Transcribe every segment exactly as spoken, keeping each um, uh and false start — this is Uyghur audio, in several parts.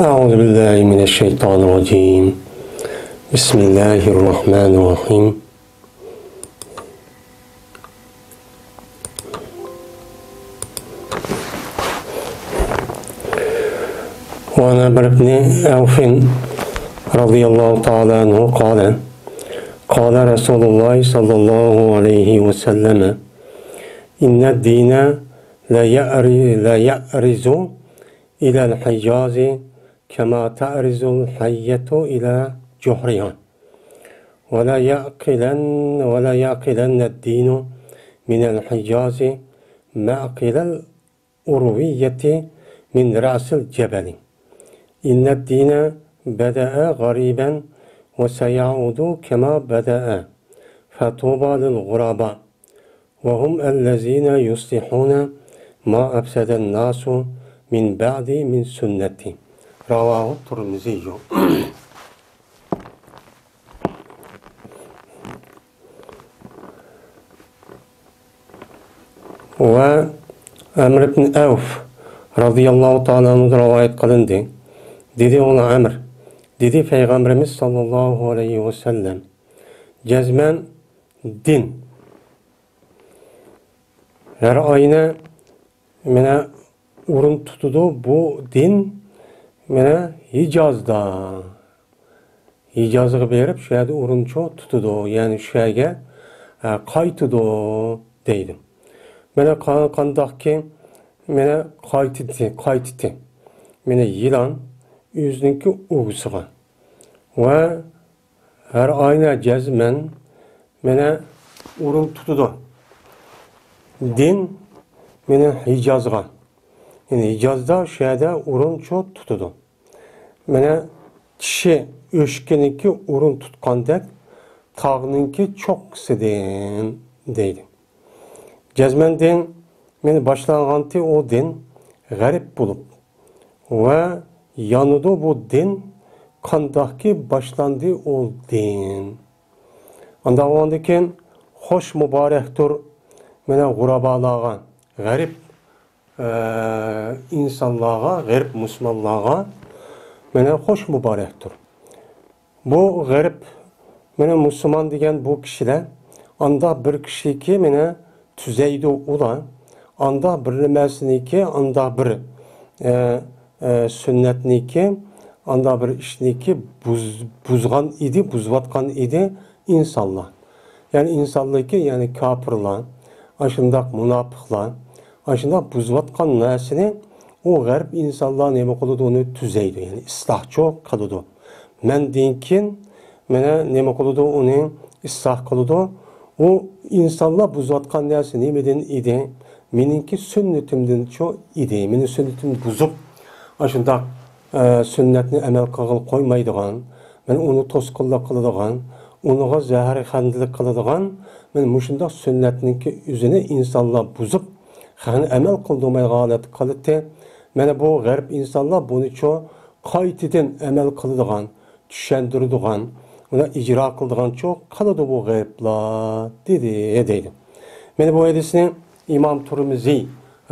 أعوذ بالله من الشيطان الرجيم. بسم الله الرحمن الرحيم. وعن عمرو بن عوف رضي الله تعالى عنه قال: قال رسول الله صلى الله عليه وسلم: إن الدين ليعر-، ليعرج إلى الحجاز كما تعرج الحية إلى جحرها، ولا يعقلن، ولا يعقلن الدين من الحجاز معقل العروة من رأس الجبل. إن الدين بدأ غريبا وسيعود كما بدأ، فطوبى للغرباء، وهم الذين يصلحون ما أفسد الناس من بعدي من سنتي. رواه الترمذي. ۋە ئەمر ئىبن ئەۋف رەزىيەللاھۇ تائالا ئەنھۇدىن رىۋايەت قىلىندى. دېدى ئۇ ئەمر، دېدى پەيغەمبىرىمىز سەللەللاھۇ ئەلەيھى ۋەسەللەم: جەزمەن دىن ھەر ئاينى مانا ئورۇن تۇتىدۇ. بۇ دىن مانا ھىجازدا، ھىجازغا بېرىپ شۇ يەردە ئورۇن چۇ تۇتىدۇ، يەنى شۇ يەرگە، ئە، قايتىدۇ دەيدۇ. مانا قا-، قانداقكى مانا قايتىدى، قايتىدى. مانا يىلان ئۆزىنىڭكى ئۇۋىسىغا ۋە ھەر ئاينى جەزمەن مانا ئورۇن تۇتىدۇ. دىن مانا ھىجازغا، يەنى ھىجازدا شۇ يەردە ئورۇن چۇ تۇتىدۇ. مانا كىشى ئۆچكىنىڭكى ئورۇن تۇتقاندەك تاغنىڭكى چوققىسىدىن دەيدۇ. جەزمەن دىن مانا باشلانغانتى ئۇ دىن غەرق بولۇپ ۋە يانىدۇ بۇ دىن، قانداقكى باشلاندى ئۇ دىن. ئانداق بولغاندىكىن خوش مۇبارەكتۇر مانا غۇرابالارغا، غەرق، ئە، ئىنسانلارغا، غەرق مۇسۇلمانلارغا مانا خوش مۇبارەكتۇر. بۇ غەرق، مانا مۇسۇلمان دېگەن بۇ كىشىلەر ئانداق بىر كىشىكى مانا تۈزەيدۇ ئۇلار، ئانداق بىر نېمەسىنىكى، ئانداق بىر، ئە، ئە، سۈننەتنىكى، ئانداق بىر ئىشنىكى بۇز-، بۇزغان ئىدى، بۇزۇۋاتقان ئىدى ئىنسانلار. يەنى ئىنسانلىكى، يەنى كاپىرلار، ئاشۇنداق مۇناپىقلار، ئاشۇنداق بۇزۇۋاتقان نەرسىنى ئۇ غەرب ئىنسانلار نېمە قىلىدۇ، ئۇنى تۈزەيدۇ، يەنى ئىسلاھچۇ قىلىدۇ. مەندىن كېيىن مانا نېمە قىلىدۇ، ئۇنى ئىسلاھ قىلىدۇ. ئۇ ئىنسانلار بۇزۇۋاتقان نەرسە نېمىدىن ئىدى؟ مېنىڭكى سۈننىتىمدىنچۇ ئىدى. مېنىڭ سۈننىتىمنى بۇزۇپ، ئاشۇنداق، ئە، سۈننەتنى ئەمەل قىلغىلى قويمايدىغان، مانا ئۇنى توسقۇنلۇق قىلىدىغان، ئۇنىڭغا زەھەرخەندىلىك قىلىدىغان، مانا مۇشۇنداق سۈننەتنىڭكى ئۆزىنى ئىنسانلار بۇزۇپ، خەقنى ئەمەل قىلدۇرمايدىغان ھالەتكە قىلىتتى. مانا بۇ غەرب ئىنسانلار بۇنىچۇ قايتىدىن ئەمەل قىلىدىغان، چۈشەندۈرىدىغان، ئۇنى ئىجرا قىلىدىغانچۇ قىلىدۇ بۇ غەربلار، دېدى، دەيدۇ. مانا بۇ ھەدىسنى ئىمام تۇرمىزى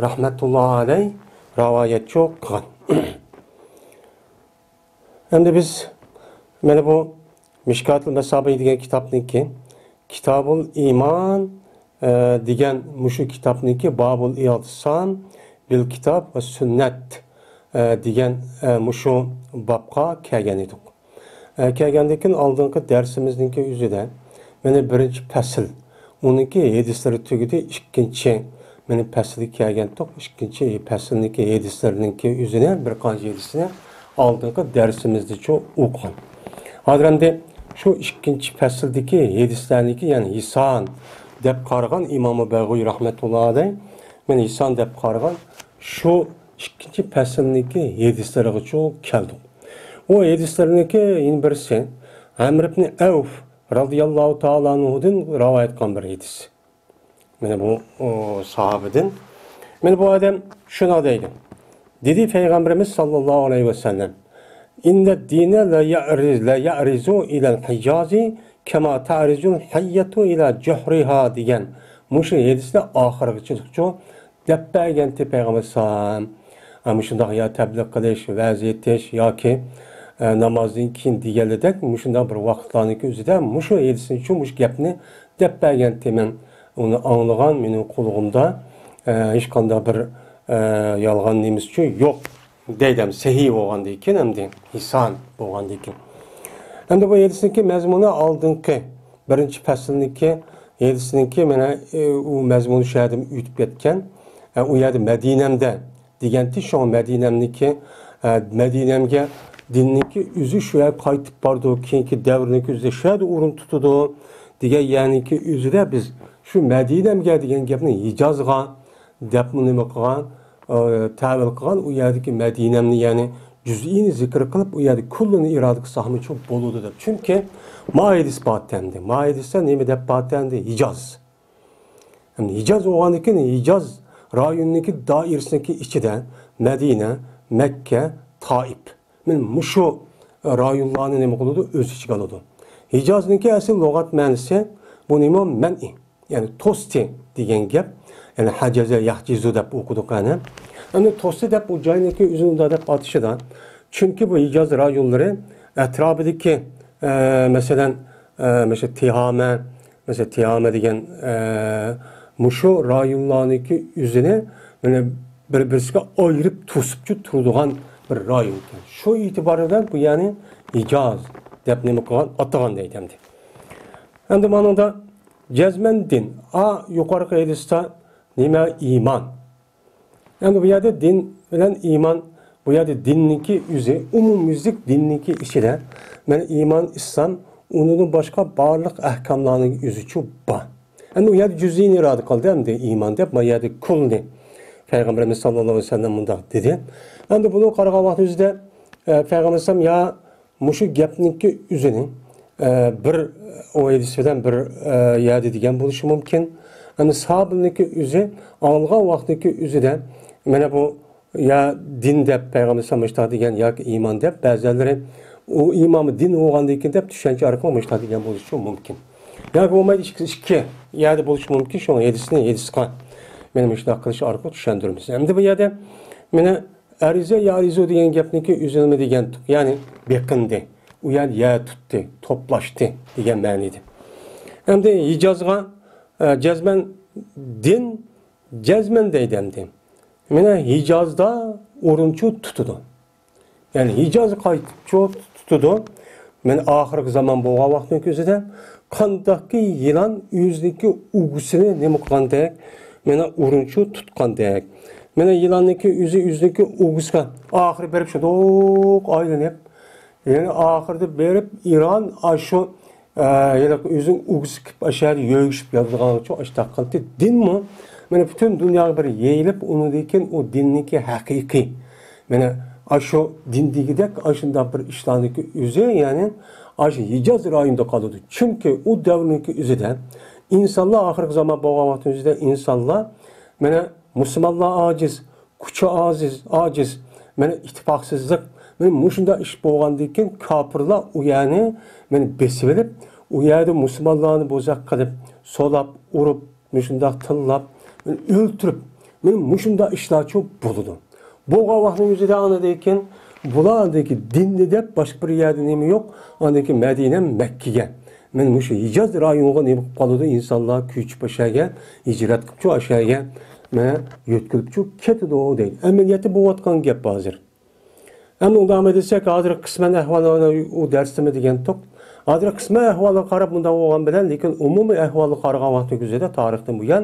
رەھمەتۇللاھى ئەلەيھ رىۋايەتچۇ قىلغان. ئەمدى بىز مانا بۇ مىشكاتۇل مەسابىھ دېگەن كىتابنىڭكى، كىتابۇل ئىمان، ئە، دېگەن مۇشۇ كىتابنىڭكى بابۇل ئىئتىسام بىل كىتاب ۋە سۈننەت، ئە، دېگەن، ئە، مۇشۇ بابقا كەلگەن ئىدۇق. ئە، كەلگەندىن كېيىن ئالدىنقى دەرسىمىزنىڭكى ئۆزىدە مانا بىرىنچى پەسىل، ئۇنىڭكى ھەدىسلىرى تۈگىدى، ئىككىنچى مانا پەسىلگە كەلگەنتۇق. ئىككىنچى پەسىلنىڭكى ھەدىسلىرىنىڭكى ئۆزىنى، بىر قانچە ھەدىسنى ئالدىنقى دەرسىمىزدىچۇ ئوقۇغان. ھازىر ئەمدى شۇ ئىككىنچى پەسىلدىكى ھەدىسلەرنىڭكى، يەنى ھىسان دەپ قارىغان ئىمامۇ بەغۋىي رەھمەتۇللاھى ئەلەيھ، مانا ھىسان دەپ قارىغان شۇ ئىككىنچى پەسىلنىڭكى ھەدىسلىرىغىچۇ كەلدۇق. ئۇ ھەدىسلەرنىڭكى يەنە بىرسى ئەمر ئىبنى ئەۋف رەزىيەللاھۇ تائالا ئەنھۇدىن رىۋايەت قىلغان بىر ھەدىس. مانا بۇ، ئۇ، ساھابىدىن. مانا بۇ ئادەم شۇنداق دەيدۇ. دېدى پەيغەمبىرىمىز ساللاللاھۇ ئەلەيھى ۋەسەللەم: «إن الدين ليعرج، ليعرج إلى الحجاز كما تعرج الحية إلى جحرها» دېگەن مۇشۇ ھەدىسنى ئاخىرغىچىلىكچۇ دەپ بەرگەنتى پەيغەمبەر ئەلەيھىسسالام. مۇشۇنداق يا تەبلىغ قىلىش، ۋەز ئېيتىش ياكى، ئە، نامازدىن كېيىن دېگەنلىدەك مۇشۇنداق بىر ۋاقىتلارنىڭكى ئۆزىدە مۇشۇ ھېدىسنى شۇ، مۇشۇ گەپنى دەپ بەرگەنتى، مەن ئۇنى ئاڭلىغان، مېنىڭ قۇلىقىمدا، ئە، ھېچقانداق بىر، ئە، يالغان نېمىسىچۇ يوق دەيدۇ، سەھىھ بولغاندىن كېيىن، ئەمدى ھىسان بولغاندىن كېيىن. ئەمدى بۇ ھېدىسنىڭكى مەزمۇنى ئالدىنقى بىرىنچى پەسىلنىڭكى ھېدىسنىڭكى مانا، ئە، ئۇ مەزمۇنى شۇ يەردىن ئۆتۈپ كەتكەن. ئە، ئۇ يەردە مەدىنەمدە دېگەنتى، شۇڭا مەدىنەمنىكى، ئە، مەدىنەمگە دىننىڭكى ئۆزى شۇ يەرگە قايتىپ بارىدۇ، كېيىنكى دەۋرنىڭكى ئۆزىدە شۇ يەردە ئورۇن تۇتىدۇ دېگەن يەرنىڭكى ئۆزىدە بىز شۇ مەدىنەمگە دېگەن گەپنى ھىجازغا دەپمۇ نېمە قىلغان، ئە، تەۋىل قىلغان، ئۇ يەردىكى مەدىنەمنى، يەنى جۈزئىينى زىكىر قىلىپ، ئۇ يەردە كۇللىنى ئىرادە قىلساقمۇچۇ بولىدۇ دەپ. چۈنكى ما ھېدىس بارتەندى. ما ھېدىستا نېمە دەپ بارتەندى؟ ھىجاز. ئەمدى ھىجاز بولغاندىكىن، ھىجاز رايونىنىڭكى دائىرىسىنىڭكى ئىچىدە مەدىنە، مەككە، تائىپ. مانا مۇشۇ رايونلارنى نېمە قىلىدۇ؟ ئۆز ئىچىگە ئالىدۇ. ھىجازنىڭكى ئەسلى لۇغەت مەنىسى بۇ نېمە؟ مەنئى. يەنى توستى دېگەن گەپ. يەنى ھەجەزە يەھجىزۇ دەپ ئوقۇدۇق قەنى. ئەمدى توستى دەپ ئۇ جاينىڭكى ئۆزىنى ئۇنداق دەپ ئاتىشىدا، چۈنكى بۇ ھىجاز رايونلىرى ئەتراپىدىكى، ئە، مەسىلەن، ئە، مەسىلەن، تىھامە، مەسىلەن، تىھامە دېگەن، ئە، مۇشۇ رايونلارنىڭكى ئۆزىنى، مانا، بىر-، بىرسىگە ئايرىپ توسۇپچۇ تۇرىدىغان بىر رايون ئىكەن. شۇ ئېتىبارى بىلەن بۇ يەرنى ھىجاز دەپ نېمە قىلغان، ئاتىغان دەيدۇ ئەمدى. ئەمدى مانىڭدا جەزمەن دىن، ئا، يۇقىرىقى ھەدىستە نېمە؟ ئىمان. ئەمدى بۇ يەردە دىن بىلەن ئىمان، بۇ يەردە دىننىڭكى ئۆزى، ئومۇميۈزلۈك دىننىڭكى ئىچىدە، مانا، ئىمان، ئىسلام، ئۇنىڭدىن باشقا بارلىق ئەھكاملارنىڭ ئۆزىچۇ بار. ئەمدى ئۇ يەردە جۈزئىينى ئىرادە قىلدى، ئەمدى ئىمان دەپ، ما يەردە كۇلنى. پەيغەمبىرىمىز ساللاللاھۇ ئەلەيھى ۋەسەللەم مۇنداق دېدى. ئەمدى بۇنى قارىغان ۋاقتىمىزدا، ئە، پەيغەمبەر ئەلەيھىسسالام يا مۇشۇ گەپنىڭكى ئۆزىنى، ئە، بىر، ئۇ ھەدىس بىلەن بىر، ئە، يەردە دېگەن بولۇشى مۇمكىن. ئەمدى ساھابىنىڭكى ئۆزى ئاڭلىغان ۋاقتىنىڭكى ئۆزىدە، مانا بۇ يا دىن دەپ پەيغەمبەر ئەلەيھىسسالام مۇشۇنداق دېگەن ياكى ئىمان دەپ، بەزىلەرلىرى ئۇ ئىمامى دىن بولغاندىن كېيىن دەپ چۈشەنچە ئارقىلىق مۇشۇنداق دېگەن بولۇشى مۇمكىن. ياكى بولمايدۇ، ئىككىسى ئىككى يەردە بولۇشى مۇمكىن. شۇڭا ھەدىسنى ھەدىسقا مانا مۇشۇنداق قىلىش ئارقىلىق چۈشەندۈرىمىز. ئەمدى بۇ يەردە مانا ئەرىزە يا ئەرىزۇ دېگەن گەپنىڭكى ئۆزى نېمە دېگەن؟ يەنى بېقىندى. ئۇ يەردە يەر تۇتتى، توپلاشتى دېگەن مەنىدە. ئەمدى ھىجازغا، ئە، جەزمەن دىن، جەزمەن دەيدۇ ئەمدى. مانا ھىجازدا ئورۇنچۇ تۇتىدۇ. يەنى ھىجاز قايتىپچۇ تۇتىدۇ. مانا ئاخىرقى زامان بولغان ۋاقىتنىڭ كۆزىدە قانداقكى يىلان ئۆزىنىڭكى ئۇگىسىنى نېمە قىلغاندەك، مانا ئورۇنچۇ تۇتقاندەك. مانا يىلاننىڭكى ئۆزى ئۆزىنىڭكى ئۇگىسىغا ئاخىرى بېرىپ شۇنداق ئايلىنىپ، يەنى ئاخىرىدا بېرىپ ئىران ئاشۇ، ئە، ھېلىقى ئۆزىنىڭ ئۇگىسى كېلىپ ئاشۇ يەردە يۆگىشىپ ياتىدىغانغىچە ئاشۇنداق قىلدى. دىنمۇ مانا پۈتۈن دۇنياغا بىر يېيىلىپ، ئۇنىڭدىن كېيىن ئۇ دىننىڭكى ھەقىقىي، مانا ئاشۇ دىن دېگۈدەك ئاشۇنداق بىر ئىشلارنىڭكى ئۆزى، يەنى ئاشۇ ھىجاز رايونىدا قالىدۇ. چۈنكى ئۇ دەۋرنىڭكى ئۆزىدە ئىنسانلار، ئاخىرقى زامان بولغان ۋاقىتنىڭ ئۆزىدە ئىنسانلار، مانا مۇسۇلمانلار ئاجىز، كۈچى ئاجىز، ئاجىز، مانا ئىتتىپاقسىزلىق، مانا مۇشۇنداق ئىش بولغاندىن كېيىن كاپىرلار ئۇ يەرنى مانا بېسىۋېلىپ، ئۇ يەردە مۇسۇلمانلارنى بوزەك قىلىپ، سولاپ، ئۇرۇپ، مۇشۇنداق تىللاپ، مانا ئۆلتۈرۈپ، مانا مۇشۇنداق ئىشلارچۇ بولىدۇ. بولغان ۋاقىتنىڭ ئۆزىدە ئاندىن كېيىن بۇلار ئاندىن كېيىن دىننى دەپ باشقا بىر يەردە نېمە يوق، ئاندىن كېيىن مەدىنە، مەككىگە، مانا مۇشۇ ھىجاز رايونىغا نېمە قىلىپ قالىدۇ؟ ئىنسانلار كۆچۈپ ئاشۇ يەرگە، ھىجرەت قىلىپچۇ ئاشۇ يەرگە، مانا يۆتكىلىپچۇ كېتىدۇ دەيدۇ. ئەمەلىيەتتە بولۇۋاتقان گەپ ھازىر. ئەمدى ئۇنداق دېسەك، ھازىر قىسمەن ئەھۋاللارنى ئۇ دەرستىمۇ دېگەنتۇق. ھازىر قىسمەن ئەھۋالغا قاراپ مۇنداق بولغان بىلەن، لېكىن ئومۇمىي ئەھۋالغا قارىغان ۋاقتى كۆزىدە تارىختىن بۇيان،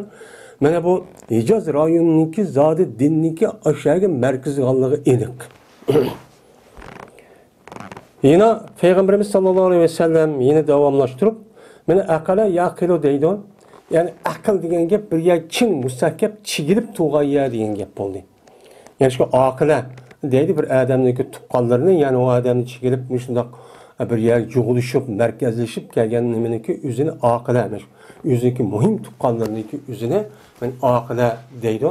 مانا بۇ ھىجاز رايونىنىڭكى زادى دىننىڭكى ئاشۇ يەرگە مەركىزى بولغانلىقى ئېنىق. يەنە پەيغەمبىرىمىز ساللاللاھۇ ئەلەيھى ۋەسەللەم يەنە داۋاملاشتۇرۇپ، مانا ئەقەلە يەقىلۇ دەيدۇ. يەنى ئەقىل دېگەن گەپ بىر يەر چىڭ، مۇستەھكەم چىگىلىپ تۇرغان يەر دېگەن گەپ بولدى. يەنى شۇ ئاقىلە دەيدۇ بىر ئادەمنىڭكى تۇغقانلىرىنى، يەنى ئۇ ئادەمنى چىگىلىپ مۇشۇنداق بىر يەرگە يىغىلىشىپ، مەركەزلىشىپ كەلگەن نېمىنىڭكى ئۆزىنى ئاقىلە، ئۆزىنىڭكى مۇھىم تۇغقانلىرىنىڭكى ئۆزىنى مانا ئاقىلە دەيدۇ.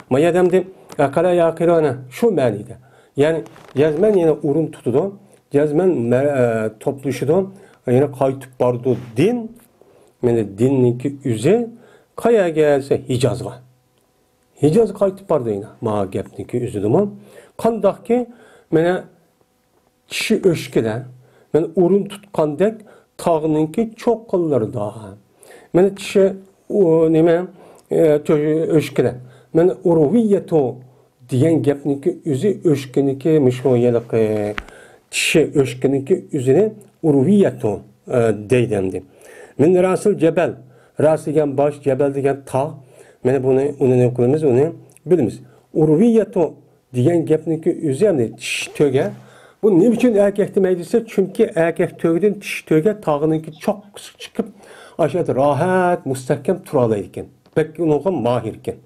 ما يەردە ئەمدى ئەقەلە يەقىلۇ ئەنە شۇ مەنىدە. يەنى جەزمەن يەنە ئورۇن تۇتىدۇ، جەزمەن مە-، ئە، توپلىشىدۇ، يەنە قايتىپ بارىدۇ دىن. مانا دىننىڭكى ئۆزى قايەرگە دېسە ھىجازغا. ھىجازغا قايتىپ بارىدۇ يەنە. ما گەپنىڭكى ئۆزىدىمۇ قانداقكى، مانا، چىشى ئۆچكىدە، مانا، ئورۇن تۇتقاندەك تاغنىڭكى چوققىلىرىدا. مانا، چىشى، ئۇ، نېمە، ئە، تۆ-، ئۆچكىدە. مانا، ئۇرۋىيەتۇ دېگەن گەپنىڭكى ئۆزى ئۆچكىنىڭكى مۇشۇ ھېلىقى چىشى ئۆچكىنىڭكى ئۆزىنى ئۇرۋىيەتۇ، ئە، دەيدۇ ئەمدى. مىن راسىل جەبەل، راس دېگەن باش، جەبەل دېگەن تاغ. مانا بۇنى، ئۇنى نېمە قىلىمىز، ئۇنى بىلىمىز. ئۇرۋىيەتۇ دېگەن گەپنىڭكى ئۆزى ئەمدى چىش تۆگە. بۇ نېمە ئۈچۈن ئەركەك دېمەي دېسە، چۈنكى ئەركەك تۆگىدىن چىش تۆگە تاغنىڭكى چوققىسى چىقىپ، ئاشۇ يەردە راھەت، مۇستەھكەم تۇرالايدىكەن. بەك ئۇنىڭغا ماھىركەن.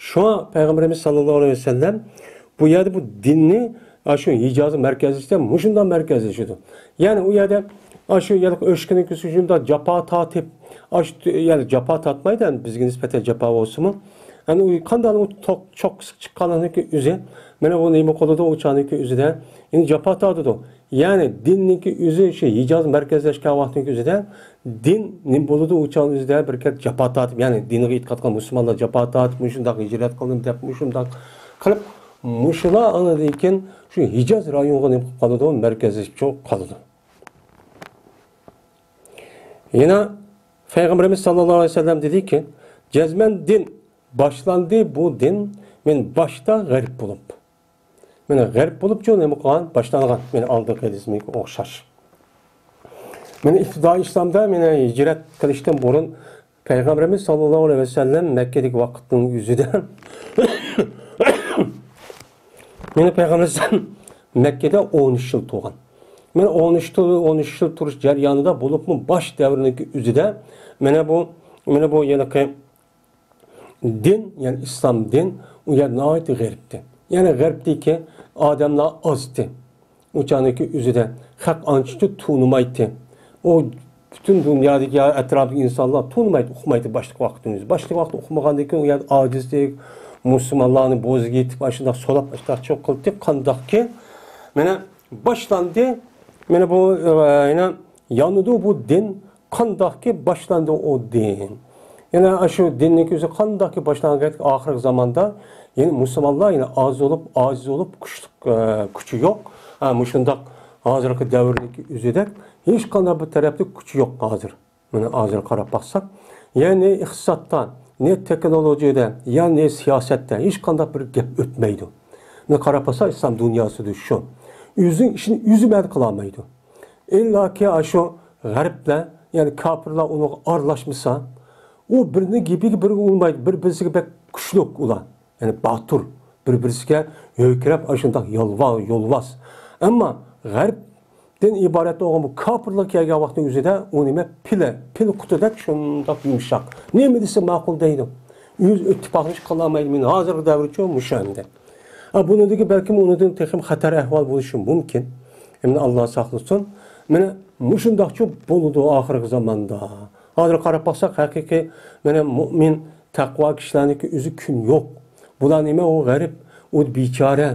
شۇڭا پەيغەمبىرىمىز ساللاللاھۇ ئەلەيھى ۋەسەللەم بۇ يەردە بۇ دىننى، ئاشۇ ھىجازغا مەركەزلەشتە مۇشۇنداق مەركەزلىشىدۇ. يەنى ئۇ يەردە ئاشۇ يەنە ئۆچكىنىڭ كۆزى شۇنداق جاپا تارتىپ، ئاشۇ، يەنى جاپا تارتمايدۇ، يەنى بىزگە نىسبەتەن جاپا بولسىمۇ. يەنى ئۇ قانداق ئۇ توق-، چوققىسى چىققانلىقىنىڭكى ئۆزى، مانا ئۇ نېمە قىلىدۇ، ئۇ چاغنىڭكى ئۆزىدە، يەنى جاپا تارتىدۇ. يەنى دىننىڭكى ئۆزى شۇ ھىجاز مەركەزلەشكەن ۋاقىتنىڭكى ئۆزىدە دىن نېمە بولىدۇ، ئۇ چاغنىڭ ئۆزىدە بىر كەت جاپا تارتىپ، يەنى دىنغا ئېتىقاد قىلغان مۇسۇلمانلار جاپا تارتىپ، مۇشۇنداق ھىجرەت قىلدىم دەپ، مۇشۇنداق قىلىپ، مۇشۇلار ئاندىن كېيىن شۇ ھىجاز رايونىغا نېمە قىلىپ قالىدۇ، مەركەزلىشىپ قالىدۇ. يەنە پەيغەمبىرىمىز ساللاللاھۇ ئەلەيھى ۋەسەللەم دېدىكى، جەزمەن دىن باشلاندى، بۇ دىن مەن باشتا غەرب بولۇپ. مانا غەرب بولۇپچۇ نېمە قىلغان؟ باشلانغان. مانا ئالدىنقى ھەدىسىمگە ئوخشاش. مانا ئىپتىدائىي ئىسلامدا، مانا ھىجرەت قىلىشتىن بۇرۇن پەيغەمبىرىمىز ساللاللاھۇ ئەلەيھى ۋەسەللەم مەككىدىكى ۋاقىتنىڭ ئۆزىدە، مانا پەيغەمبىرىمىز مەككىدە ئون ئۈچ يىل تۇرغان. مانا ئون ئۈچ تۇر-، ئون ئۈچ يىل تۇرۇش جەريانىدا بولۇپمۇ باش دەۋرنىڭكى ئۆزىدە مانا بۇ، مانا بۇ ھېلىقى دىن، يەنى ئىسلام دىن، ئۇ يەر ناھايىتى غەربتى. يەنى غەربتىكى ئادەملەر ئازتى. ئۇ چاغدىكى ئۆزىدە خەق ئانچە تونۇمايتتى. ئۇ پۈتۈن دۇنيادىكى يا ئەتراپتىكى ئىنسانلار تونۇمايتتى، ئۇقمايتتى باشلىق ۋاقىتتا ئۆزى. باشلىق ۋاقىتتا ئۇقمىغاندىن كېيىن ئۇ يەردە ئاجىزلىق، مۇسۇلمانلارنى بوزىغا يېتىپ، ئاشۇنداق سولاپ، ئاشۇنداق چوق قىلدى. قانداقكى، مانا باشلاندى. مانا بۇ، ئە، يەنە يانىدۇ بۇ دىن. قانداقكى باشلاندى ئۇ دىن؟ يەنە شۇ دىننىڭ ئۆزى قانداقكى باشلانغان ئاخىرقى زاماندا، يەنە مۇسۇلمانلار يەنە ئاز بولۇپ، ئاجىز بولۇپ، كۈچلۈك، ئە، كۈچى يوق. ھە، مۇشۇنداق ھازىرقى دەۋرنىڭكى ئۆزىدەك ھېچقانداق بىر تەرەپتە كۈچى يوق ھازىر. مانا ھازىر قاراپ باقساق، يەنى ئىقتىسادتا، نە تېخنولوگىيەدە، يا نە سىياسەتتە ھېچقانداق بىر گەپ ئۆتمەيدۇ. مانا قاراپ باقساق، ئىسلام دۇنياسىدا شۇ. ئۆزىنىڭ ئىشىنى ئۆزى ھەل قىلالمايدۇ. ئىللاكى ئاشۇ غەربلەر، يەنى كاپىرلار ئۇنىڭغا ئارىلاشمىسا، ئۇ بىرىنىڭ گېپىگە بىرى ئۇنىمايدۇ، بىر-بىرسىگە بەك كۈچلۈك ئۇلار. يەنى باتۇر، بىر-بىرسىگە ھۆركىرەپ ئاشۇنداق يالۋا-، يولۋاس. ئەمما غەربتىن ئىبارەت بولغان بۇ كاپىرلار كەلگەن ۋاقىتنىڭ ئۆزىدە ئۇ نېمە پىلە، پىل قۇتىدەك شۇنداق يۇمشاق. نېمە دېسە ماقۇل دەيدۇ. ئۆز ئىتتىپاقلىشىپ قالالمايدۇ. مانا ھازىرقى دەۋرچۇ مۇشۇ ئەمدى. ئا، بۇنىڭدىكى بەلكىم ئۇنىڭدىن تېخىمۇ خەتەر ئەھۋال بولۇشى مۇمكىن. ئەمدى ئاللا ساقلىسۇن. مانا مۇشۇنداقچۇ بولىدۇ ئاخىرقى زاماندا. ھازىر قاراپ باقساق، ھەقىقىي مانا مۇئمىن، تەقۋا كىشىلەرنىڭكى ئۆزى كۈن يوق. بۇلار نېمە، ئۇ غەرىب، ئۇ بىچارە.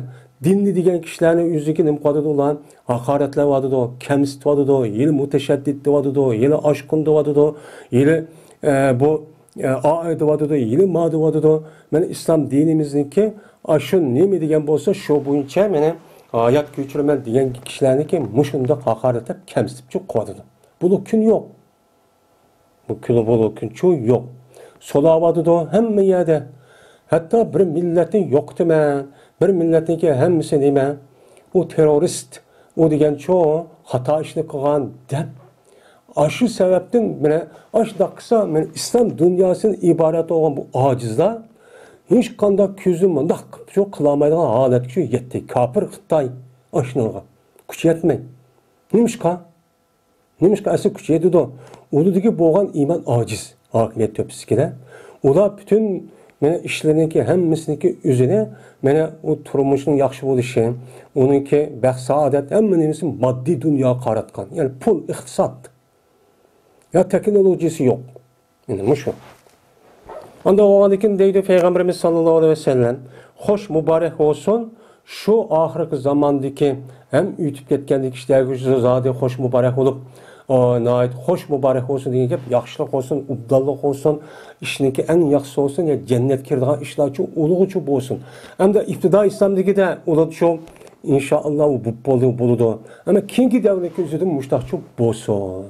دىننى دېگەن كىشىلەرنى ئۆزىنىڭكى نېمە قىلىۋاتىدۇ ئۇلار؟ ھاقارەتلەۋاتىدۇ، كەمسىتىۋاتىدۇ، ھېلى مۇتەشەددىت دەۋاتىدۇ، ھېلى ئاشقۇن دەۋاتىدۇ، ھېلى، ئە، بۇ، ئە، ئائىل دەۋاتىدۇ، ھېلى ما دەۋاتىدۇ. مانا ئىسلام دىنىمىزنىڭكى ئاشۇ نېمە دېگەن بولسا، شۇ بويىچە مانا ھايات كۆچۈرىمەن دېگەن كىشىلەرنىكى مۇشۇنداق ھاقارەتلەپ، كەمسىتىپ قويۇۋاتىدۇ. بۇلۇ كۈن يوق. بۇ كۈن، بۇلۇ كۈنچۇ يوق. سولاۋاتىدۇ ھەممە يەردە. ھەتتا بىر مىللەتنى يوقىتىمەن، بىر مىللەتنىڭكى ھەممىسى نېمە؟ ئۇ تېررورىست، ئۇ دېگەنچۇ خاتا ئىشنى قىلغان دەپ، ئاشۇ سەۋەبتىن مانا ئاشۇنداق قىلسا، مانا ئىسلام دۇنياسىدىن ئىبارەت بولغان بۇ ئاجىزلار ھېچقانداق كۆزى مۇنداق قىلىپ شۇ قىلالمايدىغان ھالەتكە شۇ يەتتى. كاپىر خىتاي ئاشۇنىڭغا كۈچى يەتمەي. نېمىشقا؟ نېمىشقا ئەسلى كۈچى يەتىدۇ؟ ئۇلىدىكى بولغان ئىمان ئاجىز. ھاكىمىيەت تۆپىسىدىكىلەر. ئۇلار پۈتۈن مانا ئىشلىرىنىڭكى ھەممىسىنىڭكى ئۆزىنى مانا ئۇ تۇرمۇشنىڭ ياخشى بولۇشى، ئۇنىڭكى بەخت-سائادەت، ھەممە نېمىسىنى ماددىي دۇنياغا قاراتقان. يەنى پۇل، ئىقتىساد. يا تېخنولوگىيىسى يوق. مانا مۇشۇ. ئانداق بولغاندىكىن دەيدۇ پەيغەمبىرىمىز ساللاللاھۇ ئەلەيھى ۋەسەللەم، خوش مۇبارەك بولسۇن شۇ ئاخىرقى زاماندىكى ھەم ئۆتۈپ كەتكەندىكى كىشىلەرگە شۇ زادى خوش مۇبارەك بولۇپ، ئو، ناھايىتى خوش، مۇبارەك بولسۇن دېگەن گەپ، ياخشىلىق بولسۇن، ئوبدانلىق بولسۇن، ئىشنىڭكى ئەڭ ياخشىسى بولسۇن، يا جەننەتكە كىرىدىغان ئىشلارچۇ ئۇلۇغىچۇ بولسۇن. ئەمدى ئىپتىدائىي ئىسلامدىكىدە ئۇلۇغچۇ، ئىنشائاللا، ئۇ بولدى، بولىدۇ. ئەمما كېيىنكى دەۋرنىڭكى ئۆزىدە مۇشتاقچۇ بولسۇن.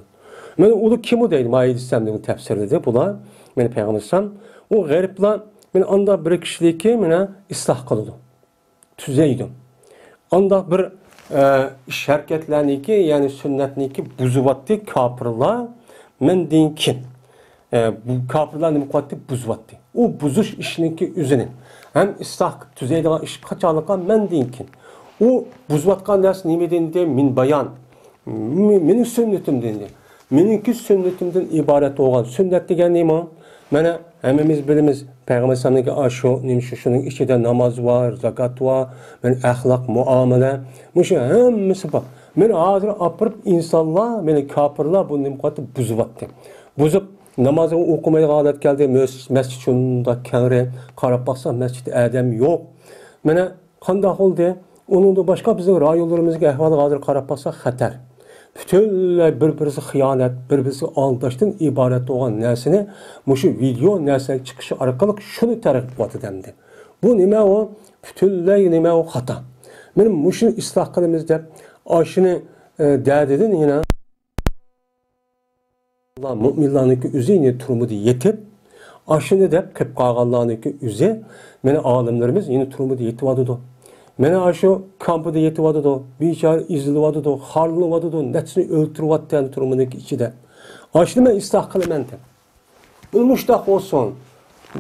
مانا ئۇلۇغ كىم ئۇ دەيدۇ، مايىدىسەمدىن تەپسىرلىدى بۇلار. مېنى پەيغەمبەر ئەلەيھىسسالام، ئۇ غەربلەر مانا ئانداق بىر كىشىلىكى مانا ئىسلاھ قىلىدۇ. تۈزەيدۇ. ئانداق بىر، ئە، ئىش ھەرىكەتلەرنىكى، يەنى سۈننەتنىكى بۇزۇۋاتتى كاپىرلار مەندىن كېيىن. ئە، بۇ كاپىرلار نېمە قىلىۋاتتى؟ بۇزۇۋاتتى. ئۇ بۇزۇش ئىشنىڭكى ئۆزىنى ھەم ئىسلاھ قىلىپ تۈزەيدىغان ئىش قاچانلىقى مەندىن كېيىن. ئۇ بۇزۇۋاتقان نەرسە نېمە دېدى؟ مىن بايان. مېنىڭ سۈننىتىم دېدى. مېنىڭكى سۈننىتىمدىن ئىبارەت بولغان. سۈننەت دېگەن نېمە؟ مانا ھەممىمىز بىلىمىز، پەيغەمبەر ئەلەيھىسسالامنىڭكى ئاشۇ نېمە شۇ، شۇنىڭ ئىچىدە ناماز بار، زاكات بار، مانا ئەخلاق، مۇئامىلە، مۇشۇ ھەممىسى بار. مانا ھازىر ئاپىرىپ ئىنسانلار، مانا كاپىرلار بۇنى نېمە قىلىۋاتتى؟ بۇزۇۋاتتى. بۇزۇپ، نامازغا ئوقۇمايدىغان ھالەتكە كەلدى. مەس-، مەسچىت شۇنداق كەڭرى، قاراپ باقساق مەسچىتتە ئادەم يوق. مانا قانداق بولدى؟ ئۇنىڭدىن باشقا بىزنىڭ رايونلىرىمىزدىكى ئەھۋالغا ھازىر قاراپ باقساق خەتەر. پۈتۈنلەي بىر-بىرسىگە خىيانەت، بىر-بىرسىگە ئالداشتىن ئىبارەت بولغان نەرسىنى مۇشۇ ۋىدېئو نەرسىلەرنىڭ چىقىشى ئارقىلىق شۇنى تەرغىب قىلىۋاتىدۇ ئەمدى. بۇ نېمە ئۇ؟ پۈتۈنلەي نېمە ئۇ؟ خاتا. مانا مۇشۇنى ئىسلاھ قىلىمىز دەپ، ئاشۇنى، ئە، دەردىدىن يەنە مۇئمىنلارنىڭكى ئۆزى يەنە تۈرمىدە يېتىپ، ئاشۇنى دەپ قېلىپ قالغانلارنىڭكى ئۆزى، مانا ئالىملىرىمىز يەنە تۈرمىدە يېتىۋاتىدۇ. مانا ئاشۇ كامپىدا يېتىۋاتىدۇ، بىچارە ئېزىلىۋاتىدۇ، خارلىنىۋاتىدۇ، نەچچىسىنى ئۆلتۈرۈۋاتتى يەنە تۈرمىنىڭكى ئىچىدە. ئاشۇنى مەن ئىسلاھ قىلىمەن دەپ. ئۇ مۇشتاق بولسۇن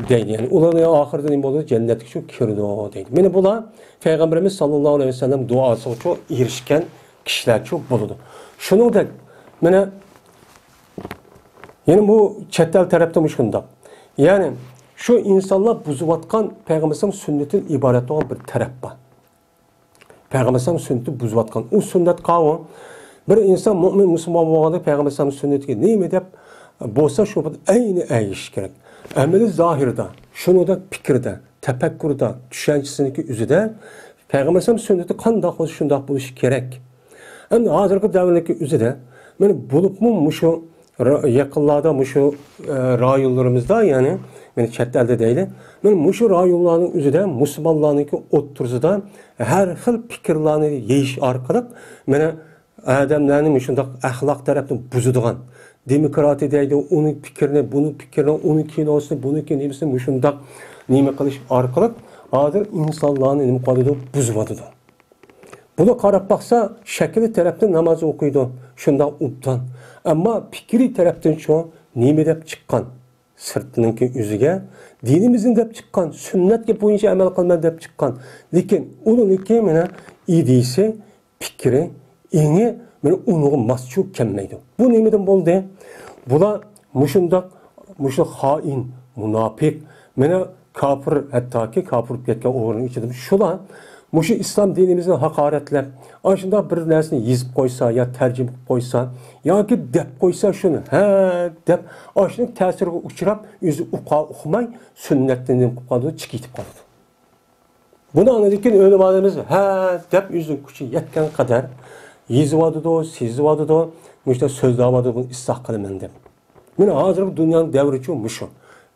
دەيدۇ. يەنى ئۇلارنىڭ ئاخىرىدا نېمە بولىدۇ؟ جەننەتكىچۇ كىرىدۇ دەيدۇ. مانا بۇلار پەيغەمبىرىمىز ساللاللاھۇ ئەلەيھى ۋەسەللەم دۇئاسىغىچۇ ئېرىشكەن كىشىلەرچۇ بولىدۇ. شۇنىڭدەك مانا يەنە بۇ چەت ئەل تەرەپتىمۇ شۇنداق. يەنى شۇ ئىنسانلار بۇزۇۋاتقان پەيغەمبىرىمىزنىڭ سۈننىتىدىن ئىبارەت بولغان بىر تەرەپ بار. پەيغەمبەر ئەلەيھىسسالام سۈننىتىنى بۇزۇۋاتقان. ئۇ سۈننەت قاۋۇ. بىر ئىنسان مۆمىن مۇسۇلمان بولغاندا پەيغەمبەر ئەلەيھىسسالام سۈننىتىگە نېمە دەپ بولسا شۇ ئەينى ئەگىشىش كېرەك. ئەمەلى زاھىردا، شۇنىڭدا پىكىردە، تەپەككۇردا، چۈشەنچىسىنىڭكى ئۆزىدە پەيغەمبەر ئەلەيھىسسالام سۈننىتى قانداق بولسا شۇنداق بولۇشى كېرەك. ئەمدى ھازىرقى دەۋرنىڭكى ئۆزىدە مانا بولۇپمۇ مۇشۇ را-، يېقىنلاردا مۇشۇ، ئە، رايونلىرىمىزدا، يەنى، مانا چەت ئەلدە دەيلى، مانا مۇشۇ رايونلارنىڭ ئۆزىدە مۇسۇلمانلارنىڭكى ئوتتۇرىسىدا ھەر خىل پىكىرلارنى يېيىش ئارقىلىق، مانا ئادەملەرنى مۇشۇنداق ئەخلاق تەرەپتىن بۇزىدىغان، دېموكراتىيە دەيدۇ، ئۇنىڭ پىكرىنى، بۇنىڭ پىكرىنى، ئۇنىڭ كىنوسىنى، بۇنىڭكى نېمىسىنى مۇشۇنداق نېمە قىلىش ئارقىلىق ھازىر ئىنسانلارنى نېمە قىلىۋاتىدۇ؟ بۇزۇۋاتىدۇ. بۇنى قاراپ باقسا، شەكلى تەرەپتىن ناماز ئوقۇيدۇ، شۇنداق ئوبدان. ئەمما پىكرىي تەرەپتىنچۇ نېمە دەپ چىققان؟ سىرتنىڭكى ئۆزىگە دىنىمىزنى دەپ چىققان، سۈننەتكە بويىچە ئەمەل قىلىمەن دەپ چىققان. لېكىن ئۇنىڭكى مانا ئىدىيىسى، پىكرى، ئېڭى مانا ئۇنىڭغا ماسچۇ كەلمەيدۇ. بۇ نېمىدىن بولدى؟ بۇلار مۇشۇنداق، مۇشۇ خائىن، مۇناپىق، مانا كاپىر، ھەتتاكى كاپىر بولۇپ كەتكەن ئوغرىنىڭ ئىچىدىمۇ شۇلار مۇشۇ ئىسلام دىنىمىزنى ھاقارەتلەپ، ئاشۇنداق بىر نەرسىنى يېزىپ قويسا يا تەرجىمە قىلىپ قويسا ياكى دەپ قويسا شۇنى، ھە دەپ، ئاشۇنىڭ تەسىرىگە ئۇچراپ، ئۆزى ئۇقا ئۇقماي، سۈننەتتىن نېمە قىلىپ قالىدۇ؟ چىقىپ كېتىپ قالىدۇ. بۇنى ئاندىن كېيىن ئۆلىمالىرىمىز ھە دەپ ئۆزىنىڭ كۈچى يەتكەن قەدەر يېزىۋاتىدۇ، سىزىۋاتىدۇ، مۇشۇنداق سۆزلەۋاتىدۇ، بۇنى ئىسلاھ قىلىمەن دەپ. مانا ھازىرقى دۇنيانىڭ دەۋرىچۇ مۇشۇ.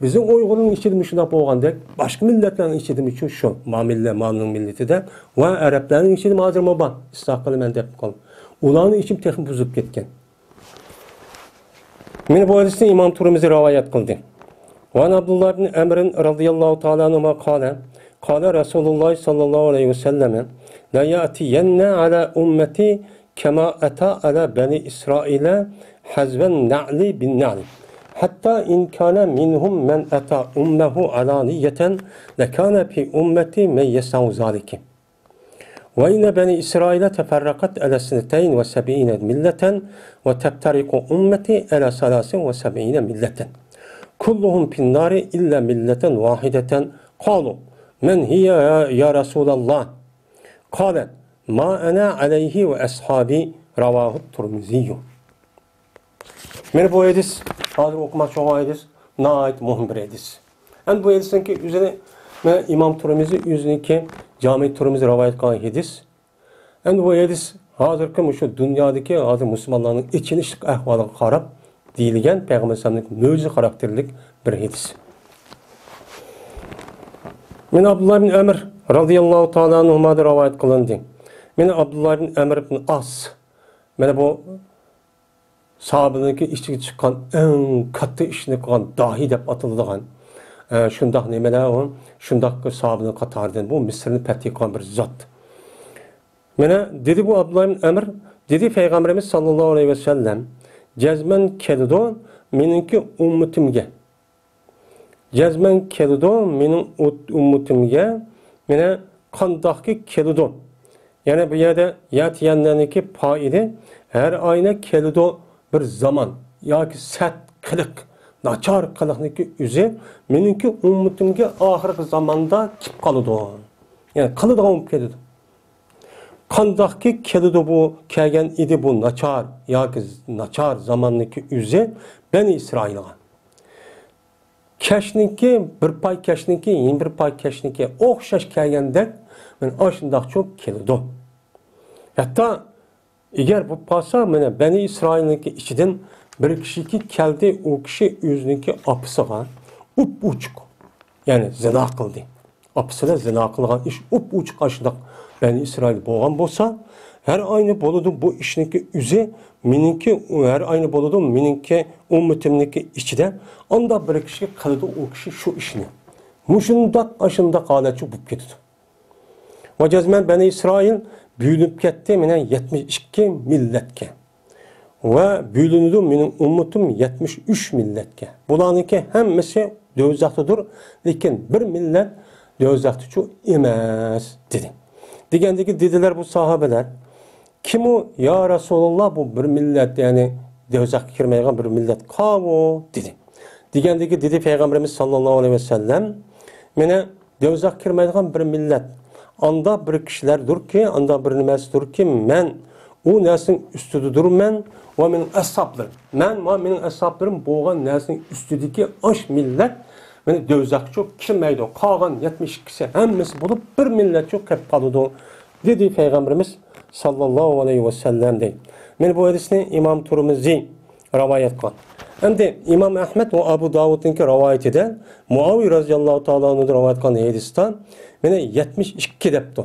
بىزنىڭ ئۇيغۇرنىڭ ئىچىدە مۇشۇنداق بولغاندەك، باشقا مىللەتلەرنىڭ ئىچىدىمۇ شۇ، ما مىللە، مانىڭ مىللىتىدە ۋە ئەرەبلەرنىڭ ئىچىدىمۇ ھازىرمۇ بار، ئىسلاھ قىلىمەن دەپ قال. ئۇلارنىڭ ئىچىمۇ تېخىمۇ بۇزۇلۇپ كەتكەن. مانا بۇ ھەدىسنى ئىمام تۇرمىزى رىۋايەت قىلدى. وعن عبد الله بن عمرو رضي الله تعالى عنهما قال، قال رسول الله صلى الله عليه وسلم، ليأتين على أمتي كما أتى على بني إسرائيل حذو النعل بالنعل، حتى إن كان منهم من أتى أمه علانية لكان في أمتي من يصنع ذلك. وإن بني إسرائيل تفرقت على اثنتين وسبعين ملة، وتفترق أمتي على ثلاث وسبعين ملة، كلهم في النار إلا ملة واحدة. قالوا، من هي يا رسول الله؟ قال، ما أنا عليه وأصحابي. رواه الترمذي. مانا بۇ ھەدىس، ھازىر ئوقۇماقچى بولغان ھەدىس، ناھايىتى مۇھىم بىر ھەدىس. ئەمدى بۇ ھەدىسنىڭكى ئۆزىنى مانا ئىمام تۇرمىزى ئۆزىنىڭكى جامى تۇرمىزى رىۋايەت قىلغان ھەدىس. ئەمدى بۇ ھەدىس ھازىرقى مۇشۇ دۇنيادىكى ھازىر مۇسۇلمانلارنىڭ ئېچىنىشلىق ئەھۋالىغا قاراپ دېيىلگەن پەيغەمبەر ئەلەيھىسسالامنىڭ مۆجىزە خاراكتېرلىك بىر ھەدىس. مانا ئابدۇللا ئىبن ئەمر رازىياللاھۇ تائالا ئەنھۇمادىن رىۋايەت قىلىندى. مانا ئابدۇللا ئىبن ئەمر ئىبن ئاس، مانا بۇ ساھابىلەرنىڭكى ئىچىگە چىققان ئەڭ كاتتا ئىشنى قىلغان داھىي دەپ ئاتىلىدىغان، ئە، شۇنداق نېمىلەر ئۇ، شۇنداق ساھابىلەرنىڭ قاتارىدىن، بۇ مىسىرنى پەتھ قىلغان بىر زات. مانا دېدى بۇ ئابدۇللا ئىبن ئەمر، دېدى پەيغەمبىرىمىز ساللاللاھۇ ئەلەيھى ۋەسەللەم، جەزمەن كېلىدۇ مېنىڭكى ئۈممىتىمگە. جەزمەن كېلىدۇ مېنىڭ ئۇت-، ئۈممىتىمگە. مانا قانداقكى كېلىدۇ. يەنى بۇ يەردە يەتىيەننىڭكى پائىلى ھەر ئاينى كېلىدۇ بىر زامان ياكى سەت قىلىق، ناچار قىلىقنىڭكى ئۆزى مېنىڭكى ئۈممىتىمگە ئاخىرقى زاماندا كېلىپ قالىدۇ. يەنى قىلىدىغان بولۇپ كېلىدۇ. قانداقكى كېلىدۇ بۇ، كەلگەن ئىدى بۇ ناچار ياكى ناچار زاماننىڭكى ئۆزى بەنى ئىسرائىلغا. كەچنىڭكى، بىر پاي كەچنىڭكى، يەنە بىر پاي كەچنىڭكى ئوخشاش كەلگەندەك، مانا ئاشۇنداقچۇ كېلىدۇ. ھەتتا ئەگەر بولۇپ قالسا، مانا بەنى ئىسرائىلنىڭكى ئىچىدىن بىر كىشىكى كەلدى، ئۇ كىشى ئۆزىنىڭكى ئاپىسىغا ئوپئوچۇق، يەنى زىنا قىلدى. ئاپىسى بىلەن زىنا قىلغان ئىش ئوپئوچۇق ئاشۇنداق بەنى ئىسرائىل بولغان بولسا، ھەر ئاينى بولىدۇ بۇ ئىشنىڭكى ئۆزى، مېنىڭكى، ھەر ئاينى بولىدۇ مېنىڭكى ئۈممىتىمنىڭكى ئىچىدە ئانداق بىر كىشى قىلىدۇ ئۇ كىشى شۇ ئىشنى. مۇشۇنداق ئاشۇنداق ھالەتچۇ بولۇپ كېتىدۇ. ۋە جەزمەن بەنى ئىسرائىل بۆلۈنۈپ كەتتى، مانا يەتمىش ئىككى مىللەتكە. ۋە بۆلۈنىدۇ مېنىڭ ئۈممىتىم يەتمىش ئۈچ مىللەتكە. بۇلارنىڭكى ھەممىسى دوزاختىدۇر، لېكىن بىر مىللەت دوزاختىچۇ ئەمەس، دېدى. دېگەندىكى دېدىلەر بۇ ساھابىلەر، كىم ئۇ، يا رەسۇلاللا، بۇ بىر مىللەت، يەنى دوزاخقا كىرمەيدىغان بىر مىللەت قاۋۇ؟ دېدى. دېگەندىكى دېدى پەيغەمبىرىمىز ساللاللاھۇ ئەلەيھى ۋەسەللەم، مانا دوزاخقا كىرمەيدىغان بىر مىللەت، ئاندا بىر كىشىلەردۇركى، ئاندا بىر نېمەسىدۇركى، مەن ئۇ نەرسىنىڭ ئۈستىدىدۇرمەن ۋە مېنىڭ ئەسھابلىرىم، مەن ۋە مېنىڭ ئەسھابلىرىم بولغان نەرسىنىڭ ئۈستىدىكى ئاش مىللەت مانا دوزاخقىچۇ كىرمەيدۇ. قالغان يەتمىش ئىككىسى ھەممىسى بولۇپ بىر مىللەتچۇ قېلىپ قالىدۇ، دېدى پەيغەمبىرىمىز ساللاللاھۇ ئەلەيھى ۋەسەللەم دەيدۇ. مانا بۇ ھەدىسنى ئىمام تۇرمۇزى رىۋايەت قىلغان. ئەمدى ئىمام ئەھمەد ۋە ئەبۇ داۋۇدنىڭكى رىۋايىتىدە، مۇئاۋىيە رازىياللاھۇ تائالا ئەنھۇدىن رىۋايەت قىلغان ھەدىستە مانا يەتمىش ئىككى دەپتۇ.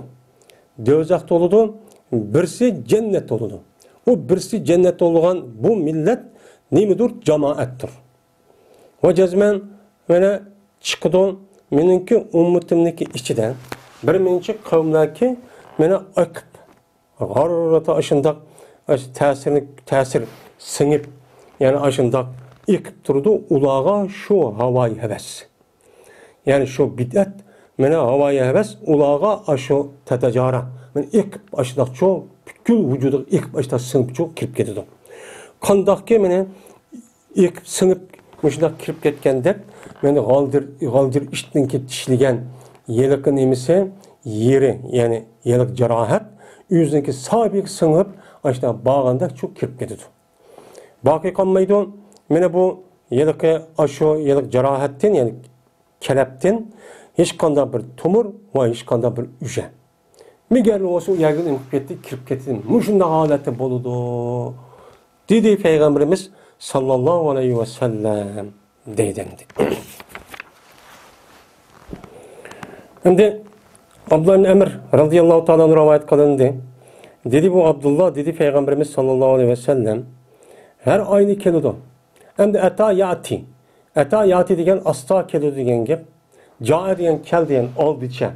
دوزاختا بولىدۇ، بىرسى جەننەتتە بولىدۇ. ئۇ بىرسى جەننەتتە بولىدىغان بۇ مىللەت نېمىدۇر؟ جامائەتتۇر. ۋە جەزمەن مانا چىقىدۇ، مېنىڭكى ئۈممىتىمنىڭكى ئىچىدە بىر مۇنچە قەۋملەركى مانا ئېقىپ، غاررىتا ئاشۇنداق، ئاشۇ تەسىرنى، تەسىر سىڭىپ، يەنى ئاشۇنداق ئېقىپ تۇرىدۇ ئۇلارغا شۇ ھاۋايى ھەۋەس. يەنى شۇ بىدئەت، مانا ھاۋايى ھەۋەس ئۇلارغا ئاشۇ تەتەجارا، مانا ئېقىپ ئاشۇنداقچۇ، پۈتكۈل ۋۇجۇدىغا ئېقىپ ئاشۇنداق سىڭىپچۇ كىرىپ كېتىدۇ. قانداقكى مانا ئېقىپ سىڭىپ مۇشۇنداق كىرىپ كەتكەندەك، مانا غالدىر، غالدىر ئىتنىڭكى چىشلىگەن ھېلىقى نېمىسى، يېرى، يەنى ھېلىقى جاراھەت ئۆزىنىڭكى سابىقى سىڭىپ ئاشۇنداق بارغاندەكچۇ كىرىپ كېتىدۇ. باقىي قالمايدۇ. مانا بۇ ھېلىقى، ئاشۇ ھېلىقى جاراھەتتىن، يەنى كەلەپتىن ھېچقانداق بىر تومۇر ۋە ھېچقانداق بىر ئۈژە. مىگەر بولسا ئۇ يەرگە ئېقىپ كەتتى، كىرىپ كەتتى. مۇشۇنداق ھالەتتە بولىدۇ، دېدى پەيغەمبىرىمىز ساللاللاھۇ ئەلەيھى ۋەسەللەم. دەيدۇ ئەمدى. ئەمدى ئابدۇللا ئىبن ئەمر رازىياللاھۇ تائالا ئەنھۇ رىۋايەت قىلىندى. دېدى بۇ ئابدۇللا، دېدى پەيغەمبىرىمىز ساللاللاھۇ ئەلەيھى ۋەسەللەم، ھەر ئاينى كېلىدۇ. ئەمدى ئەتا يەئتى. ئەتا يەئتى دېگەن ئاستا كېلىدۇ دېگەن گەپ. جائە دېگەن كەلدى، يەنى ئالدىچە.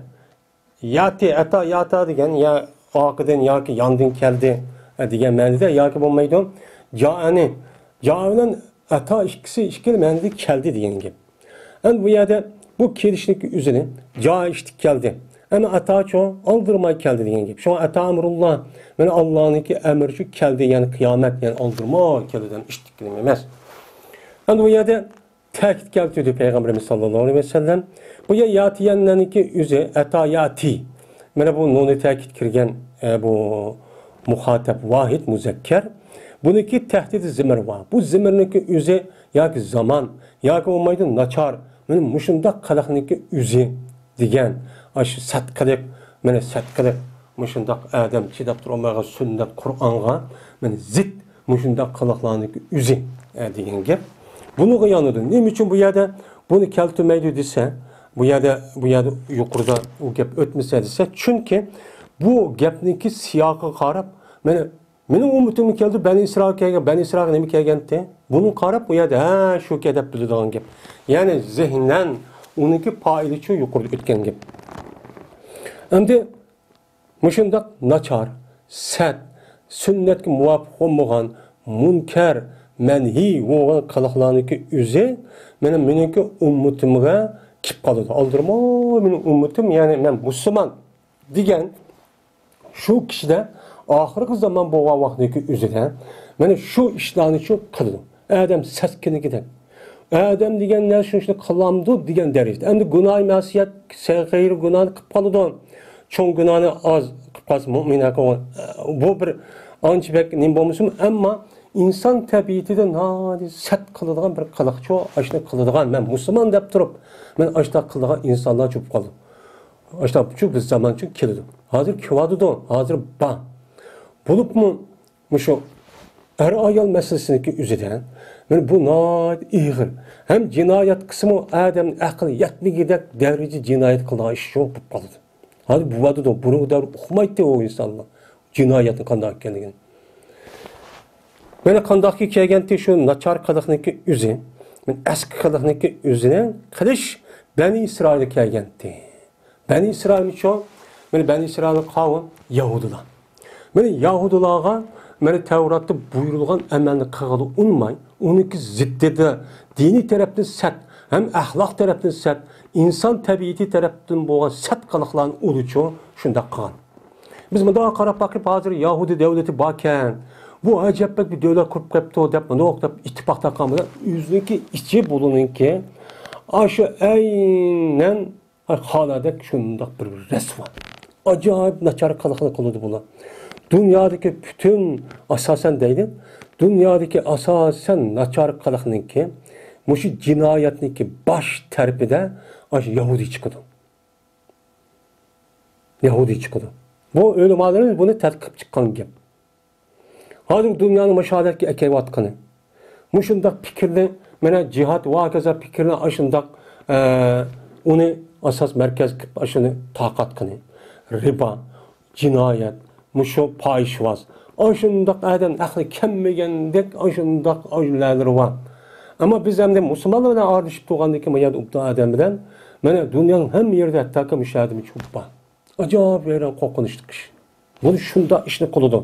يەئتى، ئەتا يەئتى دېگەن يا ئارقىدىن ياكى ياندىن كەلدى، ئە، دېگەن مەنىدە ياكى بولمايدۇ. جائەنى، جائە بىلەن ئەتا ئىككىسى ئىككىلا مەنىدە كەلدى دېگەن گەپ. ئەمدى بۇ يەردە بۇ كېلىشنىڭكى ئۆزىنى جائە ئىشتىك كەلدى. ئەمما ئەتاچۇ ئالدىرىماي كەلدى دېگەن گەپ. شۇڭا ئەتا ئەمرۇللا، مانا ئاللانىڭكى ئەمرىچۇ كەلدى، يەنى قىيامەت، يەنى ئالدىرىماي كەلدى، يەنى ئىشتىك كېلىم ئەمەس. ئەمدى بۇ يەردە تەكىت كەلتۈردى پەيغەمبىرىمىز ساللاللاھۇ ئەلەيھى ۋەسەللەم. بۇ يەر ياتىيەننىڭكى ئۆزى ئەتا ياتى. مانا بۇ نۇنى تەكىت كىرگەن، ئە، بۇ مۇخاتەب ۋاھىد مۇزەككەر. بۇنىڭكى تەھدىدى زىمىر بار. بۇ زىمىرنىڭكى ئۆزى ياكى زامان، ياكى بولمايدۇ ناچار. مانا مۇشۇنداق قىلىقنىڭكى ئۆزى دېگەن. ئاشۇ سەت قىلىق، مانا سەت قىلىق. مۇشۇنداق ئادەم چىداپ تۇرالمايدىغان سۈننەت قۇرئانغا مانا زىت مۇشۇنداق قىلىقلارنىڭكى ئۆزى، ئە، دېگەن گەپ. بۇنىڭغا يانىدۇ. نېمە ئۈچۈن بۇ يەردە بۇنى كەلتۈرمەيدۇ دېسە، بۇ يەردە، بۇ يەردە يۇقىرىدا ئۇ گەپ ئۆتمىسە دېسە، چۈنكى بۇ گەپنىڭكى سىياقىغا قاراپ، مانا، مېنىڭ ئۈممىتىمگە كەلدى، بەنى ئىسرائىل كەلگەن، بەنى ئىسرائىلغا نېمە كەلگەنتى؟ بۇنى قاراپ، ئۇ يەردە، ھە، شۇكەن دەپ بىلىدىغان گەپ. يەنى زېھنەن ئۇنىڭكى پائىلى شۇ يۇقىرىدا ئۆتكەن گەپ. ئەمدى مۇشۇنداق ناچار، سەت، سۈننەتكە مۇۋاپىق بولمىغان، مۇنكەر، مەنھىي بولغان قىلىقلارنىڭكى ئۆزى مانا مېنىڭكى ئۈممىتىمگە كېلىپ قالىدۇ. ئالدىرىماي مېنىڭ ئۈممىتىم، يەنى مەن مۇسۇلمان دېگەن شۇ كىشىدە ئاخىرقى زامان بولغان ۋاقىتنىڭكى ئۆزىدە مانا شۇ ئىشلارنى شۇ قىلىدۇ. ئادەم سەسكىنگۈدەك. ئادەم دېگەن نەرسە شۇنى قىلامدۇ دېگەن دەرىجىدە. ئەمدى گۇناھى مەسىيەت، سەغىرە گۇناھنى قىلىپ قالىدۇ. چوڭ گۇناھنى ئاز قىلىپ قالسا، مۇئمىن ھەققى بۇ بىر ئانچە بەك نېمە بولمىسىمۇ، ئەمما ئىنسان تەبىئىتىدە ناھايىتى سەت قىلىدىغان بىر قىلىقچۇ، ئاشۇنى قىلىدىغان، مەن مۇسۇلمان دەپ تۇرۇپ، مەن ئاشۇنداق قىلىدىغان ئىنسانلار چوپ قالدى. ئاشۇنداق شۇ بىر زامانچۇ كېلىدۇ. ھازىر كېلىۋاتىدۇ، ھازىر بار. بولۇپمۇ مۇشۇ ئەر-ئايال مەسىلىسىنىڭكى ئۆزىدە، مانا بۇ ناھايىتى ئېغىر. ھەم جىنايەت قىسمى ئادەمنىڭ ئەقلى يەتمىگۈدەك دەرىجىدە جىنايەت قىلىدىغان ئىش شۇ بولۇپ قالىدۇ. ھازىر بولۇۋاتىدۇ، بۇرۇنقى دەۋر ئۇقمايتتى ئۇ ئىنسانلار جىنايەتنىڭ قانداق ئىكەنلىكىنى. مانا قانداقكى كەلگەنتى شۇ ناچار قىلىقنىڭكى ئۆزى، مانا ئەسكى قىلىقنىڭكى ئۆزىنى قىلىش بەنى ئىسرائىلغا كەلگەنتى. بەنى ئىسرائىلمۇ شۇ، مانا بەنى ئىسرائىلنىڭ قاۋمى يەھۇدىيلار. مانا يەھۇدىيلارغا مانا تەۋراتتا بۇيرۇلغان ئەمەلنى قىلغىلى ئۇنىماي، ئۇنىڭكى زىددىدا دىنىي تەرەپتىن سەت، ھەم ئەخلاق تەرەپتىن سەت، ئىنسان تەبىئىتى تەرەپتىن بولغان سەت قىلىقلارنى ئۇلىچۇ شۇنداق قىلغان. بىز مۇنداق قاراپ باقىپ، ھازىر يەھۇدىي دۆلىتى باركەن، بۇ ئەجەب بەك بىر دۆلەت قۇرۇپ قېپتۇ دەپ، مۇنداق دەپ ئىتتىپاق تاقىغان بىلەن ئۆزىنىڭكى ئىچى بۇلىنىڭكى ئاشۇ ئەينەن خانادەك شۇنداق بىر رەسۋا، ئاجايىپ ناچار قىلىقنى قىلىدۇ بۇلار. دۇنيادىكى پۈتۈن، ئاساسەن دەيلى، دۇنيادىكى ئاساسەن ناچار قىلىقنىڭكى، مۇشۇ جىنايەتنىڭكى باش تەرىپىدە ئاشۇ يەھۇدىي چىقىدۇ. يەھۇدىي چىقىدۇ. بۇ ئۆلىمالىرىمىز بۇنى تەتقىق قىلىپ چىققان گەپ. ھازىر دۇنيانى مۇشۇ ھالەتكە ئەكېلىۋاتقىنى. مۇشۇنداق پىكىرنى، مانا جىھاد ۋە ھاكازا پىكىرنى ئاشۇنداق، ئە، ئۇنى ئاساس مەركەز قىلىپ ئاشۇنى تارقاتقىنى. رىبا، جىنايەت، مۇشۇ پاھىشىۋاز. ئاشۇنداق ئادەم ئەقلى كەلمىگەندەك ئاشۇنداق ئۆلىمالىرى بار. ئەمما بىز ئەمدى مۇسۇلمانلار بىلەن ئارىلىشىپ تۇرغاندىكىن بۇ يەردە ئۇنداق ئادەم بىلەن، مانا دۇنيانىڭ ھەممە يېرىدە ھەتتاكى مۇشۇ ئادەم چوپ بار. ئاجايىپ ۋەيران قورقۇنچلۇق ئىش. بۇ شۇنداق ئىشنى قىلىدۇ.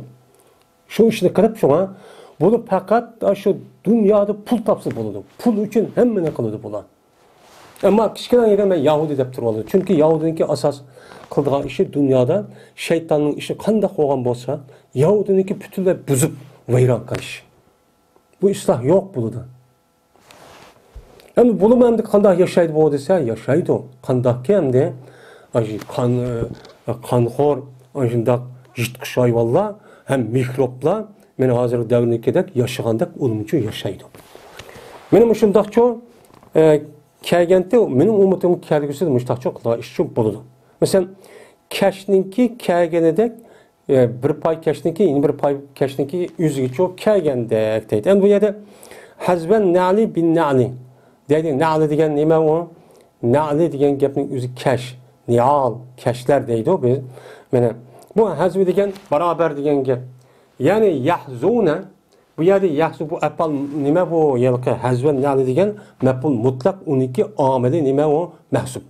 شۇ ئىشنى قىلىپ شۇڭا، بۇ پەقەت شۇ دۇنيادا پۇل تاپسا بولىدۇ. پۇل ئۈچۈن ھەممىنى قىلىدۇ بۇلار. ئەمما كىچىككىنە يەردە مەن يەھۇدىي دەپ تۇرۇۋالىدۇ. چۈنكى يەھۇدىينىڭكى ئاساس قىلىدىغان ئىشى دۇنيادا شەيتاننىڭ ئىشى قانداق بولغان بولسا، يەھۇدىينىڭكى پۈتۈنلەي بۇزۇپ ۋەيران قىلىش. بۇ ئىسلاھ يوق بولىدۇ. ئەمدى بۇلىمۇ ئەمدى قانداق ياشايدۇ بۇ دېسە، ياشايدۇ. قانداقكى ئەمدى؟ ئاشۇ قان، قانخور، ئاشۇنداق يىرتقۇچ ھايۋانلار ھەم مىكروبلار، مانا ھازىرقى دەۋردىكىدەك ياشىغاندەك ئۇلىمۇچۇ ياشايدۇ. مانا مۇشۇنداقچۇ، ئە، كەلگەنتى، مېنىڭ ئۈمىدىم كەلگۈسىدە مۇشۇنداقچۇ قىلىدىغان ئىشچۇ بولىدۇ. مەسىلەن، كەچنىڭكى كەلگىنىدەك ئە، بىر پاي كەچنىڭكى، يەنە بىر پاي كەچنىڭكى ئۆزىگىچۇ كەلگەندەك دەيدۇ. ئەمدى بۇ يەردە ھەزۋەن نەلى بىن نەلى دەيدۇ. نەلى دېگەن نېمە ئۇ؟ نەلى دېگەن گەپنىڭ ئۆزى كەش، نىئال، كەشلەر دەيدۇ بىز. مانا بۇ ھەزۋە دېگەن بارابەر دېگەن گەپ. يەنى يەھزۇنە، بۇ يەردە يەھزۇ بۇ ئەپئال نېمە بۇ؟ ھېلىقى ھەزۋەن نەلى دېگەن مەپئۇل مۇتلەق، ئۇنىڭكى ئامىلى نېمە ئۇ؟ مەھزۇب.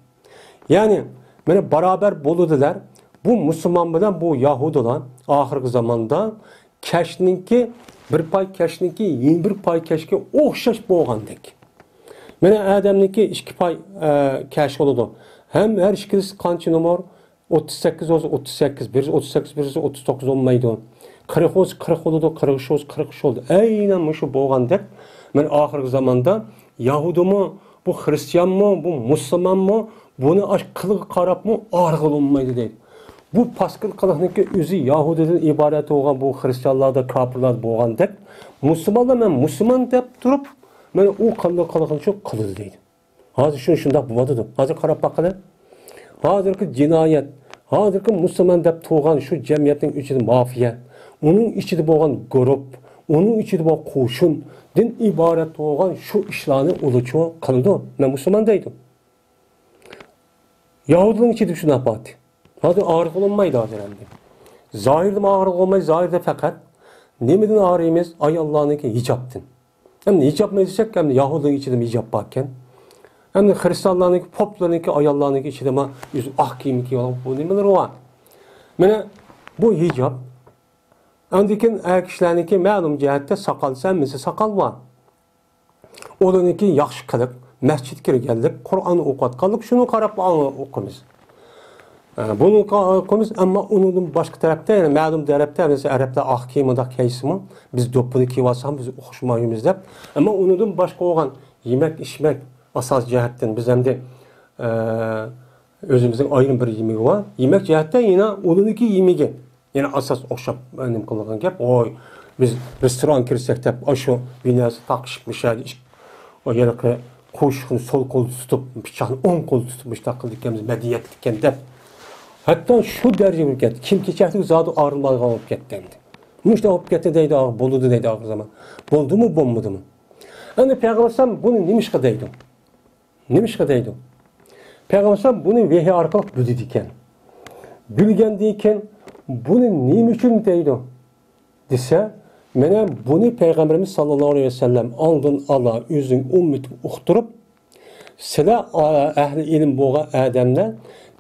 يەنى، مانا بارابەر بولىدىلەر. بۇ مۇسۇلمان بىلەن بۇ يەھۇدىيلار ئاخىرقى زاماندا كەچنىڭكى، بىر پاي كەچنىڭكى يەنە بىر پاي كەچكە ئوخشاش بولغاندەك. مانا ئادەمنىڭكى ئىككى پاي، ئە، كەچ بولىدۇ. ھەم ھەر ئىككىلىسى قانچە نومۇر؟ ئوتتۇز سەككىز بولسا ئوتتۇز سەككىز، بىرسى ئوتتۇز سەككىز، بىرسى ئوتتۇز توققۇز بولمايدۇ. قىرىق بولسا قىرىق بولىدۇ، قىرىق ئۈچ بولسا قىرىق ئۈچ بولىدۇ. ئەينەن مۇشۇ بولغاندەك، مانا ئاخىرقى زاماندا يەھۇدىيمۇ، بۇ خرىستىيانمۇ، بۇ مۇسۇلمانمۇ، بۇنى ئاش قىلىقىغا قاراپمۇ ئايرىغىلى بولمايدۇ دەيدۇ. بۇ پاسكىل قىلىقنىڭكى ئۆزى يەھۇدىيدىن ئىبارەت بولغان بۇ خرىستىيانلاردا، كاپىرلاردا بولغاندەك، مۇسۇلمانلار مەن مۇسۇلمان دەپ تۇرۇپ، مانا ئۇ قىلغان قىلىقنى شۇ قىلىدۇ دەيدۇ. ھازىر شۇ شۇنداق بولۇۋاتىدۇ. ھازىر قاراپ باققىلى. ھازىرقى جىنايەت، ھازىرقى مۇسۇلمان دەپ تۇرغان شۇ جەمئىيەتنىڭ ئىچىدە مافىيە، ئۇنىڭ ئىچىدە بولغان گۇرۇپ، ئۇنىڭ ئىچىدە بولغان قوشۇندىن ئىبارەت بولغان شۇ ئىشلارنى ئۇلىچۇ قىلىدۇ. مەن مۇسۇلمان دەيدۇ. يەھۇدىينىڭ ئىچىدە شۇنداق بارتى. ھازىر ئاغرىق بولمايدۇ ھازىر ئەمدى. زاھىردا ئاغرىق بولماي، زاھىردا پەقەت نېمىدىن ئاغرىيمىز؟ ئاياللارنىڭكى ھىجابتىن. ئەمدى ھىجابمۇ دېسەك، ئەمدى يەھۇدىينىڭ ئىچىدىمۇ ھىجاب باركەن. ئەمدى خرىستىيانلارنىڭكى، پوپلارنىڭكى ئاياللارنىڭكى ئىچىدىمۇ ئۆزى ئاق كىيىم كىيىۋالغان بۇ نېمىلىرى بار. مانا بۇ ھىجاب. ئاندىن كېيىن ئەر كىشىلەرنىڭكى مەلۇم جەھەتتە ساقال، ھەممىسى ساقال بار. ئۇلارنىڭكى ياخشى قىلىق، مەسچىتكە كىرگەنلىك، قۇرئان ئوقۇۋاتقانلىق، شۇنى قاراپ ئوقۇيمىز. ئە، بۇنى قا-، ئوقۇيمىز، ئەمما ئۇنىڭدىن باشقا تەرەپتە، يەنى مەلۇم تەرەپتە، مەسىلەن، ئەرەبلەر ئاق كىيىم مۇنداق كىيسىمۇ، بىز دوپپىنى كىيىۋالساق، بىز ئوخشىمايمىز دەپ. ئەمما ئۇنىڭدىن باشقا بولغان يېمەك، ئىچمەك، ئاساسىي جەھەتتىن بىز ئەمدى، ئە، ئۆزىمىزنىڭ ئايرىم بىر يېمىكى بار. يېمەك جەھەتتە يەنە ئۇلىنىكى يېمىكى. يەنە ئاساس ئوخشاپ، نېمە قىلغان گەپ. ۋوي، بىز رېستوران كىرسەك دەپ، ئاشۇ بىناسى تاقىشىپ مۇشەدە ئىش-، ئۇ ھېلىقى قوشۇقنى سول قولدا تۇتۇپ، پىچاقنى ئوڭ قولدا تۇتۇپ، مۇشۇنداق قىلىدىكەنمىز، مەدەنىيەتلىككەن دەپ. ھەتتا شۇ دەرىجىگە بولۇپ كەتتى. كىيىم-كېچەكلىك زادى ئايرىلمايدىغان بولۇپ كەتتى ئەمدى. مۇشۇنداق بولۇپ كەتتى دەيدۇ، بولىدۇ دەيدۇ ئاخىر زامان. بولدىمۇ، بولمىدىمۇ؟ ئەمدى پەيغەمبەر ئەلەيھىسسالام بۇنى نېمىشقا دەيدۇ؟ نېمىشقا دەيدۇ؟ پەيغەمبەر ئەلەيھىسسالام بۇنى ۋەھىي ئارقىلىق بىلىدىكەن. بىلگەندىن كېيىن بۇنى نېمە ئۈچۈن دەيدۇ دېسە، مانا بۇنى پەيغەمبىرىمىز ساللاللاھۇ ئەلەيھى ۋەسەللەم ئالدىن ئالا ئۆزىنىڭ ئۈممىتىگە ئۇقتۇرۇپ، سىلەر ئا-، ئەھلى ئىلىم بولغان ئادەملەر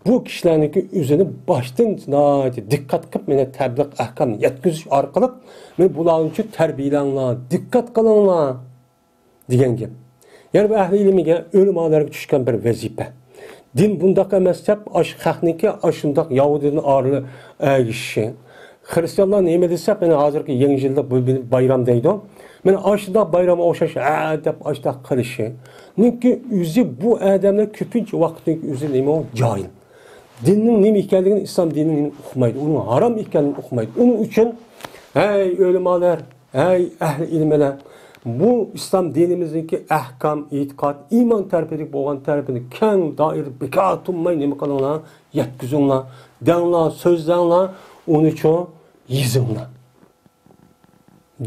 بۇ كىشىلەرنىڭكى ئۆزىنى باشتىن ناھايىتى دىققەت قىلىپ، مانا تەبلىغ ئەھكامنى يەتكۈزۈش ئارقىلىق، مانا بۇلارنى تەربىيەلەڭلار، دىققەت قىلىڭلار. دېگەن گەپ. يەنى بۇ ئەھلى ئىلمىگە، ئۆلىمالارغا چۈشكەن بىر ۋەزىپە. دىن بۇنداق ئەمەس دەپ، ئاش خەقنىكى ئاشۇنداق يەھۇدىيدىن ئايرىلىپ ئەگىشىشى. خىرىستىيانلار نېمە دېسە، مانا ھازىرقى يېڭى يىللىق بۇ، بۇ بايرام دەيدۇ. مانا ئاشۇنداق بايرامغا ئوخشاش، ھە دەپ ئاشۇنداق قىلىشى. نېمىكى ئۆزى بۇ ئادەملەر كۆپىنچە ۋاقىتنىڭ ئۆزى نېمە ئۇ؟ جاھىل. دىننىڭ نېمە ئىكەنلىكىنى، ئىسلام دىنىنىڭ ئۇقمايدۇ. ئۇنىڭ ھارام ئىكەنلىكىنى ئۇقمايدۇ. ئۇنىڭ ئۈچۈن، ھەي ئۆلىمالار، ھەي ئەھلى ئىلىملەر، بۇ ئىسلام دىنىمىزنىڭكى ئەھكام، ئېتىقاد، ئىمان تەرىپىدىكى بولغان تەرىپىنى كەڭ دائىرىدە بىكار تۇرماي نېمە قىلىڭلار، يەتكۈزۈڭلار، دەڭلار، سۆزلەڭلار، ئۇنىچۇ يېزىڭلار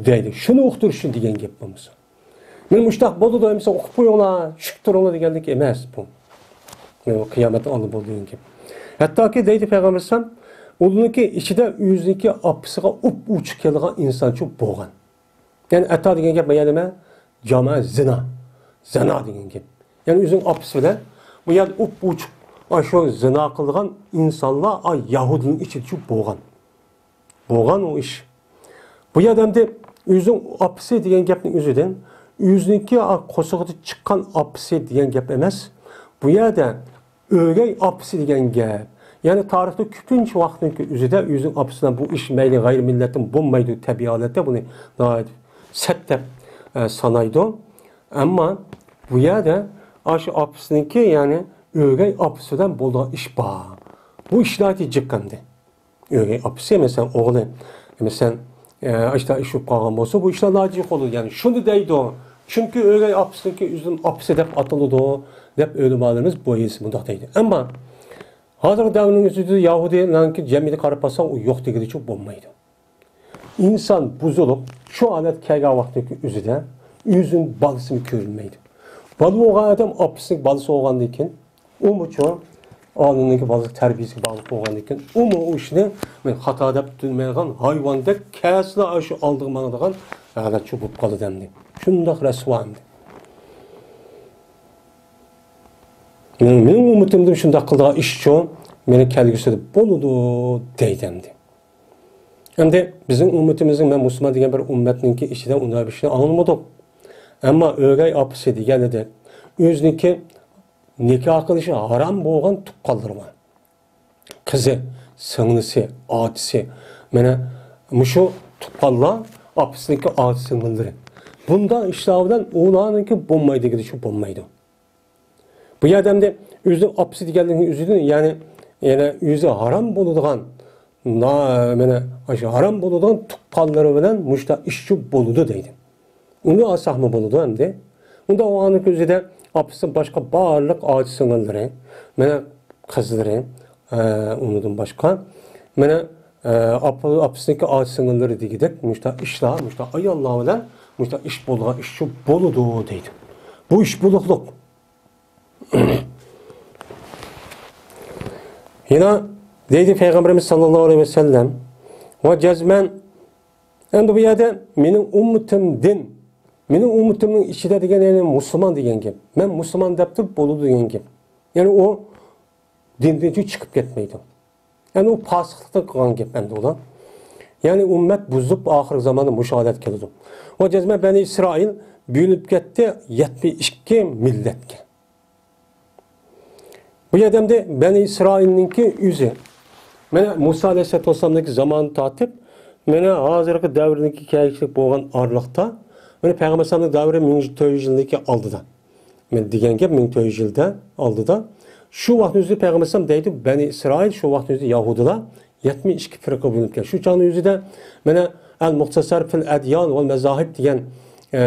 دەيدۇ. شۇنى ئۇقتۇرۇش ئۈچۈن دېگەن گەپ بولمىسا. مانا مۇشۇنداق بولىدۇ دېمىسە، ئۇقۇپ قويۇڭلار، چۈشۈپ تۇرۇڭلار دېگەنلىك ئەمەس بۇ. مانا قىيامەتنىڭ ئالدى بولىدۇ دېگەن گەپ. ھەتتاكى دەيدۇ پەيغەمبەر ئەلەيھىسسالام، ئۇلارنىڭكى ئىچىدە ئۆزىنىڭكى ئاپىسىغا ئۇپ-ئوچۇق كېلىدىغان ئىنسانچۇ بولغان. يەنى ئەتا دېگەن گەپ، يەنى نېمە؟ جامائە زىنا. زىنا دېگەن گەپ. يەنى ئۆزىنىڭ ئاپىسى بىلەن بۇ يەردە ئۇپ-ئوچۇق ئاشۇ زىنا قىلىدىغان ئىنسانلار، ئا، يەھۇدىينىڭ ئىچىدىچۇ بولغان. بولغان ئۇ ئىش. بۇ يەردە ئەمدى ئۆزىنىڭ ئاپىسى دېگەن گەپنىڭ ئۆزىدىن، ئۆزىنىڭكى، ئا، قورسىقىدا چىققان ئاپىسى دېگەن گەپ ئەمەس. بۇ يەردە ئۆگەي ئاپىسى دېگەن گەپ. يەنى تارىختا كۆپىنچە ۋاقىتنىڭ ئۆزىدە ئۆزىنىڭ ئاپىسى بىلەن بۇ ئىش مەيلى غەيرىي مىللەتتىن بولمايدۇ، تەبىئىي ھالەتتە بۇنى ناھايىتى سەت دەپ، ئە، سانايدۇ. ئەمما بۇ يەردە ئاشۇ ئاپىسىنىڭكى، يەنى ئۆگەي ئاپىسى بىلەن بولىدىغان ئىش بار. بۇ ئىش ناھايىتى جىق ئەمدى. ئۆگەي ئاپىسى، مەسىلەن، ئوغلى، مەسىلەن، ئە، ئىشتا ئىش بولۇپ قالغان بولسا، بۇ ئىشلار ناجىز قولىدۇ. يەنى شۇنى دەيدۇ. چۈنكى ئۆگەي ئاپىسىنىڭكى ئۆزىنىڭ ئاپىسى دەپ ئاتىلىدۇ، دەپ ئۆلىمالىرىمىز بۇ ھېسى مۇنداق دەيدۇ. ئەمما ھازىرقى دەۋرنىڭ ئۆزىدە يەھۇدىيلارنىڭكى جەمئىيىتىگە قاراپ باقساق، ئۇ يوق دېگىلىچۇ بولمايدۇ. ئىنسان بۇزۇلۇپ، شۇ ھالەتكە كەلگەن ۋاقىتتىكى ئۆزىدە ئۆزىنىڭ بالىسىمۇ كۆرۈنمەيدۇ. بالا بولغان ئادەم ئاپىسىنىڭ بالىسى بولغاندىن كېيىن، ئۇمۇچۇ ئانىنىڭكى بالىسى تەربىيەسىگە باغلىق بولغاندىن كېيىن، ئۇمۇ ئۇ ئىشنى مەن خاتا دەپ تۇتمايدىغان ھايۋاندەك كەسلا شۇ ئالدىغا ماڭىدىغان ھالەتچۇ بولۇپ قالىدۇ ئەمدى. شۇنداق رەسۋا ئەمدى. مېنىڭ، مېنىڭ ئۈمىدىمدىن شۇنداق قىلىدىغان ئىشچۇ مېنىڭ كەلگۈسىدە بولىدۇ دەيدۇ ئەمدى. ئەمدى بىزنىڭ ئۈممىتىمىزنىڭ، مەن مۇسۇلمان دېگەن بىر ئۈممەتنىڭكى ئىچىدە ئۇنداق بىر ئىشنى ئاڭلىمىدۇق. ئەمما ئۆگەي ئاپىسى دېگەندەك، ئۆزىنىڭكى نىكاھ قىلىشى ھارام بولغان تۇغقانلىرى بار. قىزى، سىڭلىسى، ئاچىسى، مانا مۇشۇ تۇغقانلار، ئاپىسىنىڭكى ئاچا سىڭىللىرى. بۇنداق ئىشلار بىلەن ئۇلارنىڭكى بولمايدۇ دېگىنى شۇ بولمايدۇ. بۇ يەردە ئەمدى ئۆزىنىڭ ئاپىسى دېگەنلىكنىڭ ئۆزىدىن، يەنى، يەنە ئۆزى ھارام بولىدىغان، نا-، مانا، ئاشۇ ھارام بولىدىغان تۇغقانلىرى بىلەن مۇشۇنداق ئىشچۇ بولىدۇ دەيدۇ. ئۇنى ئالساقمۇ بولىدۇ ئەمدى. ئۇنداق بولغاننىڭ ئۆزىدە ئاپىسىدىن باشقا بارلىق ئاچا سىڭىللىرى، مانا، قىزلىرى، ئە، ئۇنىڭدىن باشقا، مانا، ئە، ئاپا-، ئاپىسىنىڭكى ئاچا سىڭىللىرى دېگۈدەك، مۇشۇنداق ئىشلار، مۇشۇنداق ئاياللار بىلەن مۇشۇنداق ئىش بولىدىغان ئىش شۇ بولىدۇ دەيدۇ. بۇ ئىش بولۇقلۇق. يەنە دەيدۇ پەيغەمبىرىمىز ساللاللاھۇ ئەلەيھى ۋەسەللەم، ۋە جەزمەن، ئەمدى بۇ يەردە مېنىڭ ئۈممىتىمدىن، مېنىڭ ئۈممىتىمنىڭ ئىچىدە دېگەن، يەنى مۇسۇلمان دېگەن گەپ. مەن مۇسۇلمان دەپ تۇرۇپ بولىدۇ دېگەن گەپ. يەنى ئۇ دىندىن چىقىپ كەتمەيدۇ. يەنى ئۇ پاسىقلىقتىن قىلغان گەپ ئەمدى ئۇلار. يەنى ئۈممەت بۇزۇلۇپ، ئاخىرقى زاماندا مۇشۇ ھالەتكە كېلىدۇ. ۋە جەزمەن بەنى ئىسرائىل بۆلۈنۈپ كەتتى، يەتمىش ئىككى مىللەتكە. بۇ يەردە ئەمدى بەنى ئىسرائىلنىڭكى ئۆزى. مانا مۇسا ئەلەيھىسسالاتۇ ۋەسسالامنىڭكى زامانى تارتىپ، مانا ھازىرقى دەۋرنىڭكى كەلگۈسىدىكى بولغان ئارىلىقتا، مانا پەيغەمبەر ئەلەيھىسسالامنىڭ دەۋرى مىڭ تۆت يۈز يىلدىكى ئالدىدا. مانا دېگەن گەپ مىڭ تۆت يۈز يىلدا ئالدىدا. شۇ ۋاقىتنىڭ ئۆزىدە پەيغەمبەر ئەلەيھىسسالام دەيدۇ، بەنى ئىسرائىل شۇ ۋاقىتنىڭ ئۆزىدە يەھۇدىيلار يەتمىش ئىككى پىرقىغا بۆلۈنۈپ كەتكەن. شۇ چاغنىڭ ئۆزىدە مانا ئەل مۇختەسەر فىل ئەديان ۋەل مەزاھىب دېگەن، ئە،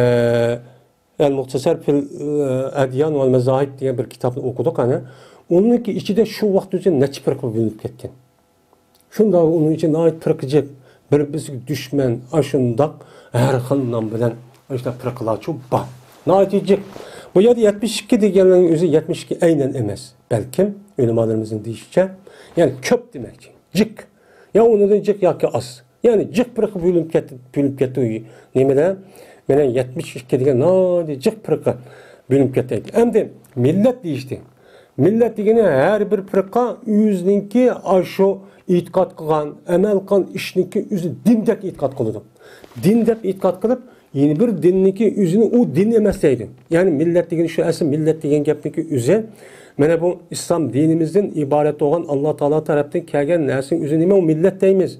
ئەل مۇختەسەر فىل، ئە، ئەديان ۋەل مەزاھىب دېگەن بىر كىتابنى ئوقۇدۇق ئەنە. ئۇنىڭكى ئىچىدە شۇ ۋاقىت ئۆزى نەچچە پىرقىغا بۆلۈنۈپ كەتكەن. شۇنداق ئۇنىڭ ئىچى ناھايىتى پىرقىجىق، بىر-بىرسىگە دۈشمەن، ئاشۇنداق ھەر خىل نام بىلەن ئاشۇنداق پىرقىلارچۇ بار. ناھايىتى جىق. بۇ يەردە يەتمىش ئىككى دېگەنلەرنىڭ ئۆزى يەتمىش ئىككى ئەينەن ئەمەس. بەلكىم ئۆلىمالىرىمىزنىڭ دېيىشىچە، يەنى كۆپ دېمەكچى. جىق. يا ئۇنىڭدىن جىق ياكى ئاز. يەنى جىق پىرقە بۆلۈنۈپ كەتتى، بۆلۈنۈپ كەتتى. نېمىدە؟ مانا يەتمىش ئىككى دېگەن ناھايىتى جىق پىرقە بۆلۈنۈپ كەتتى. ئەمدى مىللەت دېيىشتى. مىللەت دېگىنى ھەر بىر پىرقە ئۆزىنىڭكى ئاشۇ ئېتىقاد قىلغان، ئەمەل قىلغان ئىشنىڭكى ئۆزى دىندەك ئېتىقاد قىلىدۇ. دىن دەپ ئېتىقاد قىلىپ، يەنە بىر دىننىڭكى ئۆزىنى ئۇ دىن ئەمەس دەيدۇ. يەنى مىللەت دېگىنى شۇ ئەسلى مىللەت دېگەن گەپنىڭكى ئۆزى. مانا بۇ ئىسلام دىنىمىزدىن ئىبارەت بولغان ئاللا تائالا تەرەپتىن كەلگەن نەرسىنىڭ ئۆزىنى نېمە ئۇ مىللەت دەيمىز.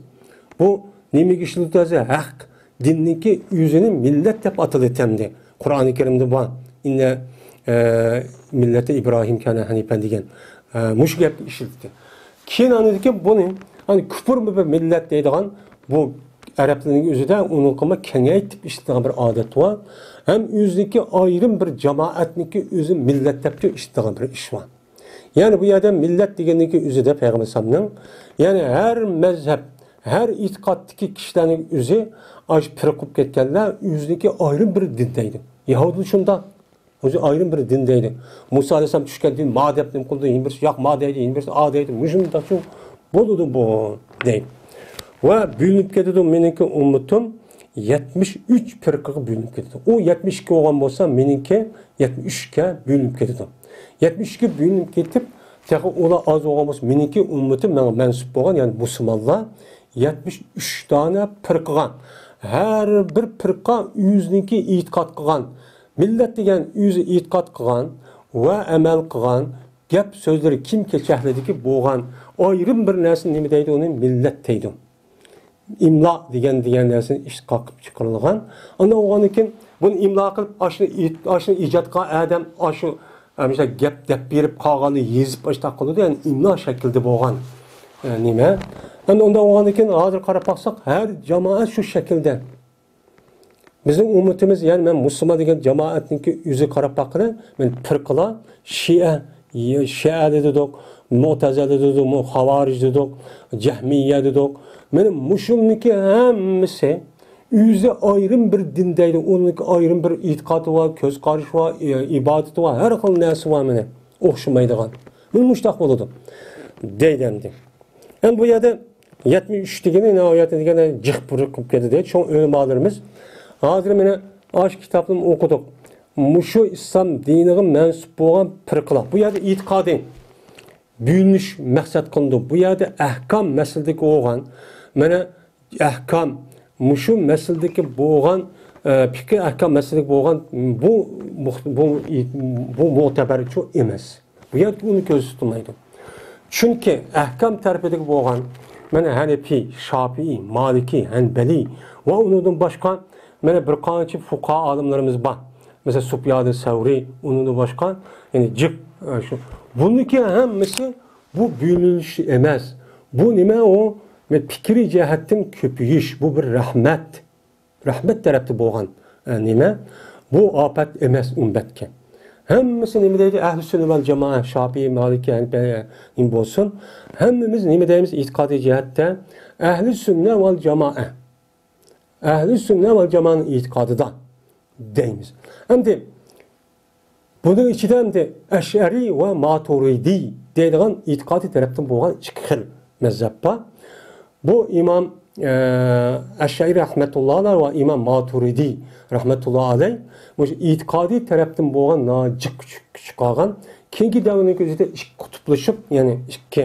بۇ نېمىگە ئىشلىتىلسە ھەق دىننىڭكى ئۆزىنى مىللەت دەپ ئاتىلىدۇ ئەمدى. قۇرئانى كەرىمدە بار. ئىننە، ئە، مىللەتى ئىبراھىم كانە ھەنىپەن دېگەن، ئە، مۇشۇ گەپنى ئىشلىتىدۇ. كېيىن ئاندىن كېيىن بۇنى، يەنى كۇپۇر بىر مىللەت دەيدىغان بۇ ئەرەبلەرنىڭ ئۆزىدە ئۇنىڭغىمۇ كېڭەيتىپ ئىشلىتىدىغان بىر ئادەت بار. ھەم ئۆزىنىڭكى ئايرىم بىر جامائەتنىڭكى ئۆزى مىللەت دەپچۇ ئىشلىتىدىغان بىر ئىش بار. يەنى بۇ يەردە مىللەت دېگەننىڭكى ئۆزىدە پەيغەمبەر ئەلەيھىسسالامنىڭ، يەنى ھەر مەزھەپ، ھەر ئېتىقادتىكى كىشىلەرنىڭ ئۆزى ئاشۇ پىرقە بولۇپ كەتكەنلەر ئۆزىنىڭكى ئايرىم بىر دىن دەيدۇ. يەھۇدىيلار شۇنداق. ئۆزى ئايرىم بىر دىن دەيدۇ. مۇسا ئەلەيھىسسالام چۈشكەن دىن ما دەپ نېمە قىلدى، يەنە بىرسى ياق ما دەيدۇ، يەنە بىرسى ئا دەيدۇ. مۇشۇنداقچۇ بولىدۇ بۇ دەيدۇ. ۋە بۆلۈنۈپ كېتىدۇ مېنىڭكى ئۈممىتىم يەتمىش ئۈچ پىرقىغا بۆلۈنۈپ كېتىدۇ. ئۇ يەتمىش ئىككى بولغان بولسا، مېنىڭكى يەتمىش ئۈچكە بۆلۈنۈپ كېتىدۇ. يەتمىش ئىككى بۆلۈنۈپ كېتىپ، تېخى ئۇلار ئاز بولغان بولسا، مېنىڭكى ئۈممىتىم ماڭا مەنسۇپ بولغان، يەنى مۇسۇلمانلار يەتمىش ئۈچ دانە پىرقىغا، ھەر بىر پىرقە ئۆزىنىڭكى ئېتىقاد قىلغان، مىللەت دېگەن ئۆزى ئېتىقاد قىلغان ۋە ئەمەل قىلغان گەپ سۆزلىرى كىم كەچەكلىدىكى بولغان ئايرىم بىر نەرسە نېمە دەيدۇ، ئۇنى مىللەت دەيدۇ. ئىملا دېگەن، دېگەن نەرسىنى ئىش قاقىپ چىقىرىلغان. ئاندىن بولغاندىن كېيىن بۇنى ئىملا قىلىپ، ئاشۇنى ئېيت-، ئاشۇنى ئىجاد قىلغان ئادەم ئاشۇ، ھەمىشە گەپ دەپ بېرىپ قالغاننى يېزىپ ئاشۇنداق قىلىدۇ، يەنى ئىملا شەكلىدە بولغان، ئە، نېمە. ئەمدى ئۇنداق بولغاندىن كېيىن ھازىر قاراپ باقساق، ھەر جامائەت شۇ شەكىلدە. بىزنىڭ ئۈممىتىمىز، يەنى مەن مۇسۇلمان دېگەن جامائەتنىڭكى ئۆزى قاراپ باققىلى، مەن پىرقىلار، شىئە، شىئەلى دېدۇق، مۇئتەزىلە دېدۇق، مۇ-، خاۋارىج دېدۇق، جەھمىيە دېدۇق. مانا مۇشۇنىڭكى ھەممىسى ئۆزى ئايرىم بىر دىن دەيدۇ، ئۇنىڭكى ئايرىم بىر ئېتىقادى بار، كۆز قارىشى بار، ئى-، ئىبادىتى بار، ھەر خىل نەرسە بار مانا. ئوخشىمايدىغان. مانا مۇشۇنداق بولىدۇ. دەيدۇ ئەمدى. ئەمدى بۇ يەردە يەتمىش ئۈچ دېگىنى ناھايىتى دېگەندە جىق بىر قىلىپ كەتتى دەيدۇ. چوڭ ئۆلىمالىرىمىز. ھازىر مانا ئاشۇ كىتابنى ئوقۇدۇق. مۇشۇ ئىسلام دىنىغا مەنسۇپ بولغان پىرقىلار. بۇ يەردە ئېتىقادى بۆلۈنۈش مەقسەت قىلىنىدۇ. بۇ يەردە ئەھكام مەسىلىدىكى بولغان، مانا ئەھكام، مۇشۇ مەسىلىدىكى بولغان، ئە، پىقھىي ئەھكام مەسىلىدىكى بولغان بۇ، بۇ، بۇ، بۇ مۆتىبەرچۇ ئەمەس. بۇ يەردە ئۇنى كۆزدە تۇتمايدۇ. چۈنكى ئەھكام تەرىپىدىكى بولغان، مانا ھەنىپىي، شاپىئىي، مالىكىي، ھەنبەلىي ۋە ئۇنىڭدىن باشقا مانا بىر قانچە فۇقاھا ئالىملىرىمىز بار. مەسىلەن، سۇپيانى سەۋرىي، ئۇنىڭدىن باشقا، يەنى جىق، ئە، شۇ. بۇنىڭكى ھەممىسى بۇ بۆلۈنۈش ئەمەس. بۇ نېمە ئۇ؟ پىكرىي جەھەتتىن كۆپىيىش. بۇ بىر رەھمەت. رەھمەت تەرەپتە بولغان، ئە، نېمە؟ بۇ ئاپەت ئەمەس ئۈممەتكە. ھەممىسى نېمە دەيدۇ؟ ئەھلى سۈننە ۋەل جامائە، شاپىئى، مالىكى، ھەنىپىيە بولسۇن. ھەممىمىز نېمە دەيمىز ئېتىقادىي جەھەتتە؟ ئەھلى سۈننە ۋەل جامائە. ئەھلى سۈننە ۋەل جامائەنىڭ ئېتىقادىدا دەيمىز. ئەمدى بۇنىڭ ئىچىدە ئەمدى ئەشئەرىي ۋە ماتۇرىدىي دەيدىغان ئېتىقادىي تەرەپتىن بولغان ئىككى خىل مەزھەپ بار. بۇ ئىمام، ئە، ئەشئەرىي رەھمەتۇللا ئەلەيھ ۋە ئىمام ماتۇرىدىي رەھمەتۇللا ئەلەيھ مۇشۇ ئېتىقادىي تەرەپتىن بولغان ناھايىتى جىق كۈچ، كۈچ قالغان. كېيىنكى دەۋرنىڭ ئۆزىدە ئىككى قۇتۇپلىشىپ، يەنى ئىككى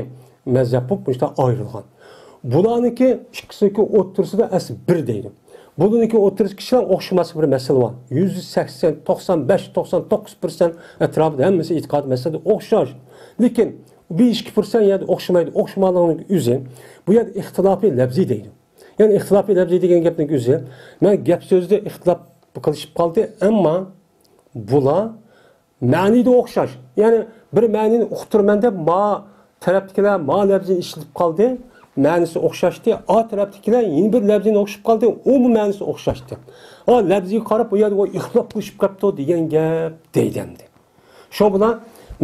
مەزھەپ بولۇپ مۇشۇنداق ئايرىلغان. بۇلارنىڭكى ئىككىسىنىڭكى ئوتتۇرىسىدا ئەسلى بىر دەيدۇ. بۇلارنىڭكى ئوتتۇرىسىدا كىشىلەر ئوخشىماسلىق بىر مەسىلە بار. يۈزدە سەكسەن، توقسان بەش، توقسان توققۇز پىرسەنت ئەتراپىدا ھەممىسى ئېتىقاد مەسىلىدە ئوخشاش. لېكىن بىر ئىككى پىرسەنت يەردە ئوخشىمايدۇ. ئوخشىمايدىغانلىقىنىڭ ئۆزى، بۇ يەردە ئىختىلاپىي لەپزىي دەيدۇ. يەنى ئىختىلاپىي لەپزىي دېگەن گەپنىڭ ئۆزى، مەن گەپ سۆزدە ئىختىلاپ قىلىشىپ قالدى، ئەمما بۇلار مەنىدە ئوخشاش. يەنى بىر مەنىنى ئۇقتۇرىمەن دەپ ما تەرەپتىكىلەر ما لەپزىنى ئىشلىتىپ قالدى، مەنىسى ئوخشاشتى. ئا تەرەپتىكىلەر يەنە بىر لەپزىنى ئوخشىتىپ قالدى، ئۇمۇ مەنىسى ئوخشاشتى. ئا لەپزىگە قاراپ بۇ يەردە ئۇ ئىختىلاپ قىلىشىپ قاپتۇ دېگەن گەپ دەيدۇ ئەمدى. شۇ بىلەن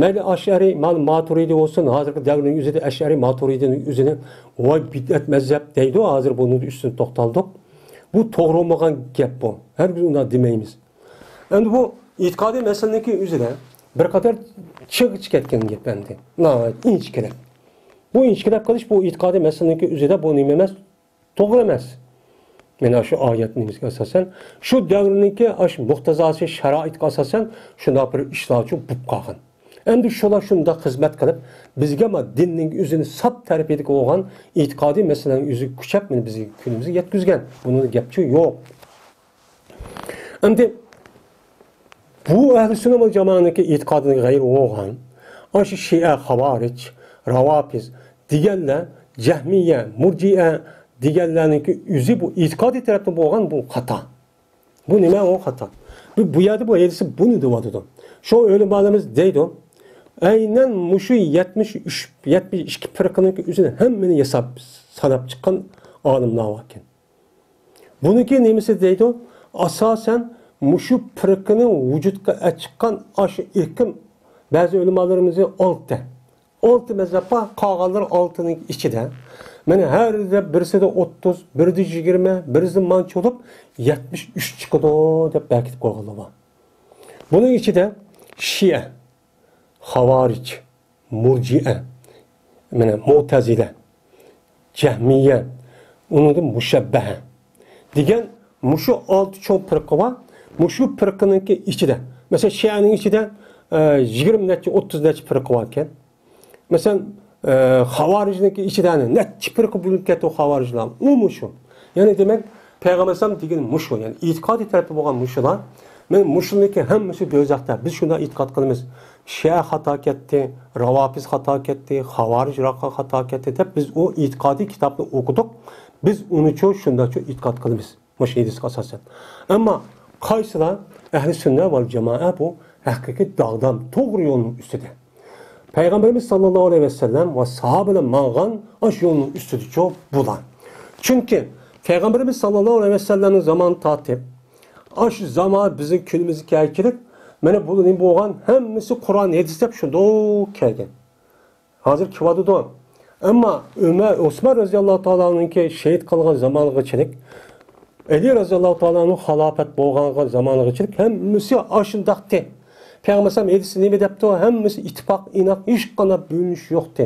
مەيلى ئەشئەرىي، مەيلى ماتۇرىدىي بولسۇن، ھازىرقى دەۋرنىڭ ئۆزىدە ئەشئەرىي، ماتۇرىدىينىڭ ئۆزىنى ۋاي بىدئەت مەزھەپ دەيدۇ، ھازىر بۇنىڭ ئۈستىدە توختالدۇق. بۇ توغرا بولمىغان گەپ بۇ. ھەرگىز ئۇنداق دېمەيمىز. ئەمدى بۇ ئېتىقادىي مەسىلىنىڭكى ئۆزىدە بىر قاتار چىغىچە كەتكەن گەپ ئەمدى. ناھايىتى ئىنچىكىلەپ. بۇ ئىنچىكىلەپ قېلىش بۇ ئېتىقادىي مەسىلىنىڭكى ئۆزىدە بۇ نېمە ئەمەس؟ توغرا ئەمەس. مانا شۇ ئايەت نېمىسىگە ئاساسەن، شۇ دەۋرنىڭكى ئاشۇ مۇقتەزاسى شارائىتقا ئاساسەن شۇنداق بىر ئىشلار شۇ بولۇپ قالغان. ئەمدى شۇلار شۇنداق خىزمەت قىلىپ، بىزگە ما دىننىڭ ئۆزىنى ساپ تەرىپىدىكى بولغان ئېتىقادىي مەسىلىنىڭ ئۆزىگە كۈچەپ، مانا بىزگە كۈنىمىزگە يەتكۈزگەن. بۇنىڭدا گەپ چۇ يوق. ئەمدى بۇ ئەھلى سۈننە ۋەل جامائەنىڭكى ئېتىقادىدىن غەيرى بولغان، ئاشۇ شىئە، خاۋارىج، راۋاپىز دېگەنلەر، جەھمىيە، مۇرجىئە دېگەنلەرنىڭكى ئۆزى بۇ ئېتىقادىي تەرەپتىن بولغان بۇ خاتا. بۇ نېمە ئۇ خاتا؟ بۇ، بۇ يەردە بۇ ھەدىسى بۇنى دەۋاتىدۇ. شۇ ئۆلىمالىرىمىز دەيدۇ، ئەينەن مۇشۇ يەتمىش ئۈچ، يەتمىش ئىككى پىرقىنىڭكى ئۆزىنى ھەممىنى ياساپ، ساناپ چىققان ئالىملار باركەن. بۇنىڭكى نېمىسى دەيدۇ؟ ئاساسەن مۇشۇ پىرقىنى ۋۇجۇدقا ئەچىققان ئاشۇ ئېقىم بەزى ئۆلىمالىرىمىزنى ئالتە. ئالتە مەزھەپ بار، قالغانلىرى ئالتىنىڭ ئىچىدە. مانا ھەر بىرسىدە ئوتتۇز، بىرىدە يىگىرمە، بىرىسىدە مانچە بولۇپ يەتمىش ئۈچ چىقىدۇ دەپ بەكىتىپ قويغانلار بار. بۇنىڭ ئىچىدە شىئە، خاۋارىج، مۇرجىئە، مانا مۇتەزىلە، جەھمىيە، ئۇنىڭدىن مۇشەببەھە دېگەن مۇشۇ ئالتە چوڭ پىرقە بار. مۇشۇ پىرقىنىڭكى ئىچىدە، مەسىلەن، شىئەنىڭ ئىچىدە، ئە، يىگىرمە نەچچە، ئوتتۇز نەچچە پىرقە باركەن. مەسىلەن، ئە، خاۋارىجنىڭكى ئىچىدە نەچچە پىرقە بۆلۈنۈپ كەتتى خاۋارىجلار. ئۇمۇ شۇ. يەنى دېمەك، پەيغەمبەر ئەلەيھىسسالام دېگىنى مۇشۇ، يەنى ئېتىقادىي تەرەپتە بولغان مۇشۇلار. مانا مۇشۇنىڭكى ھەممىسى دوزاختا. بىز شۇنداق ئېتىقاد قىلىمىز. شىئە خاتا كەتتى، راۋاپىز خاتا كەتتى، خاۋارىج خاتا كەتتى دەپ بىز ئۇ ئېتىقادىي كىتابنى ئوقۇدۇق. بىز ئۇنىچۇ شۇنداقچۇ ئېتىقاد قىلىمىز. مۇشۇ ھەدىسكە ئاساسەن. ئەمما قايسىلار ئەھلى سۈننە ۋەل جامائە بۇ ھەقىقىي داغدام توغرا يولنىڭ ئۈستىدە؟ پەيغەمبىرىمىز ساللاللاھۇ ئەلەيھى ۋەسەللەم ۋە ساھابىلەر ماڭغان ئاشۇ يولنىڭ ئۈستىدىچۇ بۇلار. چۈنكى پەيغەمبىرىمىز ساللاللاھۇ ئەلەيھى ۋەسەللەمنىڭ زامانى تارتىپ، ئاشۇ زامان بىزنىڭ كۈنىمىزگە كەلگۈچىلىك، مانا بۇ نېمە بولغان؟ ھەممىسى قۇرئان، ھەدىس دەپ شۇنداق كەلگەن. ھازىر كېلىۋاتىدۇ. ئەمما ئۆمەر، ئوسمان رەزىياللاھۇ تائالا ئەنھۇنىڭكى شېھىت قىلغان زامانغىچىلىك، ئەلى رەزىياللاھۇ تائالا ئەنھۇ خىلاپەت بولغانغا زامانغىچىلىك ھەممىسى ئاشۇنداقتى. پەيغەمبەر ئەلەيھىسسالام ھەدىسىدە نېمە دەپتۇ؟ ھەممىسى ئىتتىپاق، ئىناق، ھېچقانداق بۆلۈنۈش يوقتى.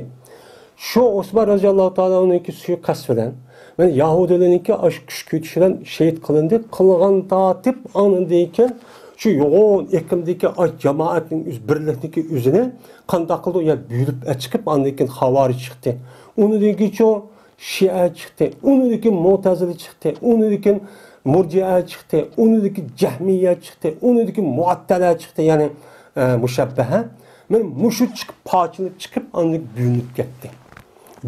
شۇ ئوسمان رەزىياللاھۇ تائالا ئەنھۇنىڭكى سۇيىقەست بىلەن، مانا يەھۇدىيلارنىڭكى ئاشۇ كۈچ كۈچ بىلەن شېھىت قىلىندى. قىلغان تارتىپ ئاندىن كېيىن شۇ يوغان ئېقىمدىكى ئاش جامائەتنىڭ ئۆز بىرلىكنىڭكى ئۆزىنى قانداق قىلدى؟ ئۇ يەر بۆلۈپ چىقىپ، ئاندىن كېيىن خاۋارىج چىقتى. ئۇنىڭدىن كېيىنچۇ شىئە چىقتى، ئۇنىڭدىن كېيىن مۇتەزىلە چىقتى، ئۇنىڭدىن كېيىن مۇرجىئە چىقتى، ئۇنىڭدىن كېيىن جەھمىيە چىقتى، ئۇنىڭدىن كېيىن مۇئەتتەلە چىقتى، يەنى، ئە، مۇشەببەھە. مانا مۇشۇ چىقىپ، پارچىلىنىپ چىقىپ، ئاندىن بۆلۈنۈپ كەتتى.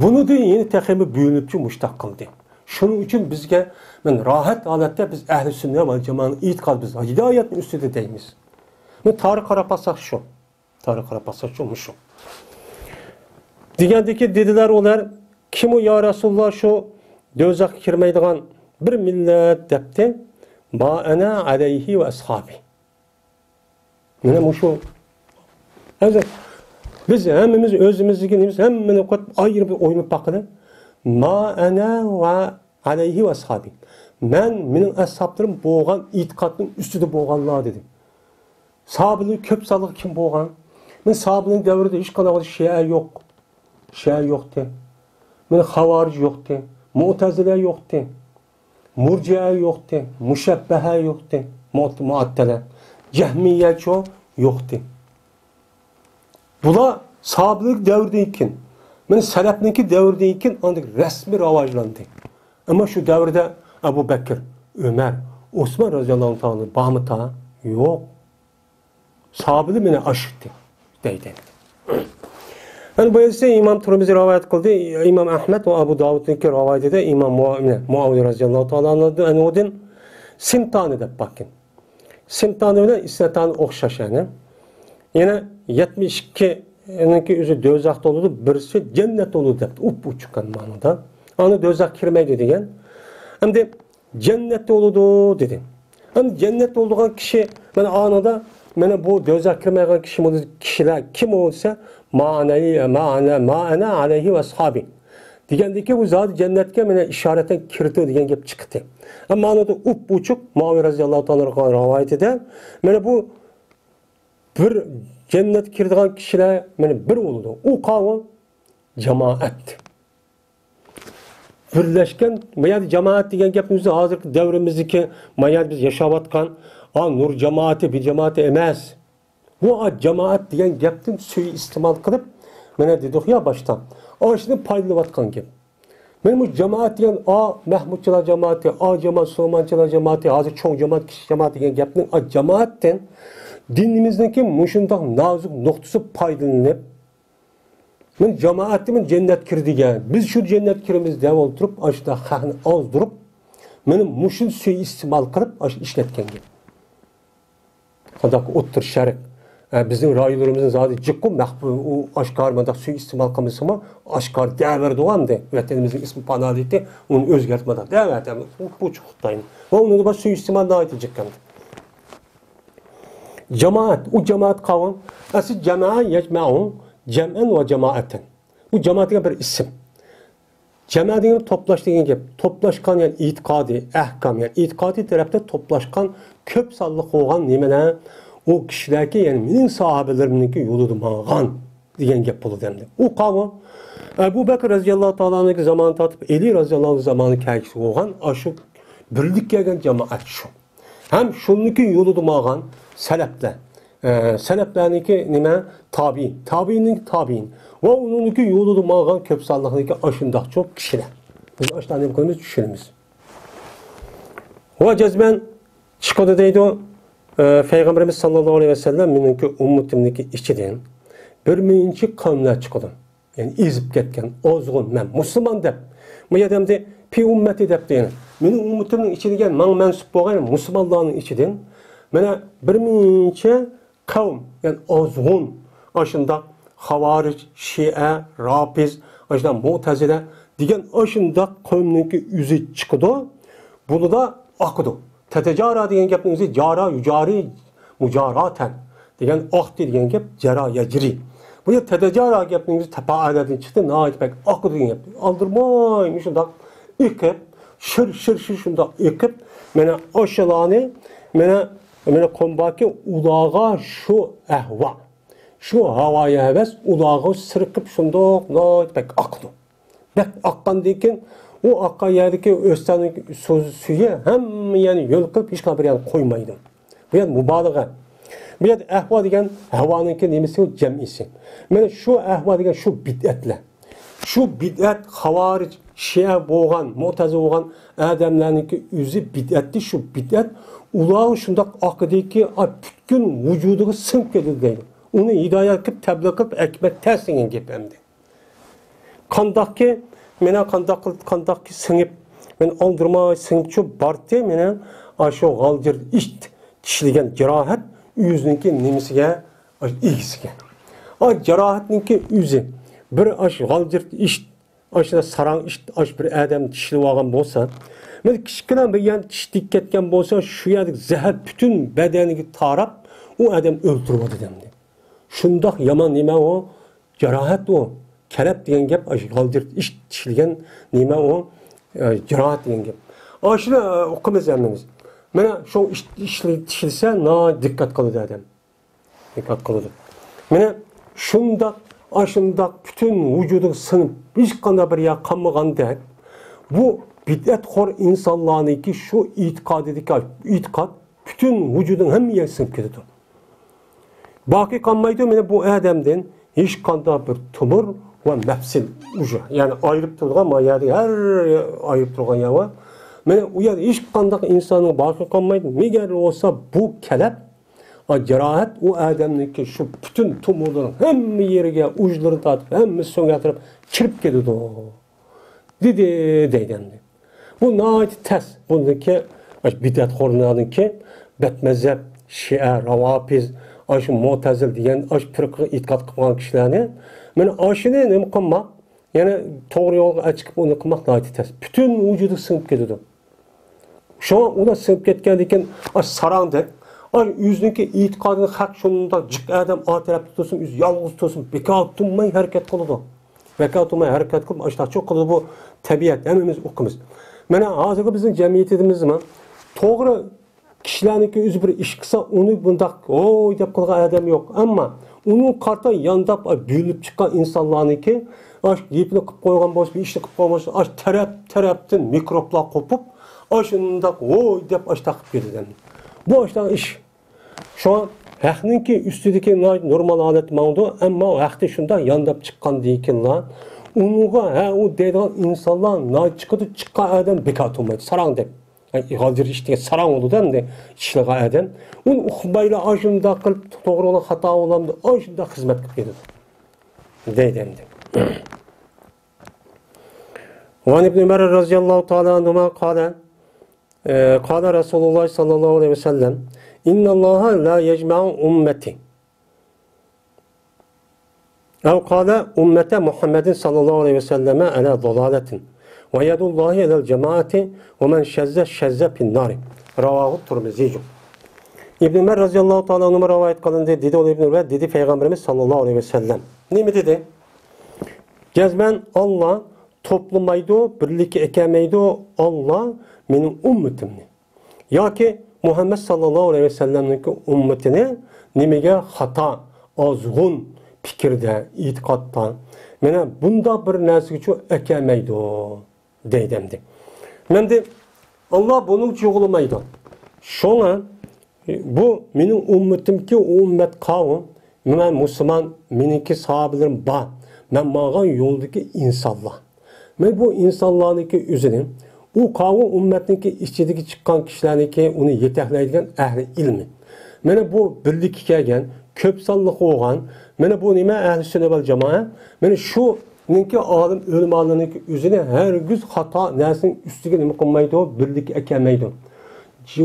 بۇنىڭدىن يەنە تېخىمۇ بۆلۈنۈپچۇ مۇشتاق قىلدى. شۇنىڭ ئۈچۈن بىزگە، مانا راھەت ھالەتتە بىز ئەھلى سۈننە ۋەل جامائەنىڭ ئېتىقادى، بىز ھىدايەتنىڭ ئۈستىدە دەيمىز. مانا تارىخقا قاراپ باقساق شۇ. تارىخقا قاراپ باقساق شۇ، مۇشۇ. دېگەندىكى دېدىلەر ئۇلار، كىم ئۇ يا رەسۇلۇللا شۇ دوزاخقا كىرمەيدىغان بىر مىللەت دەپتى. ما ئەنە ئەلەيھى ۋە ئەسھابى. مانا مۇشۇ ھازىر بىز ھەممىمىز ئۆزىمىزدىكى نېمىمىز ھەممىنى قويۇپ ئايرىپ ئويلىنىپ باققىلى. ما ئەنە ۋە ئەلەيھى ۋە ئەسھابى. مەن، مېنىڭ ئەسھابلىرىم بولغان ئېتىقادنىڭ ئۈستىدە بولغانلار دېدى. ساھابىلەر كۆپ سانلىق كىم بولغان؟ مەن ساھابىلەرنىڭ دەۋرىدە ھېچقانداق شىئە يوق. شىئە يوقتى. مەن خاۋارىج يوقتى. مۇئتەزىلە يوقتى. مۇرجىئە يوقتى، مۇشەببەھە يوقتى، مۇئت-، مۇئەتتىلە، جەھمىيەچۇ يوقتى. بۇلار ساھابىلىك دەۋردىن كېيىن، مەن سەلەفنىڭكى دەۋرىدىن كېيىن ئاندىن رەسمىي راۋاجلاندى. ئەمما شۇ دەۋردە ئەبۇ بەكىر، ئۆمەر، ئوسمان رەزىياللاھۇ تائالا بارمىتا؟ يوق. ساھابىلەر مېنى ئاشىتتى دەيدۇ. يەنە بۇ ھەدىسنى ئىمام تۇرمۇزى رىۋايەت قىلدى، ئىمام ئەھمەد ۋە ئەبۇ داۋۇدنىڭكى رىۋايىتىدە ئىمام مۇئا-، مۇئاۋىيە رەزىياللاھۇ تائالا ئەنھۇدىن سىنتانى دەپ باققىن. سىنتانى بىلەن ئىسنەتانى ئوخشاش يەنى. يەنە يەتمىش ئىككىنىڭكى ئۆزى دوزاختا بولىدۇ، بىرسى جەننەتتە بولىدۇ دەپتۇ، ئوپئوچۇق مەنىدا. ئانا دوزاخ كىرمەيدۇ دېگەن. ئەمدى جەننەتتە بولىدۇ دېدى. ئەمدى جەننەتتە بولىدىغان كىشى، مانا ئانىدا، مانا بۇ دوزاخ كىرمەيدىغان كىشى، بۇ كىشىلەر كىم ئۇ دېسە، ما ئەنە، ما ئەنە، ما ئەنە ئەلەيھى ۋە ئەسھابى. دېگەندىكى بۇ زادى جەننەتكە مانا ئىشارەتەن كىرىدۇ دېگەن گەپ چىقتى. ئەمما ئانىدا ئوپئوچۇق مۇئاۋىيە رەزىياللاھۇ تائالا رىۋايىتىدە، مانا بۇ بىر جەننەتكە كىرىدىغان كىشىلەر مانا بىر بولىدۇ. ئۇ قاۋۇل جامائەت. بىرلەشكەن، ما يەردە جامائەت دېگەن گەپنىڭ ئۆزى ھازىرقى دەۋرىمىزدىكى، ما يەردە بىز ياشاۋاتقان، ئا، نۇر جامائىتى، بىر جامائىتى ئەمەس. بۇ، ئا، جامائەت دېگەن گەپتىن سۇيىئىستېمال قىلىپ، مانا دېدۇق يا باشتا، ئاشۇنى پايدىلىنىۋاتقان گەپ. مانا بۇ جامائەت دېگەن، ئا، مەھمۇدچىلار جامائىتى، ئا، جامائەت، سۇلەيمانچىلار جامائىتى، ھازىر چوڭ جامائەت، كىچىك جامائەت دېگەن گەپنىڭ، ئا، جامائەتتىن دىنىمىزنىڭكى مۇشۇنداق نازۇك نۇقتىسى پايدىلىنىپ، مەن جامائەتتىمەن جەننەت كىر دېگەن. بىز شۇ جەننەت كىرىمىز دەپ ئولتۇرۇپ، ئاشۇنداق خەقنى ئازدۇرۇپ، مېنى مۇشۇنى سۇيىئىستېمال قىلىپ، ئاشۇ ئىشلەتكەن گەپ. قانداق ئوتتۇرا شەرق، ئە، بىزنىڭ رايونلىرىمىزنىڭ زادى جىققۇ مەخپىي، ئۇ ئاشكارا مۇنداق سۇيىئىستېمال قىلمىسىمۇ، ئاشكارا دەۋەردۇ ئەمدى. ۋەتىنىمىزنىڭ ئىسمى پاناھلىقى، ئۇنى ئوزگەرتمىدۇق دەۋەتەمدى. بۇ، بۇ چوقۇم خىتاينىڭ. ۋە ئۇنىڭدا بار سۇيىئىستېمال ناھايىتى جىق ئەمدى. جامائەت، ئۇ جامائەت قاۋۇل. ئەسلى جەمەئە يەجمەئۇ جەمئەن ۋە جامائەتەن. بۇ جامائەت دېگەن بىر ئىسىم. جەمەئە دېگەن توپلاش دېگەن گەپ. توپلاشقان، يەنى ئېتىقادى، ئەھكام، يەنى ئېتىقادىي تەرەپتە توپلاشقان كۆپ سانلىق بولغان نېمىلەر؟ ئۇ كىشىلەركى، يەنى مېنىڭ ساھابىلىرىمنىڭكى يولىدا ماڭغان دېگەن گەپ بولىدۇ ئەمدى. ئۇ قاۋۇل. ئەبۇ بەكىر رەزىياللاھۇ تائالانىڭكى زامانى تارتىپ ئەلى رەزىياللاھۇ زامانى كەلگۈسى بولغان ئاشۇ بىرلىككە كەلگەن جامائەت شۇ. ھەم شۇنىڭكى يولىدا ماڭغان سەلەپلەر. ئە، سەلەپلەرنىڭكى نېمە؟ تابىئىن. تابىئىننىڭكى تابىئىن. ۋە ئۇنىڭكى يولىدا ماڭغان كۆپ سانلىقنىڭكى ئاشۇنداقچۇ كىشىلەر. بىز ئاشۇنداق نېمە قىلىمىز؟ چۈشىنىمىز. ۋە جەزمەن چىقىدۇ دەيدۇ. ئە، پەيغەمبىرىمىز ساللاللاھۇ ئەلەيھى ۋەسەللەم مېنىڭكى ئۈممىتىمنىڭكى ئىچىدىن بىر مۇنچە قەۋملەر چىقىدۇ. يەنى ئېزىپ كەتكەن، ئازغۇن، مەن مۇسۇلمان دەپ. بۇ يەردە ئەمدى پى ئۈممەتى دەپتۇ يەنە. مېنىڭ ئۈممىتىمنىڭ ئىچىدە دېگەن ماڭا مەنسۇپ بولغان مۇسۇلمانلارنىڭ ئىچىدىن مانا بىر مۇنچە قەۋم، يەنى ئازغۇن، ئاشۇنداق خاۋارىج، شىئە، رافىز، ئاشۇنداق مۇئتەزىلە دېگەن ئاشۇنداق قەۋمنىڭكى ئۆزى چىقىدۇ. بۇنىدا ئاقىدۇ. تەتەجارا دېگەن گەپنىڭ ئۆزى جارا، يۇجارى، مۇجاراتەن دېگەن ئاقتى دېگەن گەپ، جەرا يەجرى. بۇ يەر تەتەجارا گەپنىڭ ئۆزى تەپائەلەدىن چىقتى، ناھايىتى بەك ئاقىدۇ دېگەن گەپ. ئالدىرىماي مۇشۇنداق ئېقىپ، شىر، شىر، شىر شۇنداق ئېقىپ، مانا ئاشۇلارنى، مانا، مانا قومباكى ئۇلارغا شۇ ئەھۋا، شۇ ھاۋايى ھەۋەس ئۇلارغا سىرقىپ شۇنداق ناھايىتى بەك ئاقىدۇ. بەك ئاققاندىن كېيىن، ئۇ ئاققان يەردىكى ئۆستەڭنىڭ سۇ-، سۈيى ھەممە يەرنى ھۆل قىلىپ، ھېچقانداق بىر يەرنى قويمايدۇ. بۇ يەر مۇبالىغە. بۇ يەردە ئەھۋا دېگەن ھاۋانىڭكى نېمىسى، جەمئىسى. مانا شۇ ئەھۋا دېگەن شۇ بىدئەتلەر. شۇ بىدئەت، خاۋارىج، شىئە بولغان، مۇئتەزىلە بولغان ئادەملەرنىڭكى ئۆزى بىدئەتتى. شۇ بىدئەت ئۇلارغا شۇنداق ئاقىدىكى، ئا، پۈتكۈل ۋۇجۇدىغا سىڭىپ كېتىدۇ دەيدۇ. ئۇنى ھىدايەت قىلىپ، تەبلىغ قىلىپ ئەكمەك تەس دېگەن گەپ ئەمدى. قانداقكى، مانا قانداق قىل-، قانداقكى سىڭىپ، مانا ئالدىرىماي سىڭىپچۇ بارتى، مانا ئاشۇ غالجىر ئىت چىشلىگەن جاراھەت ئۆزىنىڭكى نېمىسىگە، ئاشۇ ئىگىسىگە. ئا، جاراھەتنىڭكى ئۆزى بىر ئاشۇ غالجىر ئىت، ئاشۇ ساراڭ ئىت، ئاشۇ بىر ئادەمنى چىشلىۋالغان بولسا، مانا كىچىككىنە بىر يەرنى چىش تېگىپ كەتكەن بولسا، شۇ يەردىكى زەھەر پۈتۈن بەدەنگە تاراپ، ئۇ ئادەم ئۆلتۈرۈۋاتىدۇ ئەمدى. شۇنداق يامان نېمە ئۇ؟ جاراھەت ئۇ. كەلەپ دېگەن گەپ، ئاشۇ غالجىر ئىش تىشلىگەن نېمە ئۇ؟ ئە، جاراھەت دېگەن گەپ. ئاشۇنى، ئە، ئۇقىمىز ھەممىمىز. مانا شۇ ئىش، ئىش تىشلىسە، ناھايىتى دىققەت قىلىدۇ ئادەم. دىققەت قىلىدۇ. مانا شۇنداق، ئاشۇنداق پۈتۈن ۋۇجۇدىغا سىڭىپ، ھېچقانداق بىر يەر قالمىغاندەك، بۇ بىدئەتخور ئىنسانلارنىڭكى شۇ ئېتىقادىدىكى ئېتىقاد پۈتۈن ۋۇجۇدىنىڭ ھەممە يەرگە سىڭىپ كېتىدۇ. باقىي قالمايدۇ، مانا بۇ ئادەمدىن ھېچقانداق بىر تومۇر ۋە مەپسىل ئۇچى، يەنى ئايرىپ تۇرىدىغان، مانا يەردە ھەر ئايرىپ تۇرغان يەر بار. مانا ئۇ يەردە ھېچقانداق ئىنساننىڭ باقىي قالمايدۇ. مەگەر بولسا بۇ كەلەپ، ئا، جاراھەت ئۇ ئادەمنىڭكى شۇ پۈتۈن تومۇرلىرىنىڭ ھەممە يېرىگە، ئۇچلىرىنى تارتىپ، ھەممە سۆڭەكلەپ كىرىپ كېتىدۇ. دېدى، دەيدۇ ئەمدى. بۇ ناھايىتى تەس. بۇنىڭكى، ئاشۇ بىدئەتخورلارنىڭكى، بەتمەزھەپ، شىئە، راۋاپىز، ئاشۇ مۇتەزىل دېگەن ئاشۇ پىرقىگە ئېتىقاد قىلغان كىشىلەرنى، مانا ئاشۇنى نېمە قىلماق، يەنە توغرا يولغا ئەچىقىپ ئۇنى قىلماق ناھايىتى تەس. پۈتۈن ۋۇجۇدىغا سىڭىپ كېتىدۇ. شۇڭا ئۇلار سىڭىپ كەتكەندىن كېيىن، ئاشۇ ساراڭدەك، ئاشۇ ئۆزىنىڭكى ئېتىقادىنى خەق شۇنداق جىق ئادەم ئا تەرەپتە تۇرسۇن، ئۆزى يالغۇز تۇرسۇن، بىكار تۇرماي ھەرىكەت قىلىدۇ. بىكار تۇرماي ھەرىكەت قىلىپ، ئاشۇنداق قىلىدۇ بۇ تەبىئەت، ھەممىمىز ئۇقىمىز. مانا ھازىرقى بىزنىڭ جەمئىيىتىمىزمۇ توغرا كىشىلەرنىڭكى ئۆزى بىر ئىش قىلسا، ئۇنى بۇنداق ۋوي دەپ قىلغان ئادەم يوق. ئەمما ئۇنىڭغا قارىتا يانداپ، ئاي، بۆلۈنۈپ چىققان ئىنسانلارنىڭكى، ئاش، گېپىنى قىلىپ قويغان بولسا، بىر ئىشنى قىلىپ قويغان بولسا، ئاش، تەرەپ-تەرەپتىن مىكروبلار قوپۇپ، ئاشۇنداق ۋوي دەپ ئاش تاقىپ كېتىدۇ. بۇ ئاشۇنداق ئىش. شۇڭا ھەقنىڭكى ئۈستىدىكى ناھايىتى نورمال ھالەتتە ماڭىدۇ، ئەمما ھەقتە شۇنداق يانداپ چىققاندىن كېيىنلا، ئۇنىڭغا ھە، ئۇ دەيدىغان ئىنسانلار ناھايىتى چىقىدۇ، چىققان ئادەم بىكار تۇرمايدۇ، ساراڭدەك. ئاي، غالجىر ئىش دېگەن ساراڭ بولىدۇ ئەمدى ئىشلىغان ئادەم. ئۇنى ئۇقمايلا، ئاشۇنداق قىلىپ توغرا بولامدۇ، خاتا بولامدۇ، ئاشۇنداق خىزمەت قىلىپ كېتىدۇ. دەيدۇ ئەمدى. وعن ابن عمر رضي الله تعالى عنهما قال، قال رسول الله صلى الله عليه وسلم، إن الله لا يجمع أمتي أو قال أمة محمد صلى الله عليه وسلم على ضلالة، ويد الله على الجماعة، ومن شذ شذ في النار. رواه الترمذي. ئىبن ئۆمەر رەزىيەللاھۇ تائالا ئەنھۇما رىۋايەت قىلىندى، دېدى ئۇ ئىبن ئۆمەر، دېدى پەيغەمبىرىمىز ساللاللاھۇ ئەلەيھى ۋەسەللەم. نېمە دېدى؟ جەزمەن ئاللا توپلىمايدۇ، بىرلىككە ئەكەلمەيدۇ، ئاللا مېنىڭ ئۈممىتىمنى. ياكى مۇھەممەد ساللاللاھۇ ئەلەيھى ۋەسەللەمنىڭكى ئۈممىتىنى نېمىگە خاتا، ئازغۇن پىكىردە، ئېتىقادتا، مانا بۇنداق بىر نەرسىگىچۇ ئەكەلمەيدۇ دەيدۇ ئەمدى. ئەمدى ئاللا بۇنىڭ چۇغۇلىمايدۇ. شۇڭا بۇ مېنىڭ ئۈممىتىمكى ئۈممەت قاۋۇم، مەن مۇسۇلمان، مېنىڭكى ساھابىلىرىم بار، مەن ماڭغان يولدىكى ئىنسانلار. مەن بۇ ئىنسانلارنىڭكى ئۆزىنى، ئۇ قاۋۇم ئۈممەتنىڭكى ئىچىدىكى چىققان كىشىلەرنىڭكى ئۇنى يېتەكلەيدىگەن ئەھلى ئىلمى. مانا بۇ بىرلىككە كەلگەن، كۆپ سانلىق بولغان، مانا بۇ نېمە؟ ئەھلى سۈننە ۋەل جامائە. مانا شۇنىڭكى ئالىم ئۆلىمالىرىنىڭكى ئۆزىنى ھەرگىز خاتا نەرسىنىڭ ئۈستىگە نېمە قىلمايدۇ؟ بىرلىككە ئەكەلمەيدۇ.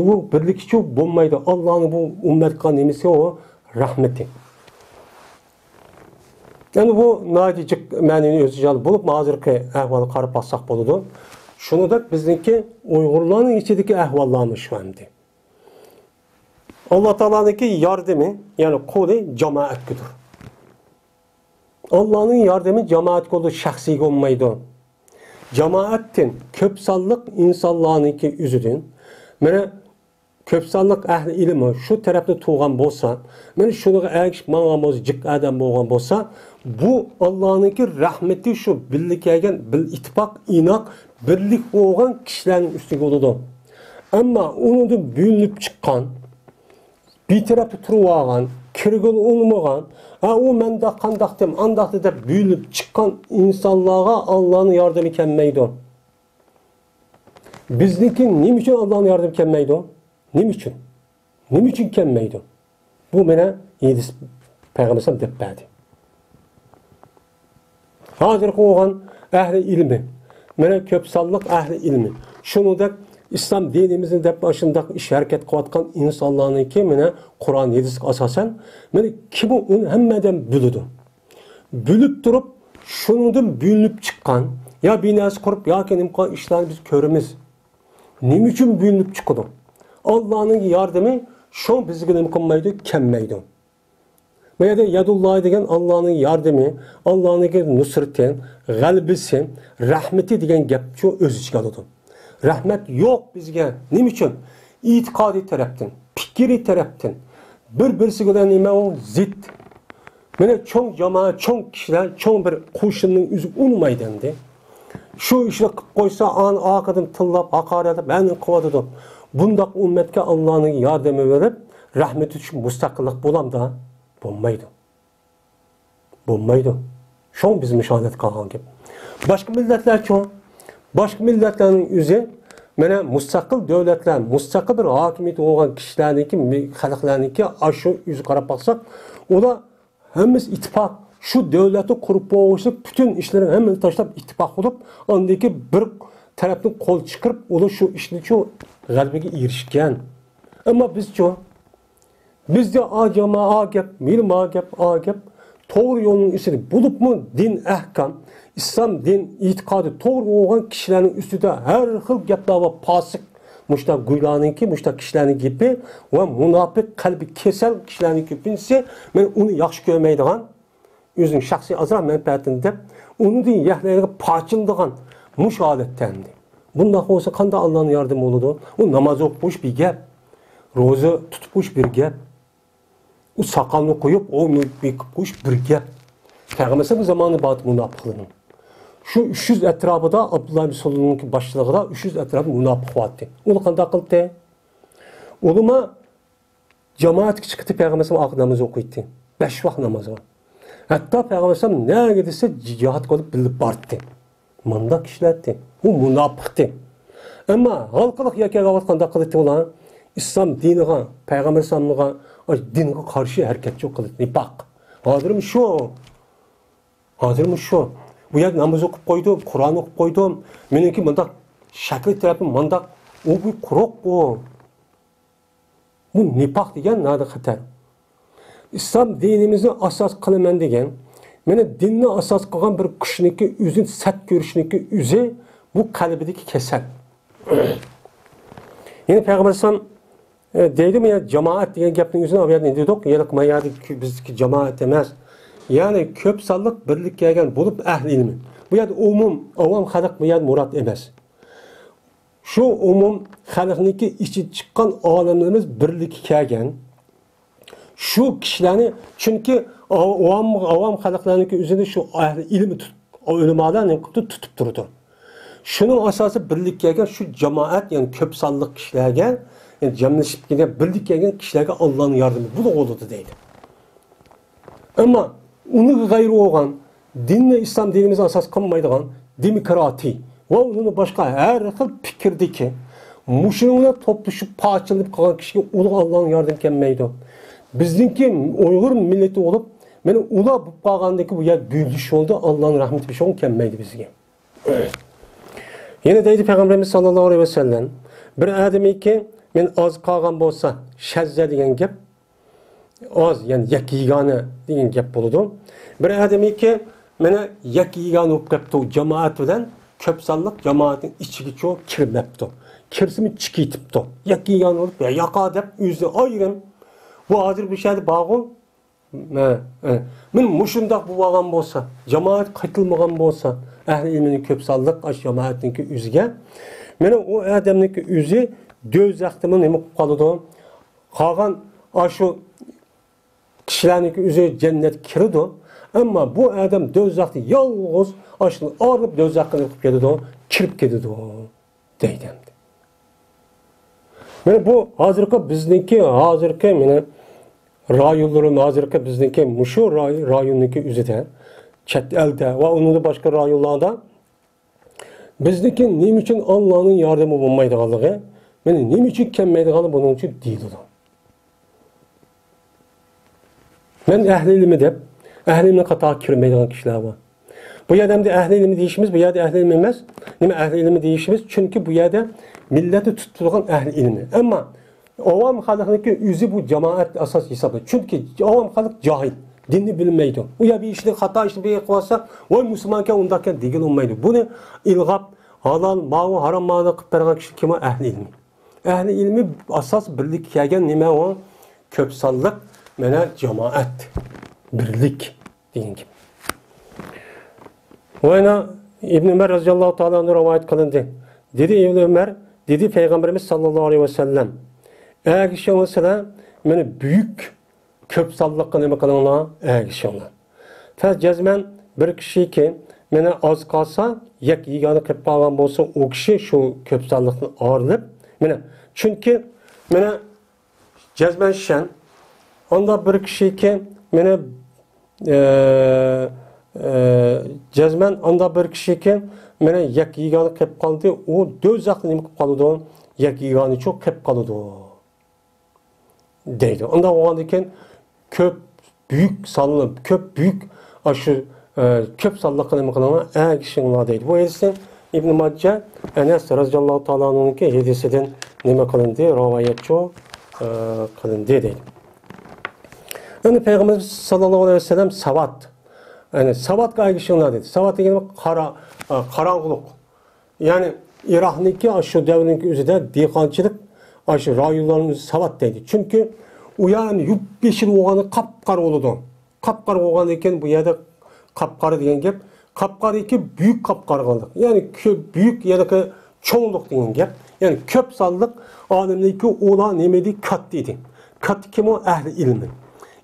بۇ بىرلىككىچۇ بولمايدۇ. ئاللانىڭ بۇ ئۈممەتكە نېمىسى ئۇ؟ رەھمىتى. يەنى بۇ ناھايىتى جىق مەنىۋى ئۆز ئىجادى بولۇپ، ھازىرقى ئەھۋالغا قاراپ باقساق بولىدۇ. شۇنىڭدەك بىزنىڭكى ئۇيغۇرلارنىڭ ئىچىدىكى ئەھۋاللارمۇ شۇ ئەمدى. ئاللا تائالانىڭكى ياردىمى، يەنى قولى جامائەتكىدۇر. ئاللانىڭ ياردىمى جامائەتكە بولىدۇ، شەخسىيگە بولمايدۇ. جامائەتتىن، كۆپ سانلىق ئىنسانلارنىڭكى ئۆزىدىن، مانا، كۆپ سانلىق ئەھلى ئىلمى شۇ تەرەپتە تۇرغان بولسا، مانا شۇنىڭغا ئەگىشىپ ماڭغان بولسا، جىق ئادەم بولغان بولسا، بۇ ئاللانىڭكى رەھمىتى شۇ بىللە كەلگەن، بىل ئىتتىپاق، ئىناق، بىرلىك بولغان كىشىلەرنىڭ ئۈستىگە بولىدۇ. ئەمما ئۇنىڭدىن بۆلۈنۈپ چىققان، بىر تەرەپتە تۇرۇۋالغان، كىرگىلى ئۇنىمىغان، ھە، ئۇ مەنداق، قانداق دېم، ئانداق دەپ بۆلۈنۈپ چىققان ئىنسانلارغا ئاللانىڭ ياردىمى كەلمەيدۇ. بىزنىڭكى نېمە ئۈچۈن ئاللانىڭ ياردىمى كەلمەيدۇ؟ نېمە ئۈچۈن؟ نېمە ئۈچۈن كەلمەيدۇ؟ بۇ مانا ھەدىس پەيغەمبەر دەپ بەردى. ھازىرقى بولغان ئەھلى ئىلمى، مانا كۆپ سانلىق ئەھلى ئىلمى، شۇنىڭدەك ئىسلام دىنىمىزنى دەپ ئاشۇنداق ئىش ھەرىكەت قىلىۋاتقان ئىنسانلارنىڭكى مانا قۇرئان ھەدىسكە ئاساسەن، مانا كىم ئۇنى ھەممە ئادەم بىلىدۇ. بىلىپ تۇرۇپ، شۇنىڭدىن بۆلۈنۈپ چىققان يا بىر نەرسە قۇرۇپ ياكى نېمە قىلغان ئىشلارنى بىز كۆرىمىز. نېمە ئۈچۈن بۆلۈنۈپ چىقىدۇ؟ ئاللانىڭ ياردىمى شۇ بىزگە نېمە قىلمايدۇ؟ كەلمەيدۇ. بۇ يەردە يەدۇللاھى دېگەن ئاللانىڭ ياردىمى، ئاللانىڭكى نۇسرىتى، غەلىبىسى، رەھمىتى دېگەن گەپنى ئۆز ئىچىگە ئالىدۇ. رەھمەت يوق بىزگە. نېمە ئۈچۈن؟ ئېتىقادىي تەرەپتىن، پىكرىي تەرەپتىن، بىر-بىرسى بىلەن نېمە ئۇ؟ زىت. مانا چوڭ جامائەت، چوڭ كىشىلەر، چوڭ بىر قوشۇننىڭ ئۆزى ئۇنىمايدۇ ئەمدى. شۇ ئىشنى قىلىپ قويسا، ئانى ئارقىدىن تىللاپ، ھاقارەتلەپ، ھەنە قىلىۋاتىدۇ. بۇنداق ئۈممەتكە ئاللانىڭ ياردىمى بېرىپ، رەھمىتى چۈشۈپ مۇستەقىللىق بولامدا؟ بولمايدۇ. بولمايدۇ. شۇڭا بىز مۇشۇ ھالەتكە قالغان گەپ. باشقا مىللەتلەرچۇ؟ باشقا مىللەتلەرنىڭ ئۆزى، مانا، مۇستەقىل دۆلەتلەر، مۇستەقىل بىر ھاكىمىيىتى بولغان كىشىلەرنىڭكى، مى-، خەلقلەرنىڭكى ئاشۇ ئۆزىگە قاراپ باقساق، ئۇلار ھەممىسى ئىتتىپاق. شۇ دۆلەتنى قۇرۇپ بولغۇچىلىك پۈتۈن ئىشلىرىنى ھەممىنى تاشلاپ ئىتتىپاق بولۇپ، ئاندىن كېيىن بىر تەرەپتىن قول چىقىرىپ، ئۇلار شۇ ئىشنىچۇ غەلىبىگە ئېرىشكەن. ئەمما بىزچۇ؟ بىزدە ئا جاما ئا گەپ، مىلما گەپ، ئا گەپ. توغرا يولنىڭ ئۈستىدە، بولۇپمۇ دىن ئەھكام، ئىسلام دىن ئېتىقادى توغرا بولغان كىشىلەرنىڭ ئۈستىدە ھەر خىل گەپلەر بار. پاسىق، مۇشۇنداق گۇيلارنىڭكى، مۇشۇنداق كىشىلەرنىڭ گېپى ۋە مۇناپىق، قەلبى كېسەل كىشىلەرنىڭ كۆپىنچىسى، مەن ئۇنى ياخشى كۆرمەيدىغان، ئۆزىنىڭ شەخسىي ئازراق مەنپەئەتىنى دەپ، ئۇنىڭدىن يەكلەيدىغان، پارچىلىنىدىغان مۇشۇ ھالەتتە ئەمدى. بۇنداق بولسا قانداق ئاللانىڭ ياردىمى بولىدۇ؟ ئۇ ناماز ئوقۇپ قويۇش بىر گەپ، روزا تۇتۇپ قويۇش بىر گەپ، ئۇ ساقالنى قويۇپ، ئۇ بېقىپ قويۇش بىر گەپ. پەيغەمبەر ئەلەيھىسسالام زامانىدا بار مۇناپىقلىرىنىڭ. شۇ ئۈچ يۈز ئەتراپىدا، ئابدۇللا ئىبن سەلۇلنىڭكى باشچىلىقىدا ئۈچ يۈز ئەتراپىدا مۇناپىق بار ئىدى. ئۇلار قانداق قىلدى؟ ئۇلىما جامائەتكە چىقىپ پەيغەمبەر ئەلەيھىسسالام ئارقىدا ناماز ئوقۇيتتى. بەش ۋاق نامازغا. ھەتتا پەيغەمبەر ئەلەيھىسسالام نەگە دېسە جىھادقا ئولۇپ بىللە بارتتى. مانداق كىشىلەرتى. ئۇ مۇناپىقتى. ئەمما ھالقىلىق يەكەنگە قانداق قىلاتتى ئۇلار؟ ئىسلام دىنىغا، پەيغەمبەر ئەلەيھىسسالامغا، دىنغا قارشى ھەرىكەتچى قىلاتتى. نىپاق. ھازىرمۇ شۇ. ھازىرمۇ شۇ. بۇ يەردە ناماز ئوقۇپ قويدۇم، قۇرئان ئوقۇپ قويدۇم. مېنىڭكى مۇنداق شەكلى تەرەپىم مۇنداق. ئۇ بۇ قۇرۇق ئۇ. بۇ نىپاق دېگەن ناھايىتى خەتەر. ئىسلام دىنىمىزنى ئاساس قىلىمەن دېگەن، مانا دىننى ئاساس قىلغان بىر كىشىنىڭكى ئۆزىنى سەت كۆرۈشنىڭكى ئۆزى بۇ قەلبىدىكى كېسەل. يەنى پەيغەمبەر ئەلەيھىسسالام، ئە، دەيدۇ، مانا جامائەت دېگەن گەپنىڭ ئۆزىنى ئۇ يەردە نېمە دېدۇق؟ يەنە ما يەردە بىزدىكى جامائەت ئەمەس. يەنى كۆپ سانلىق بىرلىككە كەلگەن بولۇپ ئەھلى ئىلمى. بۇ يەردە ئومۇم، ئاۋام خەلق بۇ يەردە مۇراد ئەمەس. شۇ ئومۇم خەلقنىڭكى ئىچىدىن چىققان ئالىملىرىمىز بىرلىككە كەلگەن. شۇ كىشىلەرنى، چۈنكى ئاۋام، ئاۋام خەلقلەرنىڭكى ئۆزىنى شۇ ئەھلى ئىلمى تۇت-، ئۆلىمالار نېمە قىپتۇ؟ تۇتۇپ تۇرىدۇ. شۇنىڭ ئاساسى بىرلىككە كەلگەن شۇ جامائەت، يەنى كۆپ سانلىق كىشىلەرگە، يەنى جەملىشىپ كەلگەن، بىرلىككە كەلگەن كىشىلەرگە ئاللانىڭ ياردىمى بۇلۇق بولىدۇ دەيدۇ. ئەمما ئۇنىڭغا غەيرى بولغان، دىننى ئىسلام دىنىمىزنى ئاساس قىلمايدىغان دېموكراتىي ۋە ئۇنىڭدىن باشقا ھەر خىل پىكىردىكى مۇشۇنىڭ بىلەن توپلىشىپ پارچىلىنىپ قالغان كىشىگە ئۇلۇغ ئاللانىڭ ياردىمى كەلمەيدۇ. بىزنىڭكى ئۇيغۇر مىللىتى بولۇپ، مانا ئۇلار بولۇپ قالغاندىن كېيىن بۇ يەر گۈللىشىش يولىدا ئاللانىڭ رەھمىتى بىر شۇڭا كەلمەيدۇ بىزگە. يەنە دەيدۇ پەيغەمبىرىمىز ساللاللاھۇ ئەلەيھى ۋەسەللەم، بىر ئادەمكى مەن ئاز قالغان بولسا، شەززە دېگەن گەپ، ئاز، يەنى يەككە يېگانە دېگەن گەپ بولىدۇ. بىر ئادەمكى مانا يەككە يېگانە بولۇپ قاپتۇ، جامائەت بىلەن كۆپ سانلىق جامائەتنىڭ ئىچىگىچۇ كىرمەپتۇ. كىرسىمۇ چىقىۋېتىپتۇ. يەككە يېگانە بولۇپ، يا ياقا دەپ ئۆزىنى ئايرىم. بۇ ھازىر بۇ شەھەردە بارغۇ. ھە، ھە. مانا مۇشۇنداق بولغان بولسا، جامائەت قېتىلمىغان بولسا، ئەھلى ئىلمىنىڭ كۆپ سانلىق ئاشۇ جامائەتنىڭكى ئۆزىگە، مانا ئۇ ئادەمنىڭكى ئۆزى دوزاختىمۇ نېمە قىلىپ قالىدۇ؟ قالغان ئاشۇ كىشىلەرنىڭكى ئۆزى جەننەتكە كىرىدۇ. ئەمما بۇ ئادەم دوزاختا يالغۇز ئاشۇندىن ئايرىلىپ دوزاخقا نېمە قىلىپ كېتىدۇ؟ كىرىپ كېتىدۇ. دەيدۇ ئەمدى. مانا بۇ ھازىرقى بىزنىڭكى، ھازىرقى مانا رايونلىرىم، ھازىرقى بىزنىڭكى مۇشۇ راي-، رايوننىڭكى ئۆزىدە، چەت ئەلدە ۋە ئۇنىڭدىن باشقا رايونلاردا بىزنىڭكى نېمە ئۈچۈن ئاللانىڭ ياردىمى بولمايدىغانلىقى، مانا نېمە ئۈچۈن كەلمەيدىغانلىقى بۇنىڭ ئۈچۈن دېيىلىدۇ. مەن ئەھلى ئىلمى دەپ، ئەھلى ئىلمى قاتارىغا كىرمەيدىغان كىشىلەر بار. بۇ يەردە ئەمدى ئەھلى ئىلمى دېيىشىمىز، بۇ يەردە ئەھلى ئىلمى ئەمەس. نېمە ئەھلى ئىلمى دېيىشىمىز؟ چۈنكى بۇ يەردە مىللەتنى تۇتۇپ تۇرغان ئەھلى ئىلمى. ئەمما ئاۋام خەلقنىڭكى ئۆزى بۇ جامائەت ئاساس ھېسابلىنىدۇ. چۈنكى ئاۋام خەلق جاھىل، دىننى بىلمەيدۇ. ئۇ يەر بىر ئىشنى، خاتا ئىشنى بىر قىلىۋاتسا، ۋاي مۇسۇلمانكەن، ئۇنداقكەن دېگىلى بولمايدۇ. بۇنى ئىلغاپ، ھالال، ماۋۇ ھارام، مانا قىلىپ بەرگەن كىشى كىم ئۇ؟ ئەھلى ئىلمى. ئەھلى ئىلمى ئاساس بىرلىككە كەلگەن نېمە ئۇ؟ كۆپ سانلىق مانا جامائەت. بىرلىك دېگەن گەپ. ۋە يەنە ئىبن ئۆمەر رەزىياللاھۇ تائالا ئەنھۇ رىۋايەت قىلىندى. دېدى ئىبن ئۆمەر، دېدى پەيغەمبىرىمىز ساللاللاھۇ ئەلەيھى ۋەسەللەم، ئەگىشىڭلار سىلەر مېنى بۈيۈك كۆپ سانلىققا نېمە قىلىڭلار، ئەگىشىڭلار. فە جەزمەن بىر كىشىكى مېنى ئاز قالسا، يەك يېگانە قېلىپ قالغان بولسا، ئۇ كىشى شۇ كۆپ سانلىقتىن ئايرىلىپ، مېنى، چۈنكى مېنى جەزمەن شەن، ئاندا بىر كىشىكى مېنى، ئە، ئە، جەزمەن ئاندا بىر كىشىكى مېنى يەك يېگانە قېلىپ قالدى، ئۇ دوزاختا نېمە قىلىپ قالىدۇ؟ يەك يېگانىچۇ قېلىپ قالىدۇ. دەيدۇ. ئۇنداق بولغاندىن كېيىن كۆپ بۈيۈك سانلىق، كۆپ بۈيۈك، ئاشۇ، ئە، كۆپ سانلىققا نېمە قىلىڭلار، ئەگىشىڭلار دەيدۇ. بۇ ھەدىسنى ئىبن ماجە ئەنەس رەزىياللاھۇ تائالا ئەنھۇنىڭكى ھەدىسىدىن نېمە قىلىندى، رىۋايەتچۇ، ئە، قىلىندى دەيدۇ. ئەمدى پەيغەمبەر ساللاللاھۇ ئەلەيھى ۋەسەللەم ساۋات، يەنى ساۋاتقا ئەگىشىڭلار دەيدۇ. ساۋات دېگەن قارا-، ئە، قاراڭغۇلۇق. يەنى ئىراقنىڭكى ئاشۇ دەۋرنىڭكى ئۆزىدە دېھقانچىلىق ئاشۇ رايونلارنىڭ ئۆزى ساۋات دەيدۇ. چۈنكى ئۇ يەرنى يۇپ-يېشىل بولغاندا قاپقارا بولىدۇ. قاپقارا بولغاندىن كېيىن بۇ يەردە قاپقارا دېگەن گەپ، قاپقارىكى بۈيۈك قاپقارىلىق. يەنى كۆپ، بۈيۈك، يەنى چوڭلۇق دېگەن گەپ. يەنى كۆپ سانلىق ئالىملىكى ئۇلار نېمە ئىدى؟ كاتتا ئىدى. كاتتا كىم ئۇ؟ ئەھلى ئىلمى.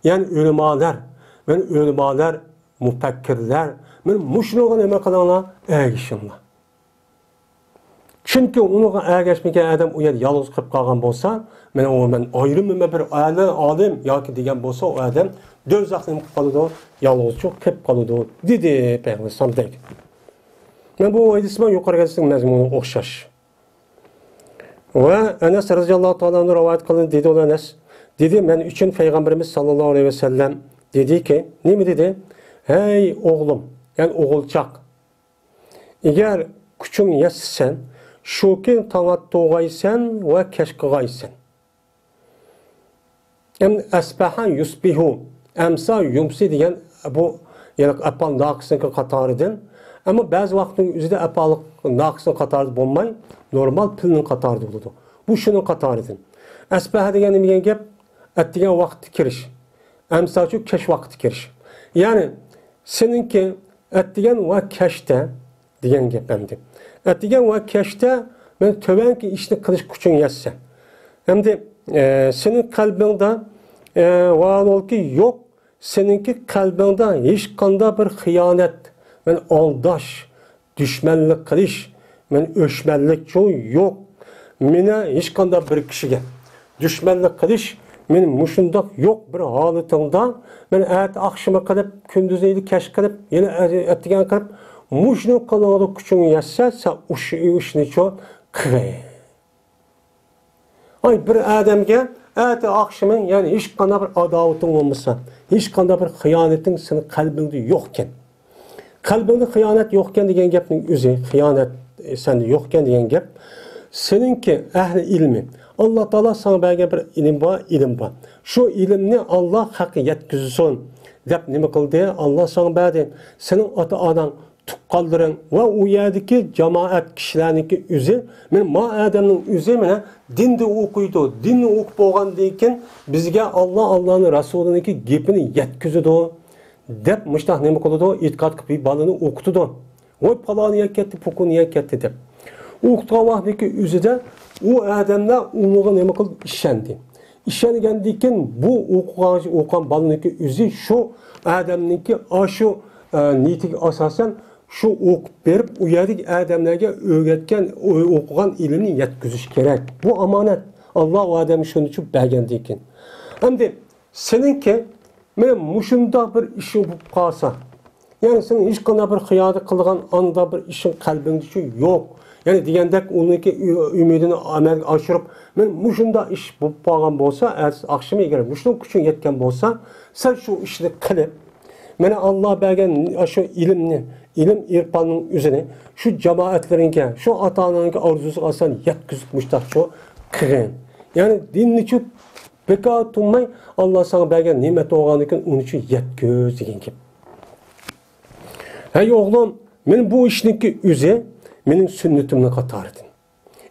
يەنى ئۆلىمالار، مەن ئۆلىمالار، مۇپەككىرلەر، مەن مۇشۇنىڭغا نېمە قىلىڭلار؟ ئەگىشىڭلار. چۈنكى ئۇنىڭغا ئەگەشمىگەن ئادەم ئۇ يەردە يالغۇز قېلىپ قالغان بولسا، مەن ئۇ، مەن ئايرىممەن، مەن بىر ئالىم، ئالىم ياكى دېگەن بولسا، ئۇ ئادەم دوزاختا نېمە قىلىپ قالىدۇ؟ يالغۇزچۇ قېلىپ قالىدۇ، دېدى پەيغەمبەر ئەلەيھىسسالام دەيدۇ. مەن بۇ ھەدىسمۇ يۇقىرىقى ھەدىسنىڭ مەزمۇنىغا ئوخشاش. ۋە ئەنەس رەزىياللاھۇ تائالا ئەنھۇ رىۋايەت قىلىندى، دېدى ئۇ ئەنەس. دېدى، مەن ئۈچۈن پەيغەمبىرىمىز ساللاللاھۇ ئەلەيھى ۋەسەللەم دېدىكى، نېمە دېدى؟ ھەي ئوغلۇم، يەنى ئوغۇلچاق، ئەگەر كۈچۈڭ يەتسە سەن، شۇ كۈن تاڭ ئاتتۇرغايسەن ۋە كەچ قىلغايسەن. ئەم-، ئەسبەھە يۇسبىھۇ، ئەمسا يۇمسى دېگەن بۇ، يەنى ئەپئال ناقىسنىڭكى قاتارىدىن. ئەمما بەزى ۋاقىتنىڭ ئۆزىدە ئەپئال ناقىسنىڭ قاتارىدا بولماي، نورمال پېئىلنىڭ قاتارىدا بولىدۇ. بۇ شۇنىڭ قاتارىدىن. ئەسبەھە دېگەن نېمە دېگەن گەپ؟ ئەتىگەن ۋاقىتتا كىرىش. ئەمساچۇ كەچ ۋاقىتتا كىرىش. يەنى سېنىڭكى ئەتىگەن ۋە كەچتە دېگەن گەپ ئەمدى. ئەتىگەن ۋە كەچتە مەن تۆۋەنكى ئىشنى قىلىش كۈچۈڭ يەتسە. ئەمدى، ئە، سېنىڭ قەلبىڭدە، ئە، ۋاھالەنكى يوق، سېنىڭكى قەلبىڭدە ھېچقانداق بىر خىيانەت، مەن ئالداش، دۈشمەنلىك قىلىش، مەن ئۆچمەنلىكچۇ يوق. مېنى ھېچقانداق بىر كىشىگە دۈشمەنلىك قىلىش، مېنى مۇشۇنداق يوق بىر ھالىتىڭدا، مەن ئەتە ئاخشىمى قىلىپ، كۈندۈزى كەچ قىلىپ، يەنە ئەتىگەن قىلىپ، مۇشۇنى قىلىڭدا كۈچۈڭ يەتسە، سەن ئۇش-، ئۇ ئىشنىچۇ قىلغىن. ئاي، بىر ئادەمگە ئەتە ئاخشىمى، يەنى ھېچقانداق بىر ئاداۋىتىڭ بولمىسا، ھېچقانداق بىر خىيانىتىڭ سېنىڭ قەلبىڭدە يوقكەن. قەلبىڭدە خىيانەت يوقكەن دېگەن گەپنىڭ ئۆزى، خىيانەت، ئە، سەندە يوقكەن دېگەن گەپ. سېنىڭكى ئەھلى ئىلمى، ئاللا تائالا ساڭا بەرگەن بىر ئىلىم بار، ئىلىم بار. شۇ ئىلىمنى ئاللا خەققە يەتكۈزسۇن دەپ نېمە قىلدى؟ ئاللا ساڭا بەردى. سېنىڭ ئاتا-ئاناڭ، تۇغقانلىرىڭ ۋە ئۇ يەردىكى جامائەت كىشىلەرنىڭكى ئۆزى، مانا ما ئادەمنىڭ ئۆزى مانا دىندا ئوقۇيدۇ، دىننى ئوقۇپ بولغاندىن كېيىن بىزگە ئاللا، ئاللانىڭ رەسۇلىنىڭكى گېپىنى يەتكۈزىدۇ دەپ مۇشۇنداق نېمە قىلىدۇ؟ ئېتىقاد قىلىپ بالىنى ئوقۇتىدۇ. ۋاي پالانى يەپ كەتتى، پۇقۇنى يەپ كەتتى دەپ. ئوقۇتقان ۋاقتىدىكى ئۆزىدە ئۇ ئادەملەر ئۇنىڭغا نېمە قىلدى؟ ئىشەندى. ئىشەنگەندىن كېيىن بۇ ئوقۇغان، ئوقۇغان بالىنىڭكى ئۆزى شۇ ئادەمنىڭكى ئاشۇ، ئە، نىيىتىگە ئاساسەن شۇ ئوقۇپ بېرىپ، ئۇ يەردىكى ئادەملەرگە ئۆگەتكەن، ئو-، ئوقۇغان ئىلمىنى يەتكۈزۈش كېرەك. بۇ ئامانەت. ئاللا ئۇ ئادەمگە شۇنى ئۈچۈن بەرگەندىن كېيىن. ئەمدى سېنىڭكى مانا مۇشۇنداق بىر ئىشىڭ بولۇپ قالسا، يەنى سېنىڭ ھېچقانداق بىر خىيانەت قىلغان ئانداق بىر ئىشىڭ قەلبىڭدىچۇ يوق. يەنى دېگەندەك ئۇنىڭكى ئۈ-، ئۈمىدىنى ئەمەلگە ئاشۇرۇپ، مانا مۇشۇنداق ئىش بولۇپ قالغان بولسا، ئەتىسى ئاخشىمى ئەگەر مۇشۇنىڭ كۈچۈڭ يەتكەن بولسا، سەن شۇ ئىشنى قىلىپ، مانا ئاللا بەرگەن شۇ ئىلىمنى، ئىلىم ئېرپاننىڭ ئۆزىنى شۇ جامائەتلىرىڭگە، شۇ ئاتا-ئاناڭغا ئارزۇسىغا ئاسان يەتكۈزۈپ مۇشتاقچۇ قىلغىن. يەنى دىننىچۇ بىكار تۇرماي، ئاللا ساڭا بەرگەن نېمەت بولغاندىكىن ئۇنىچۇ يەتكۈز دېگەن گەپ. ھەي ئوغلۇم، مانا بۇ ئىشنىڭكى ئۆزى مېنىڭ سۈننىتىمنىڭ قاتارىدىن.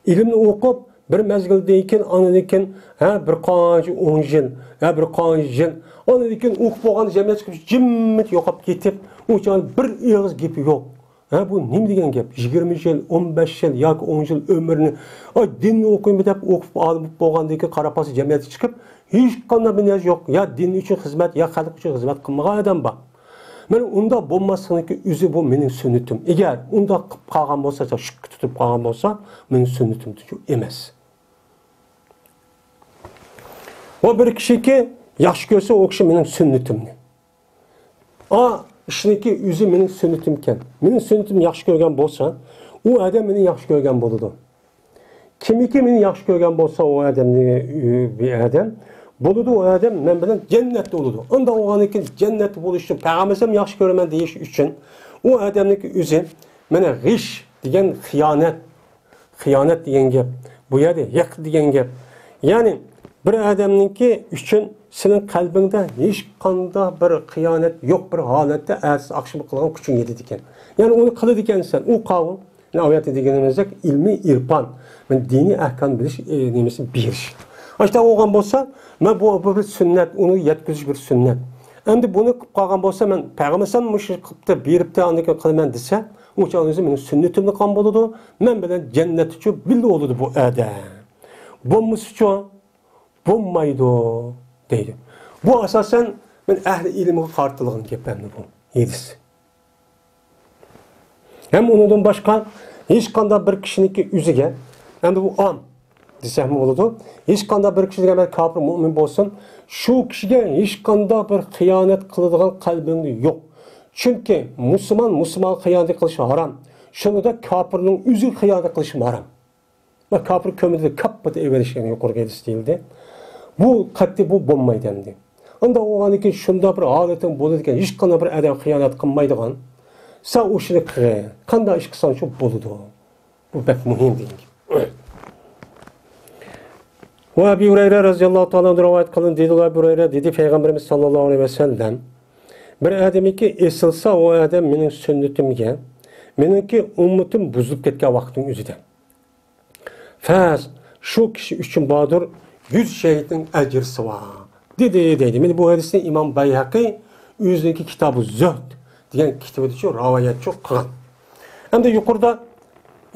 ئىلىمنى ئوقۇپ، بىر مەزگىلدىن كېيىن، ئاندىن كېيىن، ھە، بىر قانچە ئون يىل، ھە، بىر قانچە يىل، ئاندىن كېيىن ئوقۇپ بولغان جەمئىيەت چىقىپ، جىممىت يوقاپ كېتىپ، ئۇ چاغدا بىر ئېغىز گېپى يوق. ھە، بۇ نېمە دېگەن گەپ؟ يىگىرمە يىل، ئون بەش يىل ياكى ئون يىل ئۆمرىنى، ئاي، دىننى ئوقۇيمەن دەپ ئوقۇپ، ئالىم بولۇپ بولغاندىن كېيىن قارا پاسا جەمئىيەتكە چىقىپ، ھېچقانداق بىر نەرسە يوق. يا دىن ئۈچۈن خىزمەت، يا خەلق ئۈچۈن خىزمەت قىلمىغان ئادەم بار. مانا ئۇنداق بولماسلىقنىڭكى ئۆزى بۇ مېنىڭ سۈننىتىم. ئەگەر ئۇنداق قىلىپ قالغان بولسا، شۈككە تۇتۇپ قالغان بولسا، مېنىڭ سۈننىتىم ئەمەس. ئۇ بىر كىشىكى ياخشى كۆرسە، ئۇ كىشى مېنىڭ سۈننىتىمنى. ئا، ئىشنىڭكى ئۆزى مېنىڭ سۈننىتىمكەن. مېنىڭ سۈننىتىمنى ياخشى كۆرگەن بولسا، ئۇ ئادەم مېنى ياخشى كۆرگەن بولىدۇ. كىمكى مېنى ياخشى كۆرگەن بولسا، ئۇ ئادەمنى، ئۆ، بىر ئادەم بولىدۇ، ئۇ ئادەم مەن بىلەن جەننەتتە بولىدۇ. ئۇنداق بولغاندىن كېيىن جەننەتتە بولۇش ئۈچۈن، پەيغەمبەر ئەلەيھىسسالام ياخشى كۆرىمەن دېيىش ئۈچۈن، ئۇ ئادەمنىڭكى ئۆزى مانا غىش دېگەن خىيانەت، خىيانەت دېگەن گەپ. بۇ يەردە ھەق دېگەن گەپ. يەنى بىر ئادەمنىڭكى ئۈچۈن سېنىڭ قەلبىڭدە ھېچقانداق بىر خىيانەت يوق بىر ھالەتتە ئەتىسى ئاخشىمى قىلغان كۈچۈڭ يېتىدىكەن. يەنى ئۇنى قىلىدىكەنسەن، ئۇ قاۋۇل. يەنى ئايەتتە دېگىنىمىزدەك ئىلمىي ئىرپان، دىنىي ئەھكام بىلىش، ئە، نېمىسىنى بېرىش. ئاشۇنداق بولغان بولسا، مانا بۇ، بۇ بىر سۈننەت، ئۇنى يەتكۈزۈش بىر سۈننەت. ئەمدى بۇنى قىلىپ قالغان بولسا، مەن پەيغەمبەر ئەلەيھىسسالام مۇشۇ قىپتى، بېرىپتۇ، ئاندىن كېيىن قىلىمەن دېسە، ئۇ چاغدا ئۆزى مېنىڭ سۈننىتىمنى قىلغان بولىدۇ، مەن بىلەن جەننەتتە بىللە بولىدۇ بۇ ئادەم. بولمىسىچۇ؟ بولمايدۇ دەيدۇ. بۇ ئاساسەن مەن ئەھلى ئىلىمغا قارىتىلغان گەپ ئەمدى بۇ ھەدىس. ھەم ئۇنىڭدىن باشقا ھېچقانداق بىر كىشىنىڭكى ئۆزىگە، ئەمدى بۇ ئام دېسەكمۇ بولىدۇ، ھېچقانداق بىر كىشىگە، كاپىر، مۆمىن بولسۇن، شۇ كىشىگە ھېچقانداق بىر خىيانەت قىلىدىغان قەلبىڭدە يوق. چۈنكى مۇسۇلمان مۇسۇلمانغا خىيانەت قىلىشى ھارام. شۇنىڭدەك كاپىرنىڭ ئۆزىگە خىيانەت قىلىشى ھارام. ۋە كاپىر كۆمىدى، كاپپىتى ئېۋېرىشكەن يۇقىرىقى ھەدىستە دېيىلدى. بۇ قەتئىي بۇ بولمايدۇ ئەمدى. ئۇنداق بولغاندىن كېيىن شۇنداق بىر ھالىتىڭ بولىدىكەن، ھېچقانداق بىر ئادەم خىيانەت قىلمايدىغان. سەن ئۇ ئىشنى قىلغىن. قانداق ئىش قىلساڭ شۇ بولىدۇ. بۇ بەك مۇھىم دېگەن گەپ. ۋە ئەبى ھۇرەيرە رەزىياللاھۇ تائالا ئەنھۇ رىۋايەت قىلىندى، دېدى، ئەبى ھۇرەيرە دېدى، پەيغەمبىرىمىز ساللاللاھۇ ئەلەيھى ۋەسەللەم، بىر ئادەمكى ئېسىلسا، ئۇ ئادەم مېنىڭ سۈننىتىمگە، مېنىڭكى ئۈممىتىم بۇزۇلۇپ كەتكەن ۋاقىتنىڭ ئۆزىدە. فەز، شۇ كىشى ئۈچۈن باردۇر يۈز شېھىتنىڭ ئەجرىسى بار، دېدى، دەيدۇ. مانا بۇ ھەدىسنى ئىمام بەيھەقى ئۆزىنىڭكى كىتابى زۆھد دېگەن كىتابىدا شۇ رىۋايەتچۇ قىلغان. ئەمدى يۇقىرىدا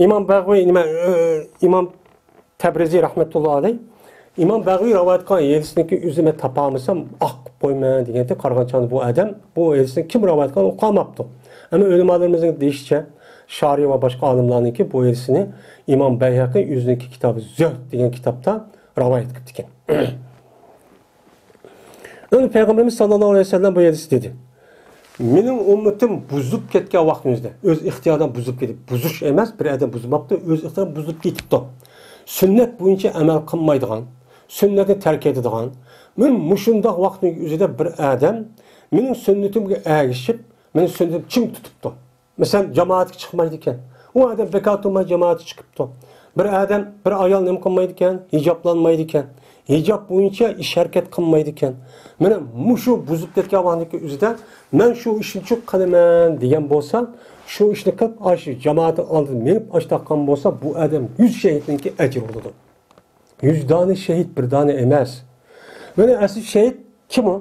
ئىمام بەغۋى، نېمە، ئى، ئىمام تەبرىزى رەھمەتۇللا ئەلەيھ، ئىمام بەغۋى رىۋايەت قىلغان ھەدىسنىڭكى ئۆزى مەن تاپالمىسام، ئاق قىلىپ قويىمەن دېگەندەك قارىغان چاغدا بۇ ئادەم بۇ ھەدىسنى كىم رىۋايەت قىلغان، ئۇ قالماپتۇ. ئەمما ئۆلىمالىرىمىزنىڭ دېيىشىچە، شارىي ۋە باشقا ئالىملارنىڭكى بۇ ھەدىسىنى ئىمام بەيھەقى ئۆزىنىڭكى كىتابى زۆھد دېگەن كىتابتا رىۋايەت قىپتىكەن. ئەمدى پەيغەمبىرىمىز ساللاللاھۇ ئەلەيھى ۋەسەللەم بۇ ھەدىستە دېدى، مېنىڭ ئۈممىتىم بۇزۇلۇپ كەتكەن ۋاقتىمىزدا، ئۆز ئىختىيارىدىن بۇزۇلۇپ كېتىپ، بۇزۇش ئەمەس، بىر ئادەم بۇزماپتۇ، ئۆز ئىختىيارىدىن بۇزۇلۇپ كېتىپتۇ. سۈننەت بويىچە ئەمەل قىلمايدىغان، سۈننەتنى تەرك ئېتىدىغان، مانا مۇشۇنداق ۋاقىتنىڭ ئۆزىدە بىر ئادەم مېنىڭ سۈننىتىمگە ئەگىشىپ، مېنىڭ سۈننىتىمنى چىڭ تۇتۇپتۇ. مەسىلەن، جامائەتكە چىقمايدىكەن. ئۇ ئادەم بىكار تۇرماي جامائەتكە چىقىپتۇ. بىر ئادەم، بىر ئايال نېمە قىلمايدىكەن؟ ھىجابلانمايدىكەن. ھىجاب بويىچە ئىش ھەرىكەت قىلمايدىكەن. مانا مۇشۇ بۇزۇپ كەتكەن ۋاقىتنىڭكى ئۆزىدە مەن شۇ ئىشنى چۇ قىلىمەن دېگەن بولسا، شۇ ئىشنى قىلىپ، ئاشۇ جامائەتنىڭ ئالدىدا مېڭىپ ئاش تاققان بولسا، بۇ ئادەم يۈز شېھىتنىڭكى ئەجرى بولىدۇ. يۈز دانە شېھىت، بىر دانە ئەمەس. مانا ئەسلى شېھىت كىم ئۇ؟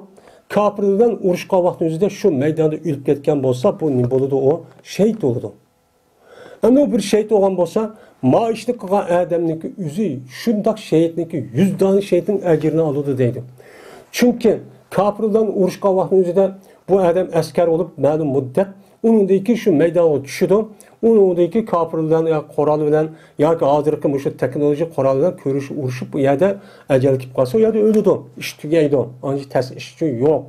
كاپىر بىلەن ئۇرۇشقان ۋاقتىنىڭ ئۆزىدە شۇ مەيداندا ئۆلۈپ كەتكەن بولسا، بۇ نېمە بولىدۇ؟ ئۇ شېھىت بولىدۇ. ئەمما بىر شېھىت بولغان بولسا، ما ئىشنى قىلغان ئادەمنىڭكى ئۆزى شۇنداق شېھىتنىڭكى يۈز دانە شېھىتنىڭ ئەجرىنى ئالىدۇ دەيدۇ. چۈنكى كاپىر بىلەن ئۇرۇشقان ۋاقتىنىڭ ئۆزىدە بۇ ئادەم ئەسكەر بولۇپ، مەلۇم مۇددەت ئۇنىڭدىن كېيىن شۇ مەيدانغا چۈشىدۇ. ئۇنىڭدىن كېيىن كاپىر بىلەن يا قورال بىلەن ياكى ھازىرقى مۇشۇ تېخنولوگىيە قورال بىلەن كۆرۈشۈپ، ئۇرۇشۇپ، ئۇ يەردە ئەجەل كېلىپ قالسا، ئۇ يەردە ئۆلىدۇ. ئىش تۈگەيدۇ. ئانچە تەس ئىش ئۈچۈن يوق.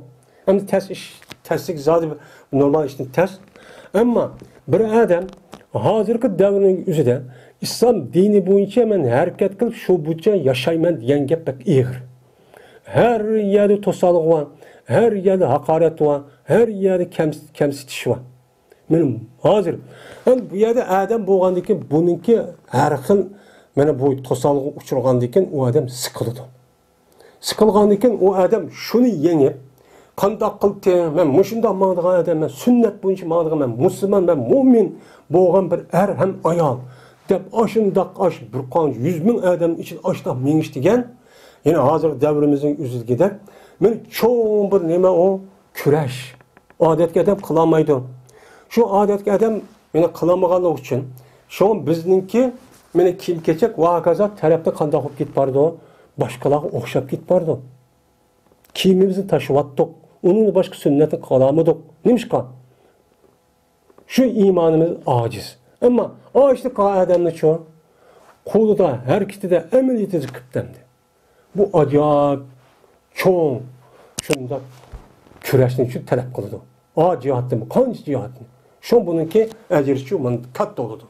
ئەمدى تەس ئىش، تەسلىك زادى نورمال ئىشتىن تەس. ئەمما بىر ئادەم ھازىرقى دەۋرنىڭ ئۆزىدە ئىسلام دىنى بويىچە مەن ھەرىكەت قىلىپ، شۇ بويىچە ياشايمەن دېگەن گەپ بەك ئېغىر. ھەر يەردە توسالغۇ بار، ھەر يەردە ھاقارەت بار، ھەر يەردە كەمس-، كەمسىتىش بار. مانا ھازىر، ئەمدى بۇ يەردە ئادەم بولغاندىن كېيىن بۇنىڭكى ھەر خىل، مانا بۇ توسالغۇغا ئۇچرىغاندىن كېيىن ئۇ ئادەم سىقىلىدۇ. سىقىلغاندىن كېيىن ئۇ ئادەم شۇنى يېڭىپ، قانداق قىلدىم؟ مەن مۇشۇنداق ماڭىدىغان ئادەم، مەن سۈننەت بويىچە ماڭىدىغان، مەن مۇسۇلمان، مەن مۇئمىن بولغان بىر ئەر ھەم ئايال. دەپ، ئاشۇنداق ئاش بىر قانچە يۈز مىڭ ئادەمنىڭ ئىچىدە ئاشۇنداق مېڭىش دېگەن، يەنە ھازىرقى دەۋرىمىزنىڭ ئۆزىدىكىدەك، مانا چوڭ بىر نېمە ئۇ؟ كۈرەش. ئادەتتىكى ئادەم قىلالمايدۇ. شۇ ئادەتتىكى ئادەم مانا قىلالمىغانلىقى ئۈچۈن، شۇڭا بىزنىڭكى مانا كىيىم-كېچەك ۋە ھاكازا تەرەپتە قانداق بولۇپ كېتىپ بارىدۇ؟ باشقىلارغا ئوخشاپ كېتىپ بارىدۇ. كىيىمىمىزنى تاشلىۋەتتۇق. ئۇنىڭدىن باشقا سۈننەتنى قىلالمىدۇق. نېمىشقا؟ شۇ ئىمانىمىز ئاجىز. ئەمما ئاشۇنداق قىلغان ئادەمنىچۇ؟ قولىدا، ھەرىكىتىدە، ئەمەلىيىتىدە قىپتەمدى. بۇ ئاجايىپ چوڭ، شۇنداق كۈرەشنى شۇ تەلەپ قىلىدۇ. ئا جىھاتتىن، قانچە جىھاتتىن. شۇ بۇنىڭكى ئەجرىچۇ مانا كاتتا بولىدۇ.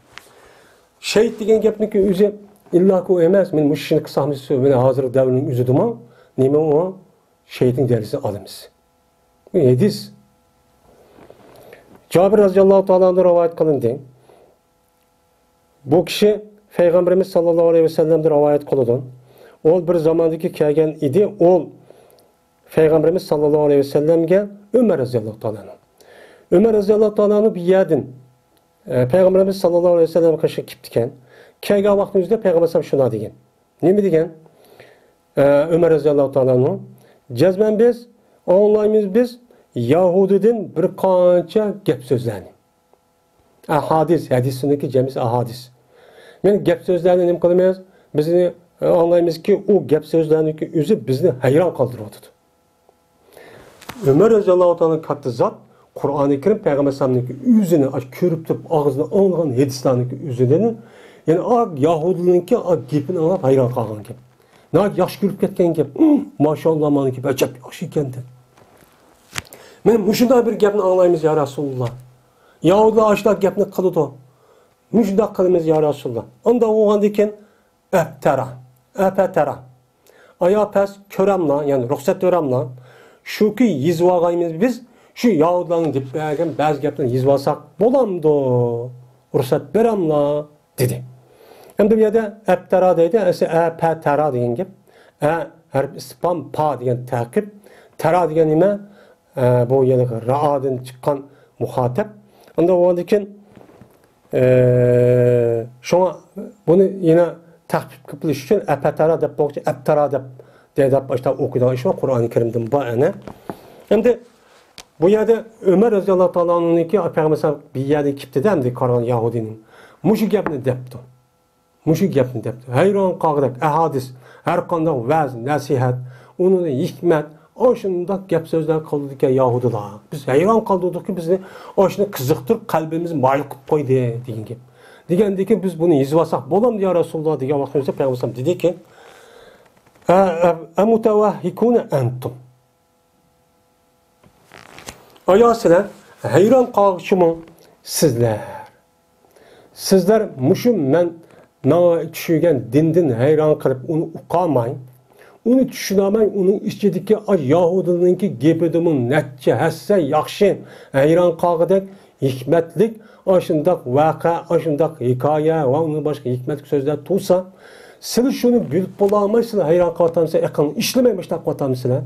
شېھىت دېگەن گەپنىڭكى ئۆزى ئىللاكى ئۇ ئەمەس. مەن مۇشۇ ئىشنى قىلسام، مەن ھازىرقى دەۋرنىڭ ئۆزىدىمۇ نېمە ئۇ؟ شېھىتنىڭ دەرىجىسىنى ئالىمىز. بۇ ھەدىس. جابىر رەزىياللاھۇ تائالا ئەنھۇ رىۋايەت قىلىندى. بۇ كىشى پەيغەمبىرىمىز ساللاللاھۇ ئەلەيھى ۋەسەللەمدىن رىۋايەت قىلىدۇ. ئۇ بىر زاماندىكى كەلگەن ئىدى. ئۇ پەيغەمبىرىمىز ساللاللاھۇ ئەلەيھى ۋەسەللەمگە، ئۆمەر رەزىياللاھۇ تائالا ئەنھۇ. ئۆمەر رەزىياللاھۇ تائالا ئەنھۇ بىر يەردىن، ئە، پەيغەمبىرىمىز ساللاللاھۇ ئەلەيھى ۋەسەللەم قېشىغا كېلىپتىكەن. كەلگەن ۋاقتىمىزدا پەيغەمبەر ئەلەيھىسسالام شۇنداق دېگەن. نېمە دېگەن؟ ئە، ئۆمەر رەزىياللاھۇ تائالا ئەنھۇ، جەزمەن بىز ئاڭلايمىز بىز يەھۇدىيدىن بىر قانچە گەپ سۆزلەرنى. ئەھادىس، ھەدىسنىڭكى جەمئىسى ئەھادىس. مەن گەپ سۆزلەرنى نېمە قىلىمىز؟ بىزنى، ئە، ئاڭلايمىزكى، ئۇ گەپ سۆزلەرنىڭكى ئۆزى بىزنى ھەيران قالدۇرۇۋاتىدۇ. ئۆمەر رەزىياللاھۇ تائالا كاتتا زات، قۇرئانى كەرىم پەيغەمبەر ئەلەيھىسسالامنىڭكى ئۆزىنى ئاش كۆرۈپ تۇرۇپ ئاغزىدىن ئاڭلىغان ھەدىسلەرنىڭكى ئۆزىدىن، يەنى ئا يەھۇدىينىڭكى ئا گېپىنى ئاڭلاپ ھەيران قالغان گەپ. ناھايىتى ياخشى كۆرۈپ كەتكەن گەپ. ماشائاللا، مانا گەپ ئەجەب ياخشى ئىكەن دەپ. مانا مۇشۇنداق بىر گەپنى ئاڭلايمىز يا رەسۇلۇللا. يەھۇدىيلار ئاشۇنداق گەپنى قىلىدۇ. مۇشۇنداق قىلىمىز يا رەسۇلۇللا. ئانداق بولغاندىن كېيىن ئەپتەرا، ئەپەتەرا. ئايا پەس كۆرەملا، يەنى رۇخسەت بېرەملا. شۇكى يېزىۋالغايمىز بىز، شۇ يەھۇدىيلارنىڭ دەپ بەرگەن بەزى گەپلىرىنى يېزىۋالساق بولامدۇ؟ رۇخسەت بېرەملا، دېدى. ئەمدى بۇ يەردە ئەپتەرا دەيدۇ، ئەسلى ئەپەتەرا دېگەن گەپ. ئە ھەرپ ئىسپان، پا دېگەن تەقىب، تەرا دېگەن نېمە؟ ئە، بۇ يەنە رائادىن چىققان مۇخاتەپ. ئاندىن ئۇنىڭدىن كېيىن، ئە، شۇڭا بۇنى يەنە تەخپىپ قىلىش ئۈچۈن ئەپەتەرا دەپ بولغۇچە ئەپتەرا دەپ، دەپ ئاشۇنداق ئوقۇيدىغان ئىش بار، قۇرئانى كەرىمدىن بار ئەنە. ئەمدى بۇ يەردە ئۆمەر رەزىياللاھۇ تائالا ئەنھۇنىڭكى پەيغەمبەر بىر يەردىن كېپتىدە، ئەمدى قارىغان يەھۇدىينىڭ مۇشۇ گەپنى دەپتۇ. مۇشۇ گەپنى دەپتۇ. ھەيران قالغۇدەك ئەھادىس، ھەر قانداق ۋەز، نەسىھەت، ئۇنىڭدا ھېكمەت، ئاشۇنداق گەپ سۆزلەر قىلىدىكەن يەھۇدىيلار. بىز ھەيران قالدۇردۇقكى، بىزنى ئاشۇنى قىزىقتۇرۇپ، قەلبىمىزنى مايىل قىلىپ قويدى دېگەن گەپ. دېگەندىكىن بىز بۇنى يېزىۋالساق بولامدۇ يا رەسۇلۇللا دېگەن ۋاقتىمىزدا پەيغەمبەر دېدىكى، ئە، ئە، ئەمۇتەۋەھھىكۇنە ئەنتۇم. ئايا سىلەر ھەيران قالغۇچىمۇ سىزلەر؟ سىزلەر مۇشۇ مەن ماڭا چۈشۈرگەن دىندىن ھەيران قېلىپ ئۇنى ئۇقالماي، ئۇنى چۈشىنەلمەي، ئۇنىڭ ئىچىدىكى ئاي يەھۇدىينىڭكى گېپىدىمۇ نەچچە ھەسسە ياخشى ھەيران قالغۇدەك ھېكمەتلىك ئاشۇنداق ۋەقە، ئاشۇنداق ھېكايە ۋە ئۇندىن باشقا ھېكمەتلىك سۆزلەر تۇرسا، سىلەر شۇنى بىلىپ بولالماي، سىلەر ھەيران قېلىۋاتامسىلەر، ئەقلىڭ ئىشلىمەي مۇشۇنداق قىلىۋاتامسىلەر؟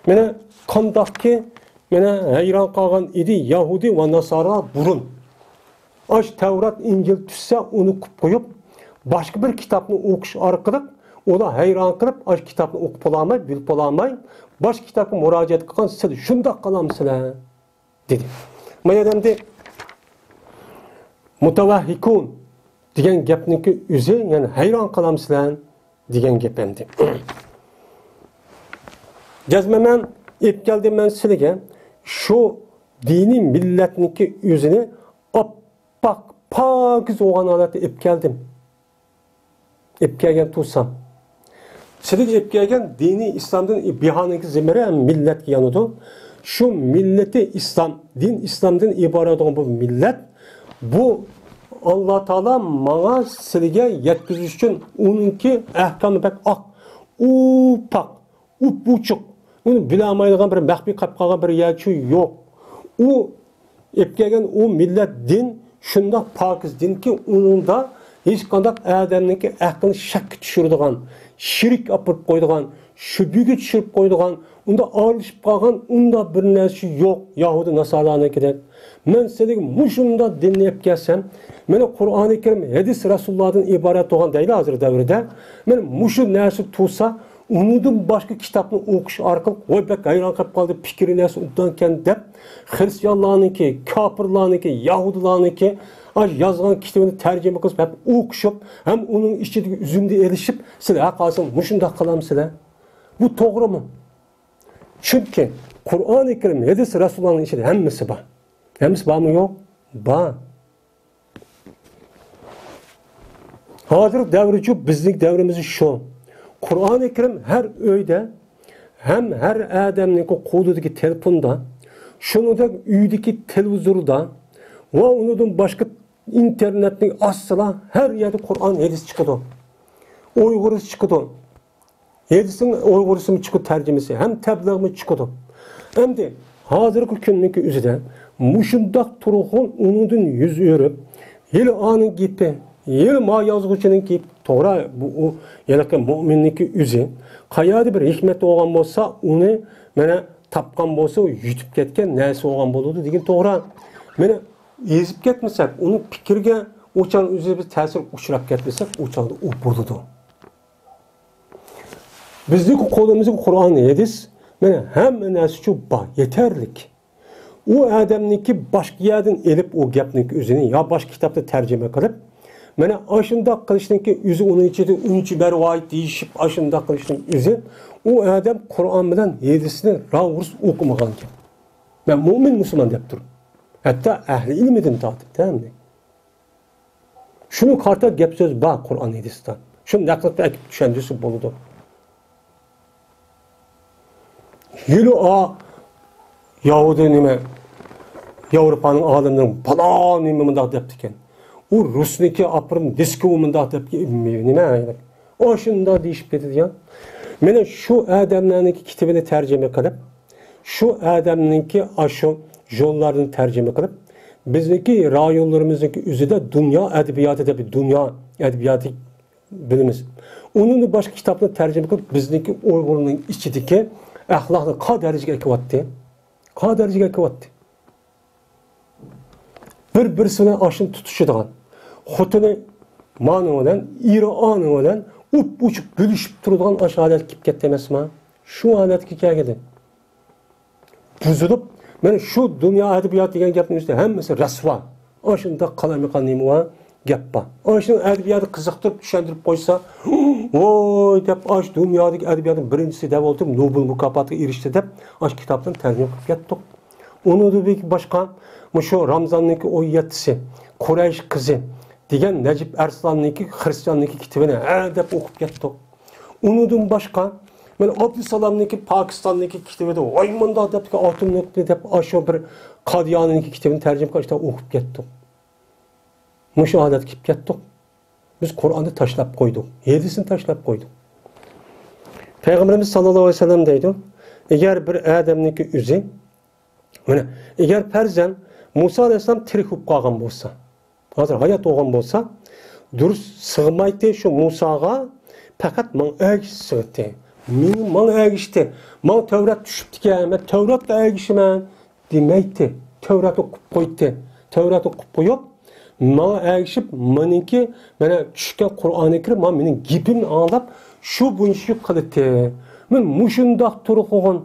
مانا قانداقكى، مانا ھەيران قالغان ئىدى يەھۇدىي ۋە ناسارا بۇرۇن. ئاش تەۋرات، ئىنجىل چۈشسە، ئۇنى قويۇپ قويۇپ، باشقا بىر كىتابنى ئوقۇش ئارقىلىق ئۇلار ھەيران قېلىپ، ئاش كىتابنى ئوقۇپ بولالماي، بىلىپ بولالماي، باشقا كىتابقا مۇراجىئەت قىلغان سىلەر شۇنداق قىلامسىلەر؟ دېدى. ما يەردە ئەمدى مۇتەۋەھھىكۇن دېگەن گەپنىڭكى ئۆزى، يەنى ھەيران قالامسىلەر دېگەن گەپ ئەمدى. جەزمەن مەن ئېلىپ كەلدىم مەن سىلىگە شۇ دىنىي مىللەتنىڭكى ئۆزىنى ئاپئاق، پاكىز بولغان ھالەتتە ئېلىپ كەلدىم. ئېلىپ كەلگەن تۇرسام، سىلىگە ئېلىپ كەلگەن دىنى ئىسلامدىن، بىھانىڭكى زېمىرى مىللەتكە يانىدۇ. شۇ مىللىتى ئىسلام، دىن ئىسلامدىن ئىبارەت بولغان بۇ مىللەت، بۇ ئاللا تائالا ماڭا سىلىگە يەتكۈزۈش ئۈچۈن ئۇنىڭكى ئەھكامى بەك ئاق، ئۇپاق، ئۇپئوچۇق، ئۇنى بىلەلمەيدىغان بىر مەخپىي قېلىپ قالغان بىر يەرچۇ يوق. ئۇ ئېلىپ كەلگەن ئۇ مىللەت دىن شۇنداق پاكىز دىنكى، ئۇنىڭدا ھېچقانداق ئادەمنىڭكى ئەقلىنى شەككە چۈشۈرىدىغان، شىرك ئاپىرىپ قويىدىغان، شۈبھىگە چۈشۈرۈپ قويىدىغان، ئۇنداق ئارىلىشىپ قالغان ئۇنداق بىر نەرسە يوق يەھۇدىي ناسارانىڭكىدەك. مەن سىلىگە مۇشۇنداق دىننى ئېلىپ كەلسەم، مانا قۇرئانى كەرىم، ھەدىس رەسۇللاردىن ئىبارەت بولغان دەيدۇ ھازىر دەۋردە. مانا مۇشۇ نەرسە تۇرسا، ئۇنىڭدىن باشقا كىتابنى ئوقۇش ئارقىلىق، ۋاي، بەك ھەيران قېلىپ قالدى، پىكرى نەرسە ئوبدانكەن دەپ، خرىستىيانلارنىڭكى، كاپىرلارنىڭكى، يەھۇدىيلارنىڭكى ئاش يازغان كىتابىنى تەرجىمە قىلىپ، ھەم ئوقۇشۇپ، ھەم ئۇنىڭ ئىچىدىكى ئۈزۈمنى ئېلىشىپ، سىلەر ھەق ئالسىڭىز مۇشۇنداق قىلامسىلەر؟ بۇ توغرىمۇ؟ چۈنكى قۇرئانى كەرىم، ھەدىس رەسۇللارنىڭ ئىچىدە ھەممىسى بار. ھەممىسى بارمۇ يوق؟ بار. ھازىر دەۋرىچۇ، بىزنىڭ دەۋرىمىز شۇ. قۇرئانى كەرىم ھەر ئۆيدە ھەم ھەر ئادەمنىڭ قولىدىكى تېلېفوندا، شۇنىڭدەك ئۆيدىكى تېلېۋىزوردا ۋە ئۇنىڭدىن باشقا ئىنتېرنېتنى ئاچسىلا، ھەر يەردە قۇرئان، ھەدىس چىقىدۇ. ئۇيغۇرچە چىقىدۇ. ھەدىسنىڭ ئۇيغۇرچىسىمۇ چىقىدۇ، تەرجىمىسى ھەم تەبلىغمۇ چىقىدۇ. ئەمدى ھازىرقى كۈننىڭكى ئۆزىدە مۇشۇنداق تۇرغۇن ئۇنىڭدىن يۈز ئۆرۈپ، ھېلى ئانىڭ گېپى، ھېلى ما يازغۇچىنىڭ گېپى توغرا، بۇ، ئۇ ھېلىقى مۇئمىننىڭكى ئۆزى قەيەردە بىر ھېكمەت بولغان بولسا، ئۇنى مانا تاپقان بولسا، يۈتۈپ كەتكەن نەرسە بولغان بولىدۇ دېگەن توغرا. مانا يېزىپ كەتمىسەك، ئۇنىڭ پىكرىگە ئۇ چاغ ئۆزى بىر تەسىر ئۇچراپ كەتمىسەك، ئۇ چاغدا ئۇ بولىدۇ. بىزنىڭ قولىمىزدا قۇرئان، ھەدىس، مانا ھەممە نەرسە شۇ بار، يېتەرلىك. ئۇ ئادەمنىڭكى باشقا يەردىن ئېلىپ ئۇ گەپنىڭكى ئۆزىنى يا باشقا كىتابتا تەرجىمە قىلىپ، مانا ئاشۇنداق قىلىشنىڭكى ئۆزى ئۇنىڭ ئىچىدە ئۈنچە مەرۋايىت دېيىشىپ ئاشۇنداق قىلىشنىڭ ئۆزى ئۇ ئادەم قۇرئان بىلەن ھەدىسنى راۋۇرۇس ئوقۇمىغانىكەن. مەن مۇئمىن مۇسۇلمان دەپ تۇرۇپ. ھەتتا ئەھلى ئىلمىدىن تارتىپ، تەملىك. شۇنى قارىتا گەپ سۆز بار قۇرئان ھەدىستە. شۇنى نەقىل قىلىپ ئەكىپ چۈشەندۈرسە بولىدۇ. ھېلى ئا يەھۇدىي نېمە، ياۋروپانىڭ ئالىملىرى پالان نېمە مۇنداق دەپتىكەن. ئۇ رۇسنىكى ئاپىرىم دىسكى ئۇ مۇنداق دەپ نېمە، ئاشۇنداق دېيىشىپ كېتىدىكەن. مانا شۇ ئادەملەرنىڭكى كىتابىنى تەرجىمە قىلىپ، شۇ ئادەمنىڭكى ئاشۇ يوللارنى تەرجىمە قىلىپ، بىزنىڭكى رايونلىرىمىزنىڭكى ئۆزىدە دۇنيا ئەدەبىياتى دەپ، دۇنيا ئەدەبىياتى بىلىمىز. ئۇنىڭدىن باشقا كىتابنى تەرجىمە قىلىپ، بىزنىڭكى ئۇيغۇرنىڭ ئىچىدىكى ئەخلاقنى قا دەرىجىگە ئەكىۋاتتى؟ قا دەرىجىگە ئەكىۋاتتى؟ بىر-بىرسى بىلەن ئاشۇنى تۇتۇشىدىغان، خوتۇنى مانىڭ بىلەن، ئېرى ئانىڭ بىلەن ئۇپ-ئوچۇق بۆلۈشۈپ تۇرىدىغان ئاشۇ ھالەتكە كېلىپ كەتتى ئەمەسما؟ شۇ ھالەتكە كەلگىدى. بۇزۇلۇپ، مانا شۇ دۇنيا ئەدەبىياتى دېگەن گەپنىڭ ئۈستىدە ھەممىسى رەسۋا. ئاشۇنداق قالايمىقان نېمە بار؟ گەپ بار. ئاشۇنىڭ ئەدەبىياتى قىزىقتۇرۇپ چۈشەندۈرۈپ قويسا، ۋوي دەپ، ئاشۇ دۇنيادىكى ئەدەبىياتنىڭ بىرىنچىسى دەپ ئولتۇرۇپ، نوبېل مۇكاپاتىغا ئېرىشتى دەپ، ئاشۇ كىتابتىن تەرجىمە قىلىپ كەتتۇق. ئۇنىڭدىن باشقا، مۇشۇ رامزاننىڭكى ئون يەتتىسى، قۇرەيش قىزى دېگەن نەجىپ ئەرسلاننىڭكى خىرىستىياننىڭكى كىتابىنى ھە دەپ ئوقۇپ كەتتۇق. ئۇنىڭدىن باشقا، مانا ئابدۇسالامنىڭكى پاكىستاننىڭكى كىتابىدا ۋاي مۇنداق دەپتىكەن، ئاتوم نۇقتىلى دەپ، ئاشۇ بىر قادىيانىنىڭكى كىتابىنى تەرجىمە قىلىپ ئوقۇپ كەتتۇق. مۇشۇ ھالەتكە كېلىپ كەتتۇق. بىز قۇرئاننى تاشلاپ قويدۇق، ھەدىسنى تاشلاپ قويدۇق. پەيغەمبىرىمىز ساللاللاھۇ ئەلەيھى ۋەسەللەم دەيدۇ، ئەگەر بىر ئادەمنىڭكى ئۆزى، مانا، ئەگەر پەرزەن مۇسا ئەلەيھىسسالام تىرىك بولۇپ قالغان بولسا، ھازىر ھايات بولغان بولسا، دۇرۇس سىغمايتتى شۇ مۇساغا، پەقەت ماڭا ئەگىشىپ سىغىتتى. مېنى، ماڭا ئەگىشتى. ماڭا تەۋرات چۈشۈپتىكەن، مەن تەۋراتقا ئەگىشىمەن دېمەيتتى. تەۋرات ئوقۇپ قويدى. تەۋرات ئوقۇپ قويۇپ، ماڭا ئەگىشىپ، مېنىڭكى، مانا چۈشكەن قۇرئانى كەرىم، مانا مېنىڭ گېپىمنى ئاڭلاپ، شۇ بويىچە قىلىتتى. مەن مۇشۇنداق تۇرۇقلىغان،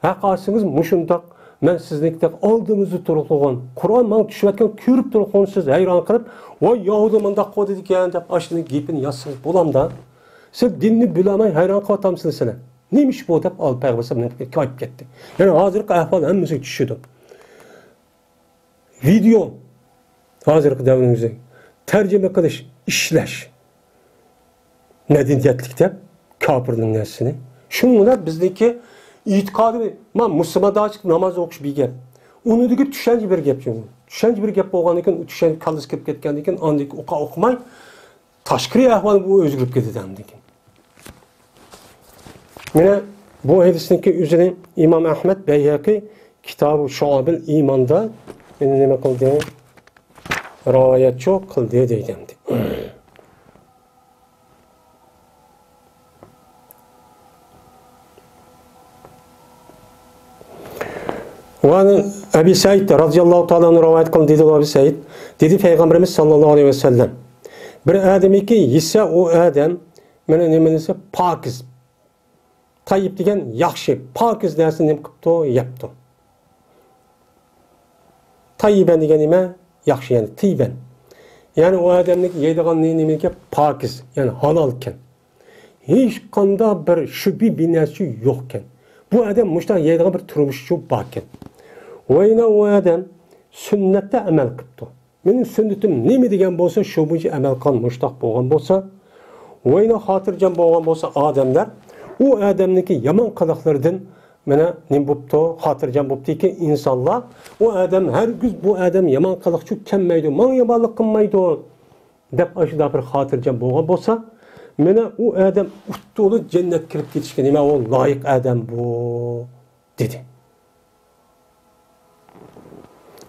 ھەق ئالسىڭىز مۇشۇنداق، مەن سىزنىڭكىدەك ئالدىمىزدا تۇرۇقلىغان، قۇرئان ماڭا چۈشۈۋاتقان كۆرۈپ تۇرۇقلىغان سىز ھەيران قېلىپ، ۋاي يەھۇدىي مۇنداق قىلدىكەن دەپ، ئاشۇنىڭ گېپىنى يازسىڭىز بولامدا؟ سىز دىننى بىلەلمەي ھەيران قېلىۋاتامسىلەر سىلەر؟ نېمە ئىش بۇ دەپ، ئال پەيغەمبەر ئەلەيھىسسالام كېتىپ كەتتى. يەنى ھازىرقى ئەھۋال ھەممىسىگە چۈشىدۇ. ۋىدېئو، ھازىرقى دەۋرىمىزدە تەرجىمە قىلىش، ئىشلەش، مەدەنىيەتلىك دەپ كاپىرنىڭ نەرسىسىنى. شۇنىڭ بىلەن بىزنىڭكى ئېتىقادى، ما، مۇسۇلماندا ناماز ئوقۇش بىر گەپ. ئۇنىڭدىكى چۈشەنچە بىر گەپ. چۈشەنچە بىر گەپ بولغاندىن كېيىن، چۈشەنچە كاللىسىغا كىرىپ كەتكەندىن كېيىن، ئاندىن كېيىن ئوقۇ-، ئوقۇماي، تاشقىرى ئەھۋال بۇ ئۆزگىرىپ كېتىدۇ ئاندىن كېيىن. مانا بۇ ھەدىسنىڭكى ئۆزىنى ئىمام ئەھمەد بەيھەقى كىتابى شۇئەبىل ئىماندا مانا نېمە قىلدى؟ رىۋايەتچۇ قىلدى دەيدۇ ئەمدى. ۋەن ئەبى سەئىد رازىياللاھۇ تائالا ئەنھۇ رىۋايەت قىلدى، دېدى ئەبى سەئىد، دېدى پەيغەمبىرىمىز ساللاللاھۇ ئەلەيھى ۋەسەللەم، بىر ئادەمكى يېسە، ئۇ ئادەم مانا نېمە دېسە، پاكىز. تەييىب دېگەن ياخشى، پاكىز نەرسىنى نېمە قىپتۇ؟ يەپتۇ. تەييىبەن دېگەن نېمە؟ ياخشى، يەنى تىيبەن. يەنى ئۇ ئادەمنىڭ يەيدىغان نېمىكى پاكىز، يەنى ھالالكەن. ھېچقانداق بىر شۈبھە، بىر نەرسە يوقكەن. بۇ ئادەم مۇشۇنداق يەيدىغان بىر تۇرمۇشى باركەن. ۋەينا ئۇ ئادەم سۈننەتتە ئەمەل قىپتۇ. مېنىڭ سۈننىتىم نېمە دېگەن بولسا، شۇ بويىچە ئەمەل قىلغان، مۇشۇنداق بولغان بولسا، ۋەينا خاتىرجەم بولغان بولسا ئادەملەر، ئۇ ئادەمنىڭكى يامان قىلىقلىرىدىن مانا نېمە بوپتۇ، خاتىرجەم بوپتۇكى ئىنسانلار، ئۇ ئادەم ھەرگىز بۇ ئادەم يامان قىلىقچۇ كەلمەيدۇ، ماڭا يامانلىق قىلمايدۇ دەپ ئاشۇنداق بىر خاتىرجەم بولغان بولسا، مانا ئۇ ئادەم ئۇتتۇلۇ جەننەتكە كىرىپ كېتىشكە نېمە ئۇ لايىق ئادەم بۇ، دېدى.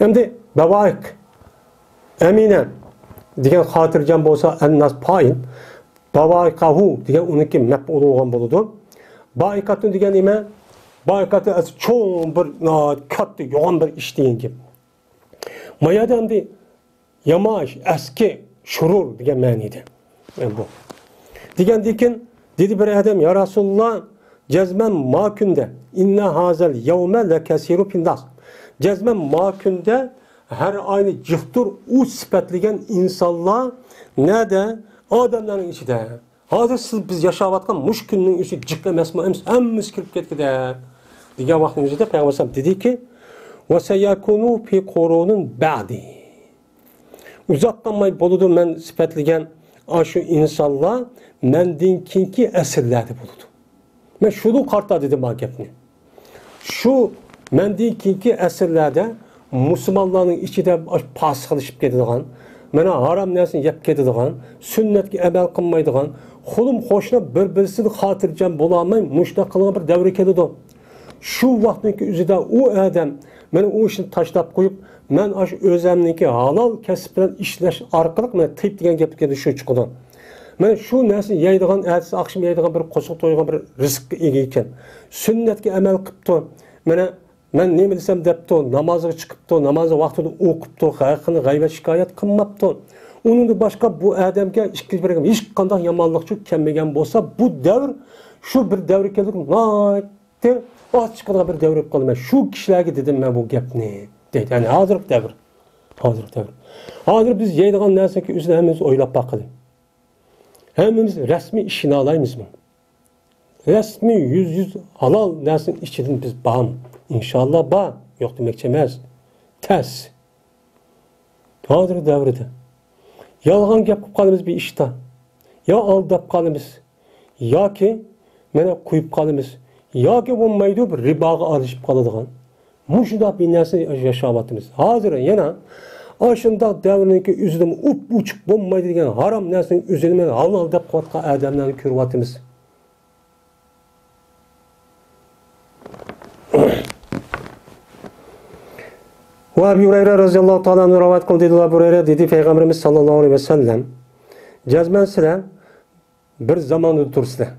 ئەمدى بەۋائىق ئەمىنە دېگەن خاتىرجەم بولسا، ئەنناس پائىل، بەۋائىقەھۇ دېگەن ئۇنىڭكى مەپئۇلى بولغان بولىدۇ. بائىقەتۇن دېگەن نېمە؟ بائىقەتۇن ئەس-، چوڭ بىر، ناھايىتى كاتتا، يوغان بىر ئىش دېگەن گەپ. ما يەردە ئەمدى يامان ئىش، ئەسكى، شۇرۇر دېگەن مەنىدە. ئە، بۇ. دېگەندىن كېيىن دېدى بىر ئادەم، يا رەسۇلاللا، جەزمەن ما كۈندە، ئىننە ھازەل يەۋمە لەكەسىرۇ پىنداس. جەزمەن ما كۈندە ھەر ئاينى جىقتۇر ئۇ سۈپەتلىگەن ئىنسانلار نەدە؟ ئادەملەرنىڭ ئىچىدە. ھازىر سىز، بىز ياشاۋاتقان مۇشۇ كۈننىڭ ئۆزى جىق ئەمەسمۇ؟ ئەمىسە ھەممىسى كىرىپ كەتكۈدە، دېگەن ۋاقىتنىڭ ئۆزىدە پەيغەمبەر ئەلەيھىسسالام دېدىكى، ۋەسەيەكۇنۇ فى قۇرۇنىن بەئدى. ئۇزاق قالماي بولىدۇ، مەن سۈپەتلىگەن ئاشۇ ئىنسانلار مەندىن كېيىنكى ئەسىرلەردە بولىدۇ. مەن شۇنى قارىتا دېدىم بۇ گەپنى. شۇ مەندىن كېيىنكى ئەسىرلەردە مۇسۇلمانلارنىڭ ئىچىدە پاسىقلىشىپ كېتىدىغان، مانا ھارام نەرسىنى يەپ كېتىدىغان، سۈننەتكە ئەمەل قىلمايدىغان، قولۇم قوشنا بىر-بىرسىدىن خاتىرجەم بولالماي مۇشۇنداق قىلغان بىر دەۋر كېلىدۇ. شۇ ۋاقىتنىڭكى ئۆزىدە ئۇ ئادەم مانا ئۇ ئىشنى تاشلاپ قويۇپ، مەن ئاشۇ ئۆزەمنىڭكى ھالال كەسىپ بىلەن ئىشلەش ئارقىلىق، مانا تىيىپ دېگەن گەپتىن شۇ چىقىدۇ. مانا شۇ نەرسىنى يەيدىغان، ئەتىسى ئاخشىمى يەيدىغان بىر قورسىقى تويغان بىر رىزىققا ئىگە ئىكەن. سۈننەتكە ئەمەل قىپتۇ. مانا مەن نېمە دېسەم دەپتۇ، نامازغا چىقىپتۇ، نامازنى ۋاقتىدا ئوقۇپتۇ، ھەر خىل غەيۋەت شىكايەت قىلماپتۇ. ئۇنىڭدىن باشقا بۇ ئادەمگە ئىككى بىر ھېچقانداق يامانلىقچۇ كەلمىگەن بولسا، بۇ دەۋر شۇ بىر دەۋر كېلىپ ناھايىتى ئاز چىقىدىغان بىر دەۋر بولۇپ قالدى. مەن شۇ كىشىلەرگە دېدىم مەن بۇ گەپنى، دەيدۇ. يەنى ھازىرقى دەۋر. ھازىرقى دەۋر. ھازىر بىز يەيدىغان نەرسىنىڭكى ئۆزىنى ھەممىمىز ئويلاپ باقىلى. ھەممىمىز رەسمىي ئىشىنالايمىزمۇ؟ رەسمىي يۈز يۈز ھالال نەرسىنىڭ ئىچىدىن بىز بارمۇ؟ ئىنشاللا بار، يوق دېمەكچى ئەمەس. تەس. ھازىرقى دەۋردە يالغان گەپ قىلىپ قالىمىز بىر ئىشتا. يا ئالداپ قالىمىز، ياكى مانا قويۇپ قالىمىز، ياكى بولمايدۇ بىر رىباغا ئارىلىشىپ قالىدىغان. مۇشۇنداق بىر نەرسە ياشاۋاتىمىز. ھازىر يەنە ئاشۇنداق دەۋرنىڭكى ئۆزىدىمۇ ئۇپ-ئوچۇق بولمايدۇ دېگەن ھارام نەرسىنىڭ ئۆزىنى مانا ھالال دەپ قىلىۋاتقان ئادەملەرنى كۆرۈۋاتىمىز. ۋە ئەبۇ ھۇرەيرە رازىياللاھۇ تائالا ئەنھۇ رىۋايەت قىلدى، دېدى ئەبۇ ھۇرەيرە، دېدى پەيغەمبىرىمىز ساللاللاھۇ ئەلەيھى ۋەسەللەم، جەزمەن سىلەر بىر زاماندا تۇرسىلەر.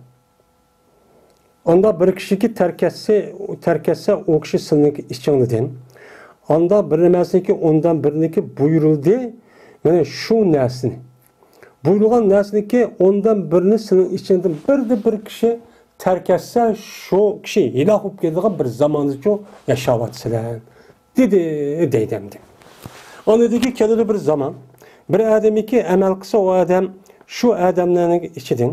ئاندا بىر كىشىكى تەرك ئەتسە، تەرك ئەتسە، ئۇ كىشى سىلىنىڭكى ئىچىڭلىدىن. ئاندا بىر نېمەسىنىكى ئوندىن بىرىنىكى بۇيرۇلدى، مانا شۇ نەرسىنى. بۇيرۇلغان نەرسىنىكى ئوندىن بىرىنى سىلىنىڭ ئىچىڭدىن بىردە بىر كىشى تەرك ئەتسە، شۇ كىشى ھېلاك بولۇپ كېتىدىغان بىر زاماندىچۇ ياشاۋاتىسىلەر، دېدى، دەيدۇ ئەمدى. ئاندىن كېلىدۇ بىر زامان، بىر ئادەمكى ئەمەل قىلسا، ئۇ ئادەم شۇ ئادەملەرنىڭ ئىچىدىن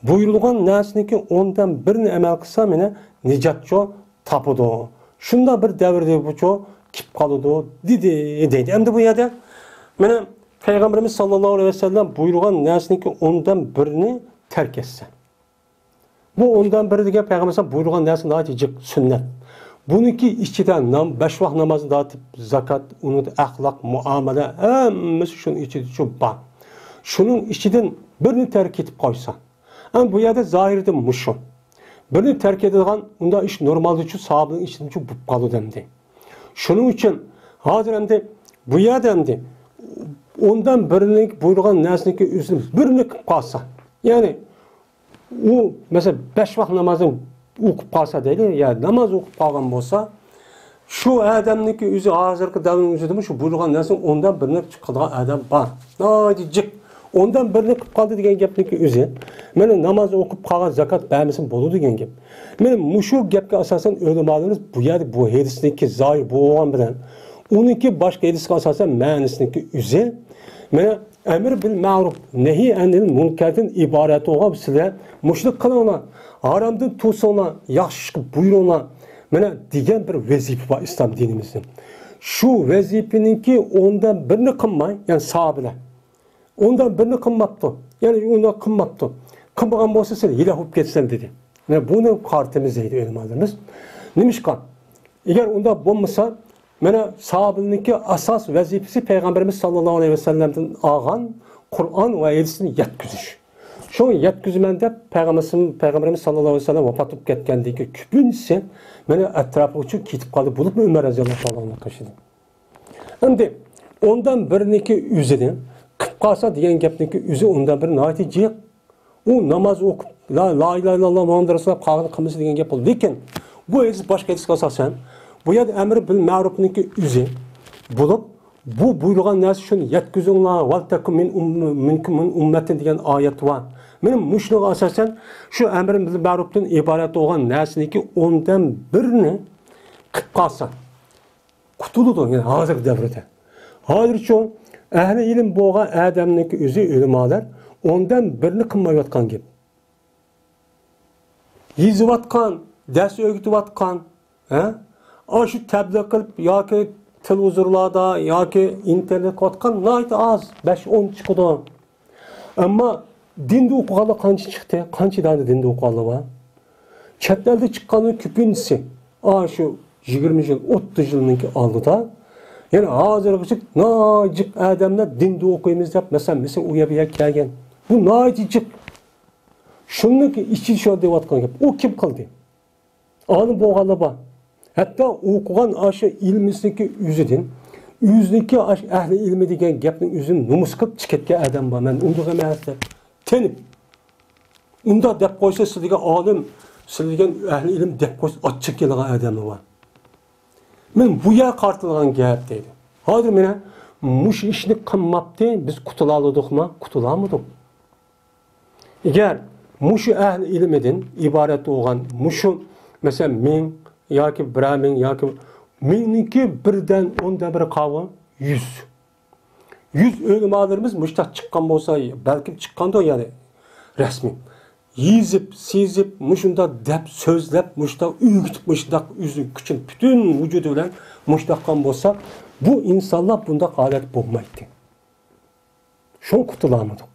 بۇيرۇلغان نەرسىنىڭكى ئوندىن بىرىنى ئەمەل قىلسا، مانا نىجاتچۇ تاپىدۇ. شۇنداق بىر دەۋردە بۇچۇ كېلىپ قالىدۇ، دېدى، دەيدۇ. ئەمدى بۇ يەردە مانا پەيغەمبىرىمىز ساللاللاھۇ ئەلەيھى ۋەسەللەم بۇيرۇغان نەرسىنىڭكى ئوندىن بىرىنى تەرك ئەتسە. بۇ ئوندىن بىرى دېگەن پەيغەمبەر بۇيرۇغان نەرسە ناھايىتى جىق سۈننەت. بۇنىڭكى ئىچىدە نام-، بەش ۋاق نامازدىن تارتىپ زاكات، ئۇنىڭدا ئەخلاق، مۇئامىلە، ھەممىسى شۇنىڭ ئىچىدە شۇ بار. شۇنىڭ ئىچىدىن بىرنى تەرك ئېتىپ قويسا. ئەمما بۇ يەردە زاھىرىدا مۇشۇ. بىرنى تەرك ئېتىدىغان، ئۇنداق ئىش نورمالدىچۇ، ساھابىنىڭ ئىچىدىچۇ بولۇپ قالىدۇ ئەمدى. شۇنىڭ ئۈچۈن ھازىر ئەمدى بۇ يەردە ئەمدى ئوندىن بىرىنى بۇيرۇغان نەرسىنىڭكى ئۆزىدىن بىرنى قىلىپ قالسا، يەنى ئۇ، مەسىلەن، بەش ۋاق نامازنى ئوقۇپ قالسا دەيلى، يا ناماز ئوقۇپ قالغان بولسا، شۇ ئادەمنىڭكى ئۆزى ھازىرقى دەۋرنىڭ ئۆزىدىمۇ شۇ بۇيرۇلغان نەرسىنىڭ ئوندىن بىرىنى قىلىدىغان ئادەم بار. ناھايىتى جىق. ئوندىن بىرىنى قىلىپ قالدى دېگەن گەپنىڭكى ئۆزى، مانا ناماز ئوقۇپ قالغان، زاكات بەرمىسىمۇ بولىدۇ دېگەن گەپ. مانا مۇشۇ گەپكە ئاساسەن ئۆلىمالىرىمىز بۇ يەردە بۇ ھەدىسنىڭكى زاھىر بولغان بىلەن ئۇنىڭكى باشقا ھەدىسكە ئاساسەن مەنىسىنىڭكى ئۆزى، مانا ئەمر بىل مەرۇپ، نەھى ئەنىل مۇنكەردىن ئىبارەت بولغان سىلەر مۇشۇنى قىلىڭلار، ھارامدىن توسۇڭلار، ياخشى ئىشقا بۇيرۇڭلار، مانا دېگەن بىر ۋەزىپە بار ئىسلام دىنىمىزدە. شۇ ۋەزىپىنىڭكى ئوندىن بىرىنى قىلماي، يەنى ساھابىلەر ئوندىن بىرىنى قىلماپتۇ. يەنى ئۇنداق قىلماپتۇ. قىلمىغان بولسا سىز ھىلاك بولۇپ كېتىسەن دېدى. مانا بۇنى قارىتىمىز دەيدۇ ئۆلىمالىرىمىز. نېمىشقا؟ ئەگەر ئۇنداق بولمىسا، مانا ساھابىنىڭكى ئاساس ۋەزىپىسى پەيغەمبىرىمىز ساللاللاھۇ ئەلەيھى ۋەسەللەمدىن ئالغان قۇرئان ۋە ھەدىسنى يەتكۈزۈش. شۇ يەتكۈزىمەن دەپ پەيغەمبىرىمىز، پەيغەمبىرىمىز ساللاللاھۇ ئەلەيھى ۋەسەللەم ۋاپات بولۇپ كەتكەندىن كېيىن كۆپىنچىسى مانا ئەتراپىغا چۈشۈپ كېتىپ قالدى، بولۇپمۇ ئۆمەر رەزىياللاھۇ تائالا ئەنھۇ قېشىدا. ئەمدى ئوندىن بىرىنىڭكى ئۆزىنى قىلىپ قالسا دېگەن گەپنىڭكى ئۆزى ئوندىن بىرى ناھايىتى جىق. ئۇ ناماز ئوقۇپ، لا، لا ئىلاھە ئىللاللاھ مۇھەممەدۇر رەسۇلۇللاھ قالغىنى قىلمىسا دېگەن گەپ بولىدۇ. لېكىن بۇ ھەدىس باشقا ھەدىسكە ئاساسەن، بۇ يەردە ئەمر بىل مەرۇپنىڭكى ئۆزى بولۇپ، بۇ بۇيرۇلغان نەرسە شۇنى يەتكۈزۈڭلار، ۋەلتەكۇن مىن ئۇم-، مىنكۇم مىن ئۇممەتىن دېگەن ئايەت بار. مانا مۇشۇنىڭغا ئاساسەن شۇ ئەمر بىل مەرۇپتىن ئىبارەت بولغان نەرسىنىڭكى ئوندىن بىرىنى قىلىپ قالسا، قۇتۇلىدۇ، يەنى ھازىرقى دەۋردە. ھازىرچۇ ئەھلى ئىلىم بولغان ئادەمنىڭكى ئۆزى ئۆلىمالار ئوندىن بىرنى قىلمايۋاتقان گەپ. يېزىۋاتقان، دەرس ئۆگىتىۋاتقان، ھە؟ ئاشۇ تەبلىغ قىلىپ ياكى تېلېۋىزورلاردا ياكى ئىنتېرنېت قىلىۋاتقان ناھايىتى ئاز، بەش ئون چىقىدۇ. ئەمما دىندا ئوقۇغانلار قانچە چىقتى؟ قانچە دانە دىندا ئوقۇغانلار بار؟ چەت ئەلدە چىققاننىڭ كۆپىنچىسى، ئاشۇ يىگىرمە يىل، ئوتتۇز يىلنىڭكى ئالدىدا، يەنى ھازىرغىچە ناجىق ئادەملەر دىندا ئوقۇيمىز دەپ، مەسىلەن، مەسىلەن، ئۇ يەر بۇ يەر كەلگەن. بۇ ناھايىتى جىق. شۇنىڭكى ئىچى شۇ دەۋاتقان گەپ. ئۇ كىم قىلدى؟ ئالىم بولغانلار بار. ھەتتا ئوقۇغان ئاشۇ ئىلمىسىنىڭكى ئۆزىدىن، ئۆزىنىڭكى ئاشۇ ئەھلى ئىلمى دېگەن گەپنىڭ ئۆزىنى نومۇس قىلىپ چىقىپ كەتكەن ئادەم بار. مەن ئۇنداق ئەمەس دەپ تېنىپ، ئۇنداق دەپ قويسا، سىز دېگەن ئالىم، سىز دېگەن ئەھلى ئىلىم دەپ قويسا، ئاچچىق كېلىدىغان ئادەملەر بار. مەن بۇ يەر قارىتىلغان گەپ دەيدۇ. ھازىر مانا مۇشۇ ئىشنى قىلماپتى، بىز قۇتۇلالىدۇقمۇ؟ قۇتۇلالمىدۇق. ئەگەر مۇشۇ ئەھلى ئىلمىدىن ئىبارەت بولغان مۇشۇ، مەسىلەن، مىڭ ياكى بىرەر مىڭ ياكى مىڭنىڭكى بىردىن ئوندىن بىرى قالغان يۈز. يۈز ئۆلىمالىرىمىز مۇشۇنداق چىققان بولسا، بەلكىم چىققاندۇ، يەنى رەسمىي. يېزىپ، سېزىپ، مۇشۇنداق دەپ سۆزلەپ، مۇشۇنداق ئۆگىتىپ، مۇشۇنداق ئۆزىنىڭ كۈچىنى پۈتۈن ۋۇجۇدى بىلەن مۇشۇنداق قىلغان بولسا، بۇ ئىنسانلار بۇنداق ھالەت بولمايتتى. شۇڭا قۇتۇلالمىدۇق.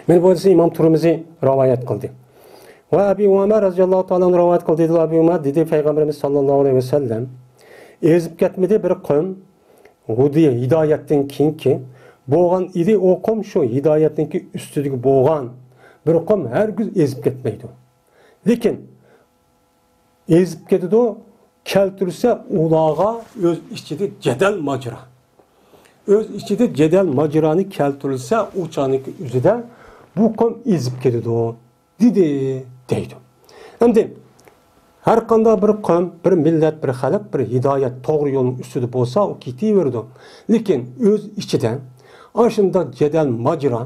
مانا بۇ ھەدىسنى ئىمام تۇرمۇزى رىۋايەت قىلدى. ۋە ئەبى ئۇمامە رەزىياللاھۇ تائالا ئەنھۇ رىۋايەت قىلدى، دېدى ئەبى ئۇمامە، دېدى پەيغەمبىرىمىز ساللاللاھۇ ئەلەيھى ۋەسەللەم، ئېزىپ كەتمىدى بىر قوم ھۇدى ھىدايەتتىن كېيىنكى بولغان ئىدى، ئۇ قوم شۇ ھىدايەتنىڭكى ئۈستىدىكى بولغان بىر قوم ھەرگىز ئېزىپ كەتمەيدۇ. لېكىن ئېزىپ كېتىدۇ، كەلتۈرسە ئۇلارغا ئۆز ئىچىدە جېدەل ماجىرا. ئۆز ئىچىدە جېدەل ماجىرانى كەلتۈرسە، ئۇ چاغنىڭكى ئۆزىدە بۇ قوم ئېزىپ كېتىدۇ، دېدى، دەيدۇ. ئەمدى ھەر قانداق بىر قوم، بىر مىللەت، بىر خەلق بىر ھىدايەت، توغرا يولنىڭ ئۈستىدە بولسا، ئۇ كېتىۋېرىدۇ. لېكىن ئۆز ئىچىدە ئاشۇنداق جېدەل ماجىرا،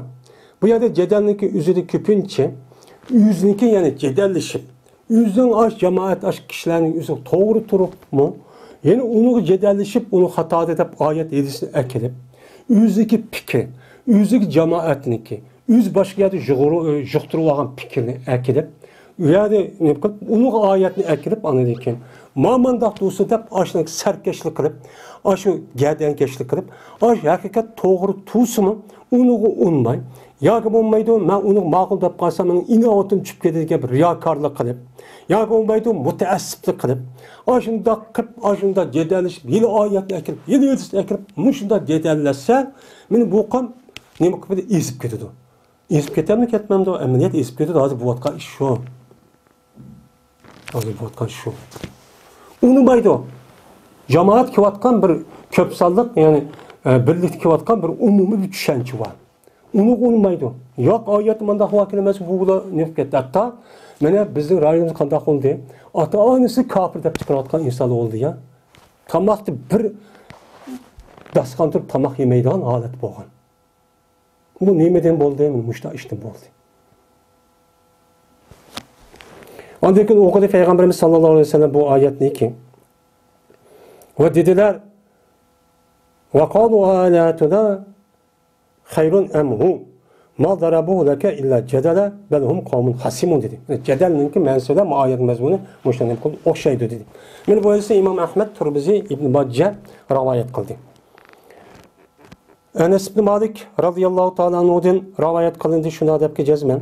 بۇ يەردە جېدەلنىڭكى ئۆزىدە كۆپىنچە ئۆزىنىڭكى، يەنى جېدەللىشىپ، ئۆزىنىڭ ئاش جامائەت، ئاش كىشىلەرنىڭ ئۆزىنىڭ توغرا تۇرۇپمۇ، يەنە ئۇنىڭغا جېدەللىشىپ، ئۇنى خاتادۇر دەپ ئايەت ھەدىسنى ئەكېلىپ، ئۆزىنىڭكى پىكرى، ئۆزىنىڭكى جامائەتنىڭكى، ئۆزى باشقا يەردە يۇغۇرۇ-، يۇقتۇرۇۋالغان پىكرىنى ئەكېلىپ، ئۇ يەردە نېمە قىلىپ، ئۇنىڭغا ئايەتنى ئەكېلىپ، ئاندىن كېيىن، ما مانداق تۇرسا دەپ، ئاشۇنى سەركەشلىك قىلىپ، ئاشۇ گەدەنكەشلىك قىلىپ، ئاشۇ ھەقىقەت توغرا تۇرسىمۇ، ئۇنىڭغا ئۇنماي، ياكى بولمايدۇ، مەن ئۇنى ماقۇل دەپ قالسام، مېنىڭ ئىناۋىتىم چۈشۈپ كېتىدىكەن، بىر رىياكارلىق قىلىپ، ياكى بولمايدۇ، مۇتەئەسسىپلىك قىلىپ، ئاشۇنداق قىلىپ، ئاشۇنداق جېدەللىشىپ، يەنە ئايەتنى ئەكىرىپ، يەنە ھەدىسنى ئەكىرىپ، مۇشۇنداق جېدەللەشسە، مېنى بۇ قوم نېمە قىلىپ ئېزىپ كېتىدۇ. ئېزىپ كېتەمدۇ، كەتمەمدۇ؟ ئەمەلىيەت ئېزىپ كېتىدۇ، ھازىر بولۇۋاتقان ئىش شۇ. ھازىر بولۇۋاتقان شۇ. ئۇنىمايدۇ. جامائەت كېلىۋاتقان بىر كۆپ سانلىق، يەنى، ئە، بىرلىكتە كېلىۋاتقان بىر ئومۇمىي بىر چۈشەنچە بار. ئۇنىڭغا ئۇنىمايدۇ. ياق، ئايەتتە مۇنداق ۋەقەلەر ئەمەس، بۇ بۇلار نېمە كەتتى؟ ھەتتا مانا بىزنىڭ رايونىمىزدا قانداق بولدى؟ ئاتا-ئانىسى كاپىر دەپ چىقىرىۋاتقان ئىنسانلار بولدى يا. تاماقتا بىر داستىخان تۇرۇپ تاماق يېمەيدىغان ھالەت بولغان. بۇ نېمىدىن بولدى؟ مۇشۇنداق ئىشتىن بولدى. ئاندىن كېيىن ئوقۇدى پەيغەمبىرىمىز ساللاللاھۇ ئەلەيھى ۋەسەللەم بۇ ئايەتنىكى. ۋە دېدىلەر، ۋە قالۇ ئائىلەتۇنا خەيرۇن ئەم ھۇ ما زەرەبۇ لەكە ئىللا جەدەلە بەل ھۇم قەۋمۇن خەسىمۇن دېدى. جەدەلنىڭكى مەنىسى بىلەن بۇ ئايەت مەزمۇنى مۇشۇنىڭ ئوخشايدۇ دېدى. مانا بۇ ھەدىسنى ئىمام ئەھمەد، تۇرمۇزى، ئىبن ماجە رىۋايەت قىلدى. ئەنەس ئىبن مالىك رازىياللاھۇ تائالا ئەنھۇدىن رىۋايەت قىلىندى شۇنداق دەپكى جەزمەن.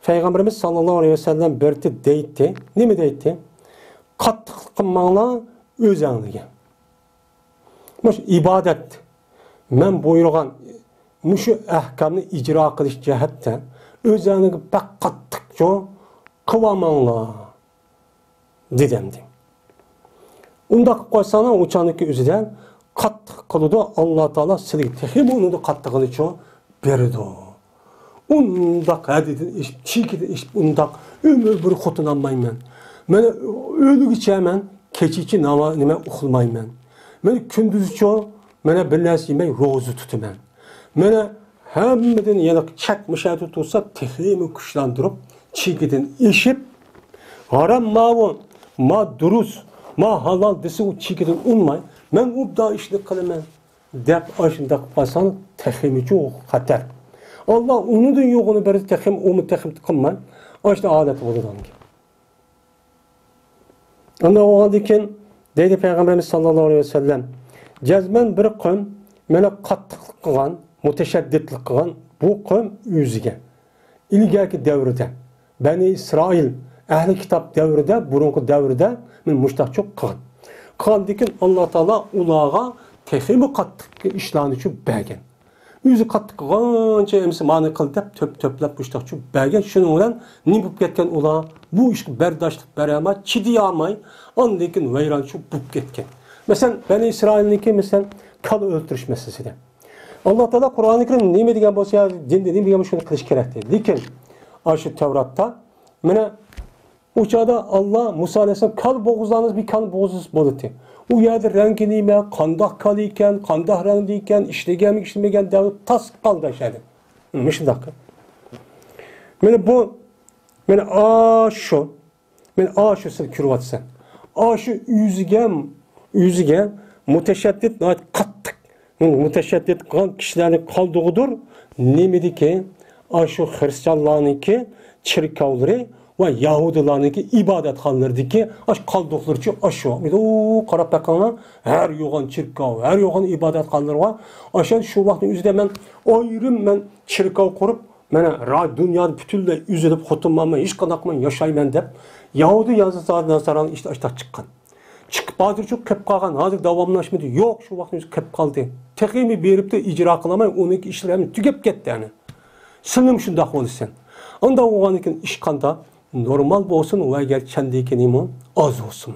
پەيغەمبىرىمىز ساللاللاھۇ ئەلەيھى ۋەسەللەم بىر دەيتتى. نېمە دەيتتى؟ قاتتىقلىق قىلماڭلار ئۆزەڭلىگە. مۇشۇ ئىبادەت، مەن بۇيرۇغان مۇشۇ ئەھكامنى ئىجرا قىلىش جەھەتتە ئۆزەڭلىگە بەك قاتتىق چوڭ قىلىۋالماڭلار دېدى ئەمدى. ئۇنداق قىلىپ قويساڭلار، ئۇ چاغنىڭكى ئۆزىدە قاتتىق قىلىدۇ، ئاللا تائالا سىلىگە تېخىمۇ ئۇنىڭدىن قاتتىقىنى چوڭ بېرىدۇ. ئۇنداق ھەددىدىن ئېشىپ، چېكىدىن ئېشىپ، ئۇنداق ئۆمۈر بويى خوتۇن ئالمايمەن. مانا ئۆلگۈچە مەن كېچىچە ناما-، نېمە ئۇخلىمايمەن. مانا كۈندۈزچۇ مانا بىر نەرسە يېمەي روزا تۇتىمەن. مانا ھەممىدىن يەنە چەك مۇشەدە تۇرسا تېخىمۇ كۈچلەندۈرۈپ، چېكىدىن ئېشىپ، ھارام ماۋۇ، ما دۇرۇس، ما ھالال دېسە ئۇ چېكىدىن ئۇنماي، مەن ئوبدان ئىشنى قىلىمەن دەپ ئاشۇنداق قىلىپ قالساڭ تېخىمۇ چوڭ خەتەر. ئاللا ئۇنىڭدىن يوغىنى بەردى، تېخىمۇ ئۇمۇ تېخىمۇ قىلماي، ئاشۇنداق ھالەت بولىدىغان گەپ. ئاندىن بولغاندىن كېيىن دەيدۇ پەيغەمبىرىمىز ساللاللاھۇ ئەلەيھى ۋەسەللەم، جەزمەن بىر قوم مانا قاتتىقلىق قىلغان، مۇتەشەددىتلىك قىلغان بۇ قوم ئۆزىگە. ئىلگەركى دەۋردە، بەنى ئىسرائىل، ئەھلى كىتاب دەۋرىدە، بۇرۇنقى دەۋردە مانا مۇشتاقچۇ قىلغان. قىلغاندىن كېيىن ئاللا تائالا ئۇلارغا تېخىمۇ قاتتىق ئىشلارنىچۇ بەرگەن. ئۆزى قاتتىق قىلغانچە ئەمسە مانا قىل دەپ تۆپ-تۆپلەپ مۇشتاقچۇ بەرگەن. شۇنىڭ بىلەن نېمە بولۇپ كەتكەن ئۇلار؟ بۇ ئىشقا بەرداشلىق بېرەلمەي، چىدىيالماي، ئاندىن كېيىن ۋەيرانچۇ بولۇپ كەتكەن. مەسىلەن، بەنى ئىسرائىلنىڭكى، مەسىلەن، كالا ئۆلتۈرۈش مەسىلىسىدە. ئاللا تائالا قۇرئانى كەرىم نېمە دېگەن بولسا، يا دىندا نېمە دېگەن بولسا، شۇنى قىلىش كېرەك دەيدۇ. لېكىن، ئاشۇ تەۋراتتا، مانا، ئۇ چاغدا ئاللا مۇسا ئەلەيھىسسالام كالا بوغۇزلاڭلار بىر كالا بوغۇزلىسا بولاتتى. ئۇ يەردە رەڭگى نېمە، قانداق كالا ئىكەن، قانداق رەڭدە ئىكەن، ئىشلىگەنمۇ، ئىشلىمىگەن دەپ تاس قالدى ئاشۇ يەردە. مۇشۇنداق. مانا بۇ، مانا ئاشۇ، مانا ئاشۇ سەن كۆرۈۋاتىسەن. ئاشۇ ئۆزىگە، ئۆزىگە مۇتەشەددىت، ناھايىتى قاتتىق مۇتەشەددىت قىلغان كىشىلەرنى قالدۇرغۇدۇر. نېمىدىكى؟ ئاشۇ خرىستىيانلارنىڭكى چېركاۋلىرى ۋە يەھۇدىيلارنىڭكى ئىبادەتخانىلىرىدىكى ئاشۇ قالدۇقلىرىچۇ ئاشۇ. ئۇ قاراپ بېقىڭلار، ھەر يوغان چېركاۋ، ھەر يوغان ئىبادەتخانىلىرىغا ئاشۇ شۇ ۋاقىتنىڭ ئۆزىدە مەن ئايرىم مەن چېركاۋ قۇرۇپ، مانا را-، دۇنيانى پۈتۈنلەي ئۈزۈلۈپ خوتۇن بالىمەن ھېچقانداق مەن ياشايمەن دەپ يەھۇدىي يازىسى ناسارانىڭ ئىشتە ئاشتاق چىققان. چىقىپ ھازىرچۇ قېلىپ قالغان، ھازىر داۋاملاشمىدى. يوق، شۇ ۋاقىتنىڭ ئۆزى قېلىپ قالدى. تېخىمۇ بېرىپتۇ، ئىجرا قىلالماي، ئۇنىڭكى ئىشلىرى ھەممە تۈگەپ كەتتى يەنى. سېنىڭ شۇنداق بولىسەن. ئانداق بولغاندىن كېيىن ئىش قانداق؟ نورمال بولسۇن، ۋە ئەگەر چەندىكى نېمە ئاز بولسۇن.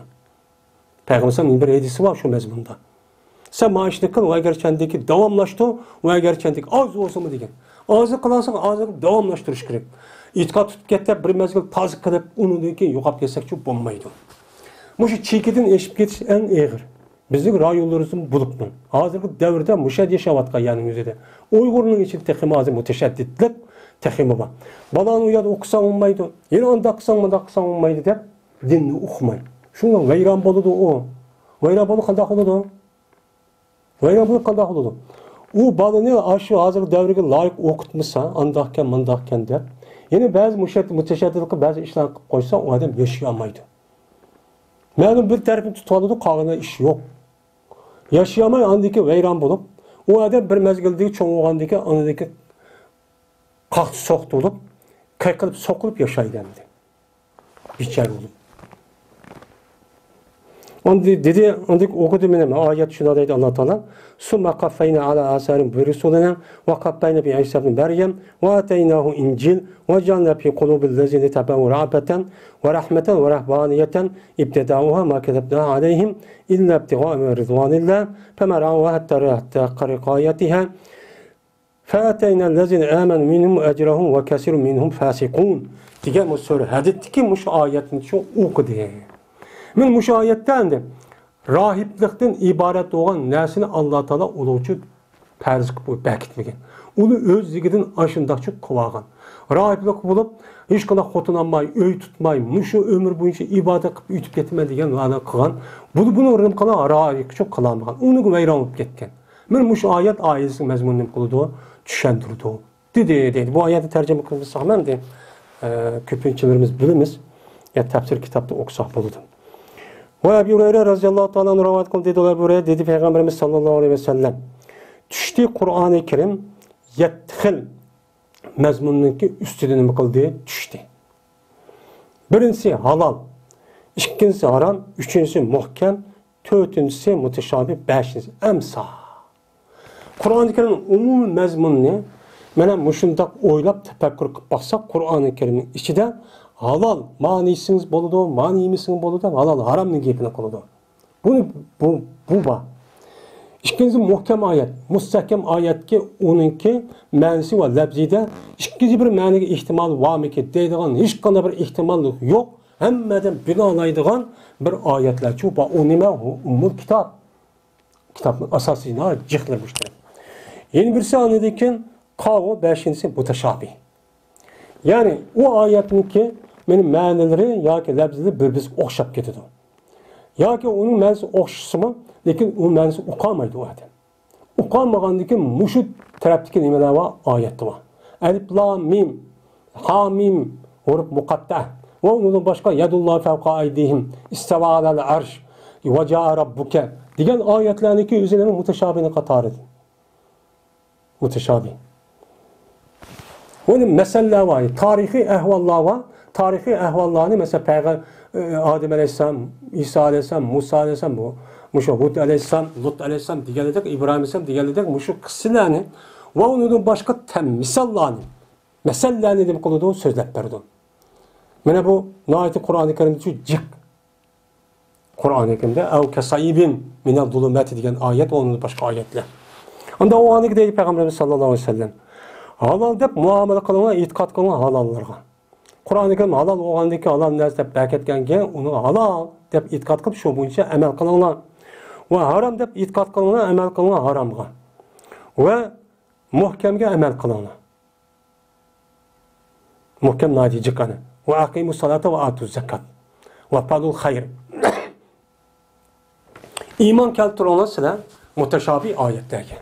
پەيغەمبەر بىر ھەدىسى بار شۇ مەزمۇندا. سەن مانا ئىشنى قىل، ۋە ئەگەر چەندىكى داۋاملاشتۇر، ۋە ئەگەر چەندىكى ئاز بولسىمۇ دېگەن. ئازى قىلارسەن، ئازى داۋاملاشتۇرۇش كېرەك. ئېتىقاد تۇتۇپ كەتتى، بىر مەزگىل تازا قىلىپ، ئۇنىڭدىن كېيىن يوقاپ كەتسەكچۇ بولمايدۇ. مۇشۇ چېكىدىن ئېشىپ كېتىش ئەڭ ئېغىر. بىزنىڭ رايونلىرىمىزمۇ بولۇپمۇ. ھازىرقى دەۋردە مۇشۇ يەردە ياشاۋاتقان يەرنىڭ ئۆزىدە. ئۇيغۇرنىڭ ئىچىدە تېخىمۇ ھازىر مۇتەشەددىتلىك تېخىمۇ بار. بالانى ئۇ يەردە ئوقۇساڭ بولمايدۇ، يەنە ئانداق قىلساڭ، مۇنداق قىلساڭ بولمايدۇ دەپ دىننى ئوقۇماي. شۇڭا ۋەيران بولىدۇ ئۇ. ۋەيران بولۇپ قانداق بولىدۇ؟ ۋەيران بولۇپ قانداق بولىدۇ؟ ئۇ بالىنى ئاشۇ ھازىرقى دەۋرگە لايىق ئوقۇتمىسا، ئانداقكەن، مۇنداقكەن دەپ، يەنە بەزى مۇشەت-، مۇتەشەددىتلىققا بەزى ئىشلارنى قىلىپ قويسا، ئۇ ئادەم ياشىيالمايدۇ. مەلۇم بىر تەرىپىنى تۇتۇۋالىدۇ، قالغىنىدا ئىش يوق. ياشىيالماي ئاندىكى ۋەيران بولۇپ، ئۇ ئادەم بىر مەزگىلدىكى چوڭ بولغاندىكى ئاندىكى قاقتى سوقتى بولۇپ، قېقىلىپ سوقۇلۇپ ياشايدۇ ئەمدى. بىچارە بولۇپ. ئاندى دېدى، ئاندىن ئوقۇدى مېنى، ئايەت شۇنداق دەيدۇ ئاللا تائالا، ثم قفينا على آثارهم برسلنا وقفينا بعيسى ابن مريم وآتيناه الإنجيل وجعلنا في قلوب الذين اتبعوه رأفة ورحمة ورهبانية ابتدعوها ما كتبناها عليهم إلا ابتغاء رضوان الله فما رعوها حق رعايتها. فَآتَيْنَا الَّذِينَ آمَنُوا مِنْهُمْ أَجْرَهُمْ وَكَثِيرٌ مِنْهُمْ فَاسِقُونَ دېگەن بۇ سۈرە ھەدىدتىكى مۇشۇ ئايەتنى شۇ ئوقۇدى. مەن مۇشۇ ئايەتتە ئەمدى راھىبلىقتىن ئىبارەت بولغان نەرسىنى ئاللا تائالا ئۇلارچە پەرز قىلىپ بەركىتمىگەن. ئۇنى ئۆزلۈكىدىن ئاشۇنداقچە قىلىۋالغان. راھىبلىق بولۇپ، ھېچقانداق خوتۇن ئالماي، ئۆي تۇتماي، مۇشۇ ئۆمۈر بويىچە ئىبادەت قىلىپ ئۆتۈپ كېتىمەن دېگەن ۋەدە قىلغان. بۇنى، بۇنى رىم قىلغان راھىبلىقچە قىلالمىغان. ئۇنى ۋەيران بولۇپ كەتكەن. مەن مۇشۇ ئايەت ئايىسىنىڭ مەزمۇنىنى نېمە قىلىدۇ؟ چۈشەندۈرىدۇ. دېدى، دېدى. بۇ ئايەتنى تەرجىمە قىلمىساق، ئەمدى، ئە، كۆپىنچىلىرىمىز بىلىمىز. يا تەپسىر كىتابتا ئوقۇساق بولىدۇ. ۋە ئەبى ھۇرەيرە رەزىياللاھۇ تائالا ئەنھۇ رىۋايەت قىلدى، دېدى، ئەبۇ ھۇرەيرە، دېدى پەيغەمبىرىمىز ساللاللاھۇ ئەلەيھى ۋەسەللەم، چۈشتى قۇرئانى كەرىم يەتتە خىل مەزمۇننىڭكى ئۈستىدە نېمە قىلدى؟ چۈشتى. بىرىنچىسى ھالال، ئىككىنچىسى ھارام، ئۈچىنچىسى مۇھكەم، تۆتىنچىسى مۇتەشابىھ، بەشىنچىسى ئەمسا. قۇرئانى كەرىمنىڭ ئومۇمىي مەزمۇنىنى مانا مۇشۇنداق ئويلاپ تەپەككۇر قىلىپ باقساق، قۇرئانى كەرىمنىڭ ئىچىدە ھالال، مانا يېسىڭىز بولىدۇ، مانا يېمىسىڭىز بولىدۇ، ھالال، ھارامنىڭ گېپىنى قىلىدۇ. بۇنى، بۇ، بۇ بار. ئىككىنچىسى مۇھكەم ئايەت. مۇستەھكەم ئايەتكە ئۇنىڭكى مەنىسى ۋە لەپزىدە ئىككىنچى بىر مەنىگە ئېھتىمال بارمىكىن دەيدىغان ھېچقانداق بىر ئېھتىماللىق يوق. ھەممە ئادەم بىنالايدىغان بىر ئايەتلەرچۇ بار. ئۇ نېمە؟ ئۇ ئۇممۇل كىتاب. كىتابنىڭ ئاساسىي جىقلىرى مۇشۇ. يەنە بىرسى ئاندىن كېيىن قاۋۇ، بەشىنچىسى مۇتەشابىھ. يەنى ئۇ ئايەتنىڭكى مانا مەنىلىرى ياكى لەپزىلىرى بىر-بىرسىگە ئوخشاپ كېتىدۇ. ياكى ئۇنىڭ مەنىسى ئوخشىسىمۇ، لېكىن ئۇ مەنىسى ئۇقالمايدۇ ئۇ ئادەم. ئۇقالمىغاندىن كېيىن مۇشۇ تەرەپتىكى نېمىلەر بار؟ ئايەتتە بار. ئەلىپ، لام، مىم، ھا، مىم، ھۇرۇپ مۇقەتتە ۋە ئۇنىڭدىن باشقا يەدۇللا فەۋقە ئەيدىھىم، ئىستەۋا ئەلەل ئەرش، ۋە جائە رەببۇكە دېگەن ئايەتلەرنىڭكى ئۆزى نېمە؟ مۇتەشابىھنىڭ قاتارىدىن. مۇتەشابىھ. بۇنى مەسەللەر بار، تارىخىي ئەھۋاللار بار. تارىخىي ئەھۋاللارنى، مەسىلەن، پەيغەم-، ئادەم ئەلەيھىسسالام، ئىسا ئەلەيھىسسالام، مۇسا ئەلەيھىسسالام، بۇ، مۇشۇ ھۇد ئەلەيھىسسالام، لۇت ئەلەيھىسسالام دېگەنلىدەك، ئىبراھىم ئەلەيھىسسالام دېگەنلىدەك، مۇشۇ قىسسىلەرنى ۋە ئۇنىڭدىن باشقا تەم-، مىساللارنى، مەسەللەرنى نېمە قىلىدۇ؟ سۆزلەپ بېرىدۇ. مانا بۇ ناھايىتى قۇرئانى كەرىمدە شۇ جىق. قۇرئانى كەرىمدە «ئەۋ كەسەييىبىن مىنەز زۇلۇماتى» دېگەن ئايەت، ئۇنىڭدىن باشقا ئايەتلەر. ئاندا ئۇ ئاندىكى دەيدۇ پەيغەمبىرىمىز ساللاللاھۇ ئەلەيھى ۋەسەللەم، ھالال دەپ مۇئامىلە قىلىڭلار، ئېتىقاد قىلىڭلار ھالاللارغا. قۇرئانى كەرىم ھالال بولغاندىن كېيىن، ھالال نەرسە دەپ بەركەتكەن كېيىن، ئۇنى ھالال دەپ ئېتىقاد قىلىپ، شۇ بويىچە ئەمەل قىلىڭلار. ۋە ھارام دەپ ئېتىقاد قىلىڭلار، ئەمەل قىلىڭلار ھارامغا. ۋە مۇھكەمگە ئەمەل قىلىڭلار. مۇھكەم ناھايىتى جىق ئەنە. «ۋە ئەقىمۇس سالاتا ۋە ئاتۇز زاكات. ۋە فەئلۇل خەير.» ئىمان كەلتۈرۈڭلار سىلەر مۇتەشابىھ ئايەتلەرگە.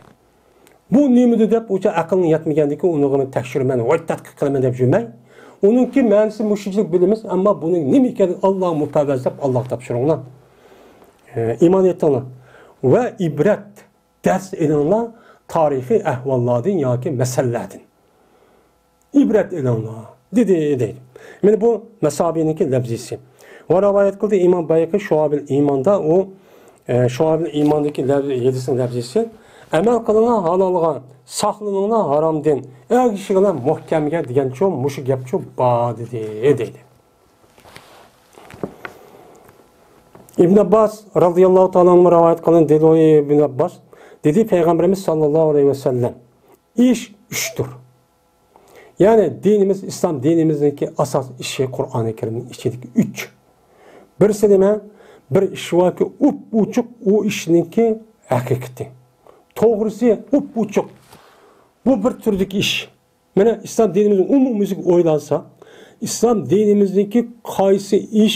بۇ نېمىدۇ دەپ ئۇچە ئەقلىڭ يەتمىگەندىكى ئۇنىڭغا مەن تەكشۈرىمەن، ۋاي تەتقىق قىلىمەن دەپ يۈرمەي. ئۇنىڭكى مەنىسى مۇشۇنچىلىك بىلىمىز، ئەمما بۇنىڭ نېمە ئىكەنلىكى ئاللاغا مۇپەۋۋەز دەپ ئاللاغا تاپشۇرۇڭلار. ئە، ئىمان ئېيتىڭلار. ۋە ئىبرەت، دەرس ئېلىڭلار تارىخىي ئەھۋاللاردىن ياكى مەسەللەردىن. ئىبرەت ئېلىڭلار، دېدى، دەيدۇ. مانا بۇ مەسابىنىڭكى لەپزىسى. ۋە رىۋايەت قىلدى ئىمام بەيھەقى شۇئابىل ئىماندا، ئۇ، ئە، شۇئابىل ئىماندىكى لەپ-، ھەدىسنىڭ لەپزىسى. ئەمەل قىلىڭلار ھالالغا، ساقلىنىڭلار ھارامدىن، ئەگىشىڭلار مۇھكەمگە دېگەنچۇ، مۇشۇ گەپچۇ بار، دېدى، دەيدۇ. ئىبن ئابباس رازىياللاھۇ تائالا ئەنھۇ رىۋايەت قىلغان دېدى، ئىبن ئابباس دېدى، پەيغەمبىرىمىز ساللاللاھۇ ئەلەيھى ۋەسەللەم، ئىش ئۈچتۇر. يەنى دىنىمىز، ئىسلام دىنىمىزنىڭكى ئاساس ئىشى قۇرئانى كەرىمنىڭ ئىچىدىكى ئۈچ. بىرسى نېمە؟ بىر ئىش باركى، ئوپئوچۇق ئۇ ئىشنىڭكى ھەقىقىتى. توغرىسى ئوپئوچۇق. بۇ بىر تۈردىكى ئىش. مانا ئىسلام دىنىمىزنى ئومۇميۈزلۈك ئويلانسا، ئىسلام دىنىمىزدىكى قايسى ئىش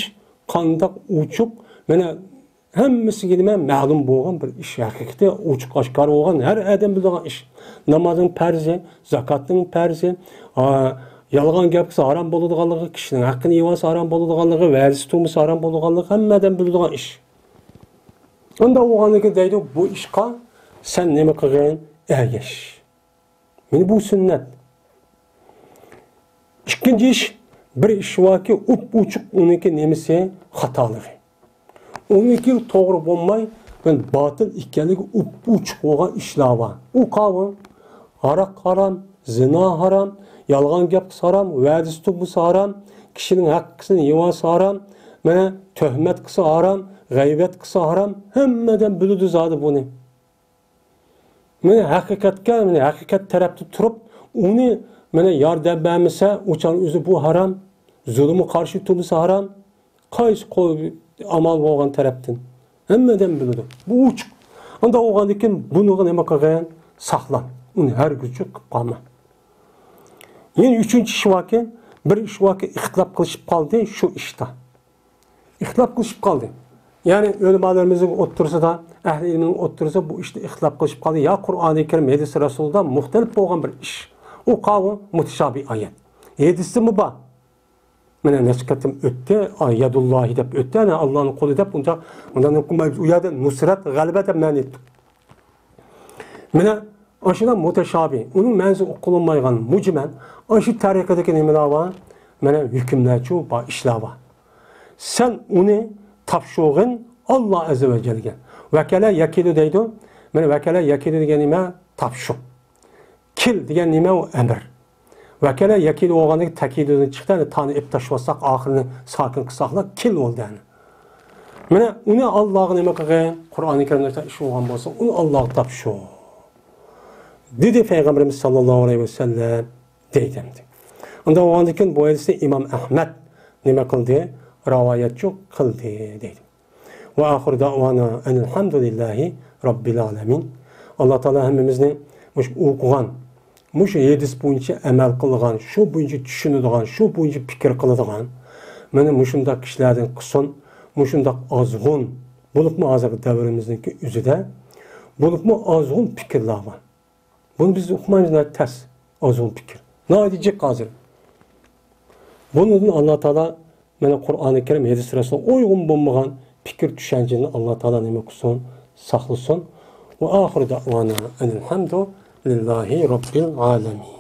قانداق ئوچۇق، مانا ھەممىسىگە نېمە مەلۇم بولغان بىر ئىش، ھەقىقىتى ئوچۇق ئاشكارا بولغان، ھەر ئادەم بىلىدىغان ئىش. نامازنىڭ پەرزى، زاكاتنىڭ پەرزى، ئا، يالغان گەپ قىلسا ھارام بولىدىغانلىقى، كىشىنىڭ ھەققىنى يېۋالسا ھارام بولىدىغانلىقى، ۋەدىسى تۇرمىسا ھارام بولىدىغانلىقى ھەممە ئادەم بىلىدىغان ئىش. ئۇنداق بولغاندىكىن دەيدۇ، بۇ ئىشقا سەن نېمە قىلغىن؟ ئەگەش. مانا بۇ سۈننەت. ئىككىنچى ئىش، بىر ئىش باركى، ئوپئوچۇق ئۇنىڭكى نېمىسى، خاتالىقى. ئۇنىڭكى توغرا بولماي، مانا باتىل ئىكەنلىكى ئوپئوچۇق بولغان ئىشلار بار. ئۇ قاۋۇ، ھاراق ھارام، زىنا ھارام، يالغان گەپ قىلسا ھارام، ۋەدىسى تۇرمىسا ھارام، كىشىنىڭ ھەققىسىنى يېۋالسا ھارام، مانا تۆھمەت قىلسا ھارام، غەيۋەت قىلسا ھارام، ھەممە ئادەم بىلىدۇ زادى بۇنى. مانا ھەقىقەتكە، مانا ھەقىقەت تەرەپتە تۇرۇپ، ئۇنى مانا ياردەم بەرمىسە، ئۇ چاغ ئۆزى بۇ ھارام، زۇلۇمغا قارشى تۇرمىسا ھارام، قايسى قول ئامال بولغان تەرەپتىن. ھەممە ئادەم بىلىدۇ. بۇ ئوچۇق. ئانداق بولغاندىن كېيىن بۇنىڭغا نېمە قىلغىن؟ ساقلان. ئۇنى ھەرگىز قىلىپ قالما. يەنە ئۈچىنچى ئىش باركى، بىر ئىش باركى، ئىختىلاپ قىلىشىپ قالدى شۇ ئىشتا. ئىختىلاپ قىلىشىپ قالدى. يەنى ئۆلىمالىرىمىزنىڭ ئوتتۇرىسىدا، ئەھلى ئىلمىنىڭ ئوتتۇرىسىدا بۇ ئىشتا ئىختىلاپ قىلىشىپ قالدى. يا قۇرئانى كەرىم، ھەدىس رەسۇلدا مۇختەلىپ بولغان بىر ئىش. ئۇ قاۋۇ مۇتەشابىھ ئايەت. ھەدىستىمۇ بار. مانا نەچچە قېتىم ئۆتتى، ئا، يەدۇللاھى دەپ ئۆتتى، ئەنە ئاللانىڭ قولى دەپ، ئۇنداق، ئۇنداق ئۇ يەردە نۇسرەت، غەلىبە دەپ مەنە ئېيتتۇق. مانا ئاشۇنداق مۇتەشابىھ، ئۇنىڭ مەنىسى ئۇقۇلمايدىغان مۇجمەل، ئاشۇ تەرىقىدىكى نېمىلەر بار؟ مانا ھۆكۈملەرچۇ بار، ئىشلار بار. سەن ئۇنى تاپشۇرغىن ئاللا ئەززە ۋە جەلگە. ۋەكەلە يەكىلۇ دەيدۇ. مانا ۋەكەلە يەكىلۇ دېگەن نېمە؟ تاپشۇر. كىل دېگەن نېمە؟ ئۇ ئەمىر. ۋەكەلە يەكىلۇ بولغاندىكىن تەكىدىدىن چىقتى، ئەنە تانى ئېپ تاشلىۋاتساق، ئاخىرىنى ساكىن قىلساقلا كىل بولدى ئەنە. مانا ئۇنى ئاللاغا نېمە قىلغىن؟ قۇرئانى كەرىمدە ئىش بولغان بولسا، ئۇنى ئاللاغا تاپشۇر. دېدى پەيغەمبىرىمىز ساللاللاھۇ ئەلەيھى ۋەسەللەم دەيدۇ ئەمدى. ئۇنداق بولغاندىكىن بۇ ھەدىسنى ئىمام ئەھمەد نېمە قىلدى؟ راۋايەتچۇ قىلدى دەيدۇ. ۋە ئاخىر دەۋانا ئەنىلھەمدۇلىللاھى رەببىل ئالەمىن. ئاللا تائالا ھەممىمىزنى مۇشۇ ئوقۇغان، مۇشۇ ھەدىس بويىچە ئەمەل قىلىدىغان، شۇ بويىچە چۈشىنىدىغان، شۇ بويىچە پىكىر قىلىدىغان، مانا مۇشۇنداق كىشىلەردىن قىلسۇن. مۇشۇنداق ئازغۇن، بولۇپمۇ ھازىرقى دەۋرىمىزنىڭكى ئۆزىدە، بولۇپمۇ ئازغۇن پىكىرلەر بار. بۇنى بىز ئۇقمايمىز، ناھايىتى تەس، ئازغۇن پىكىر. ناھايىتى جىق ھازىر. بۇنىڭدىن ئاللا تائالا، مانا قۇرئانى كەرىم، ھەدىس رەسۇلغا ئۇيغۇن بولمىغان پىكىر چۈشەنچىدىن ئاللا تائالا نېمە قىلسۇن؟ ساقلىسۇن. ۋە ئاخىر دەۋانا ئەنىلھەمدۇلىللاھى رەببىل ئالەمىن.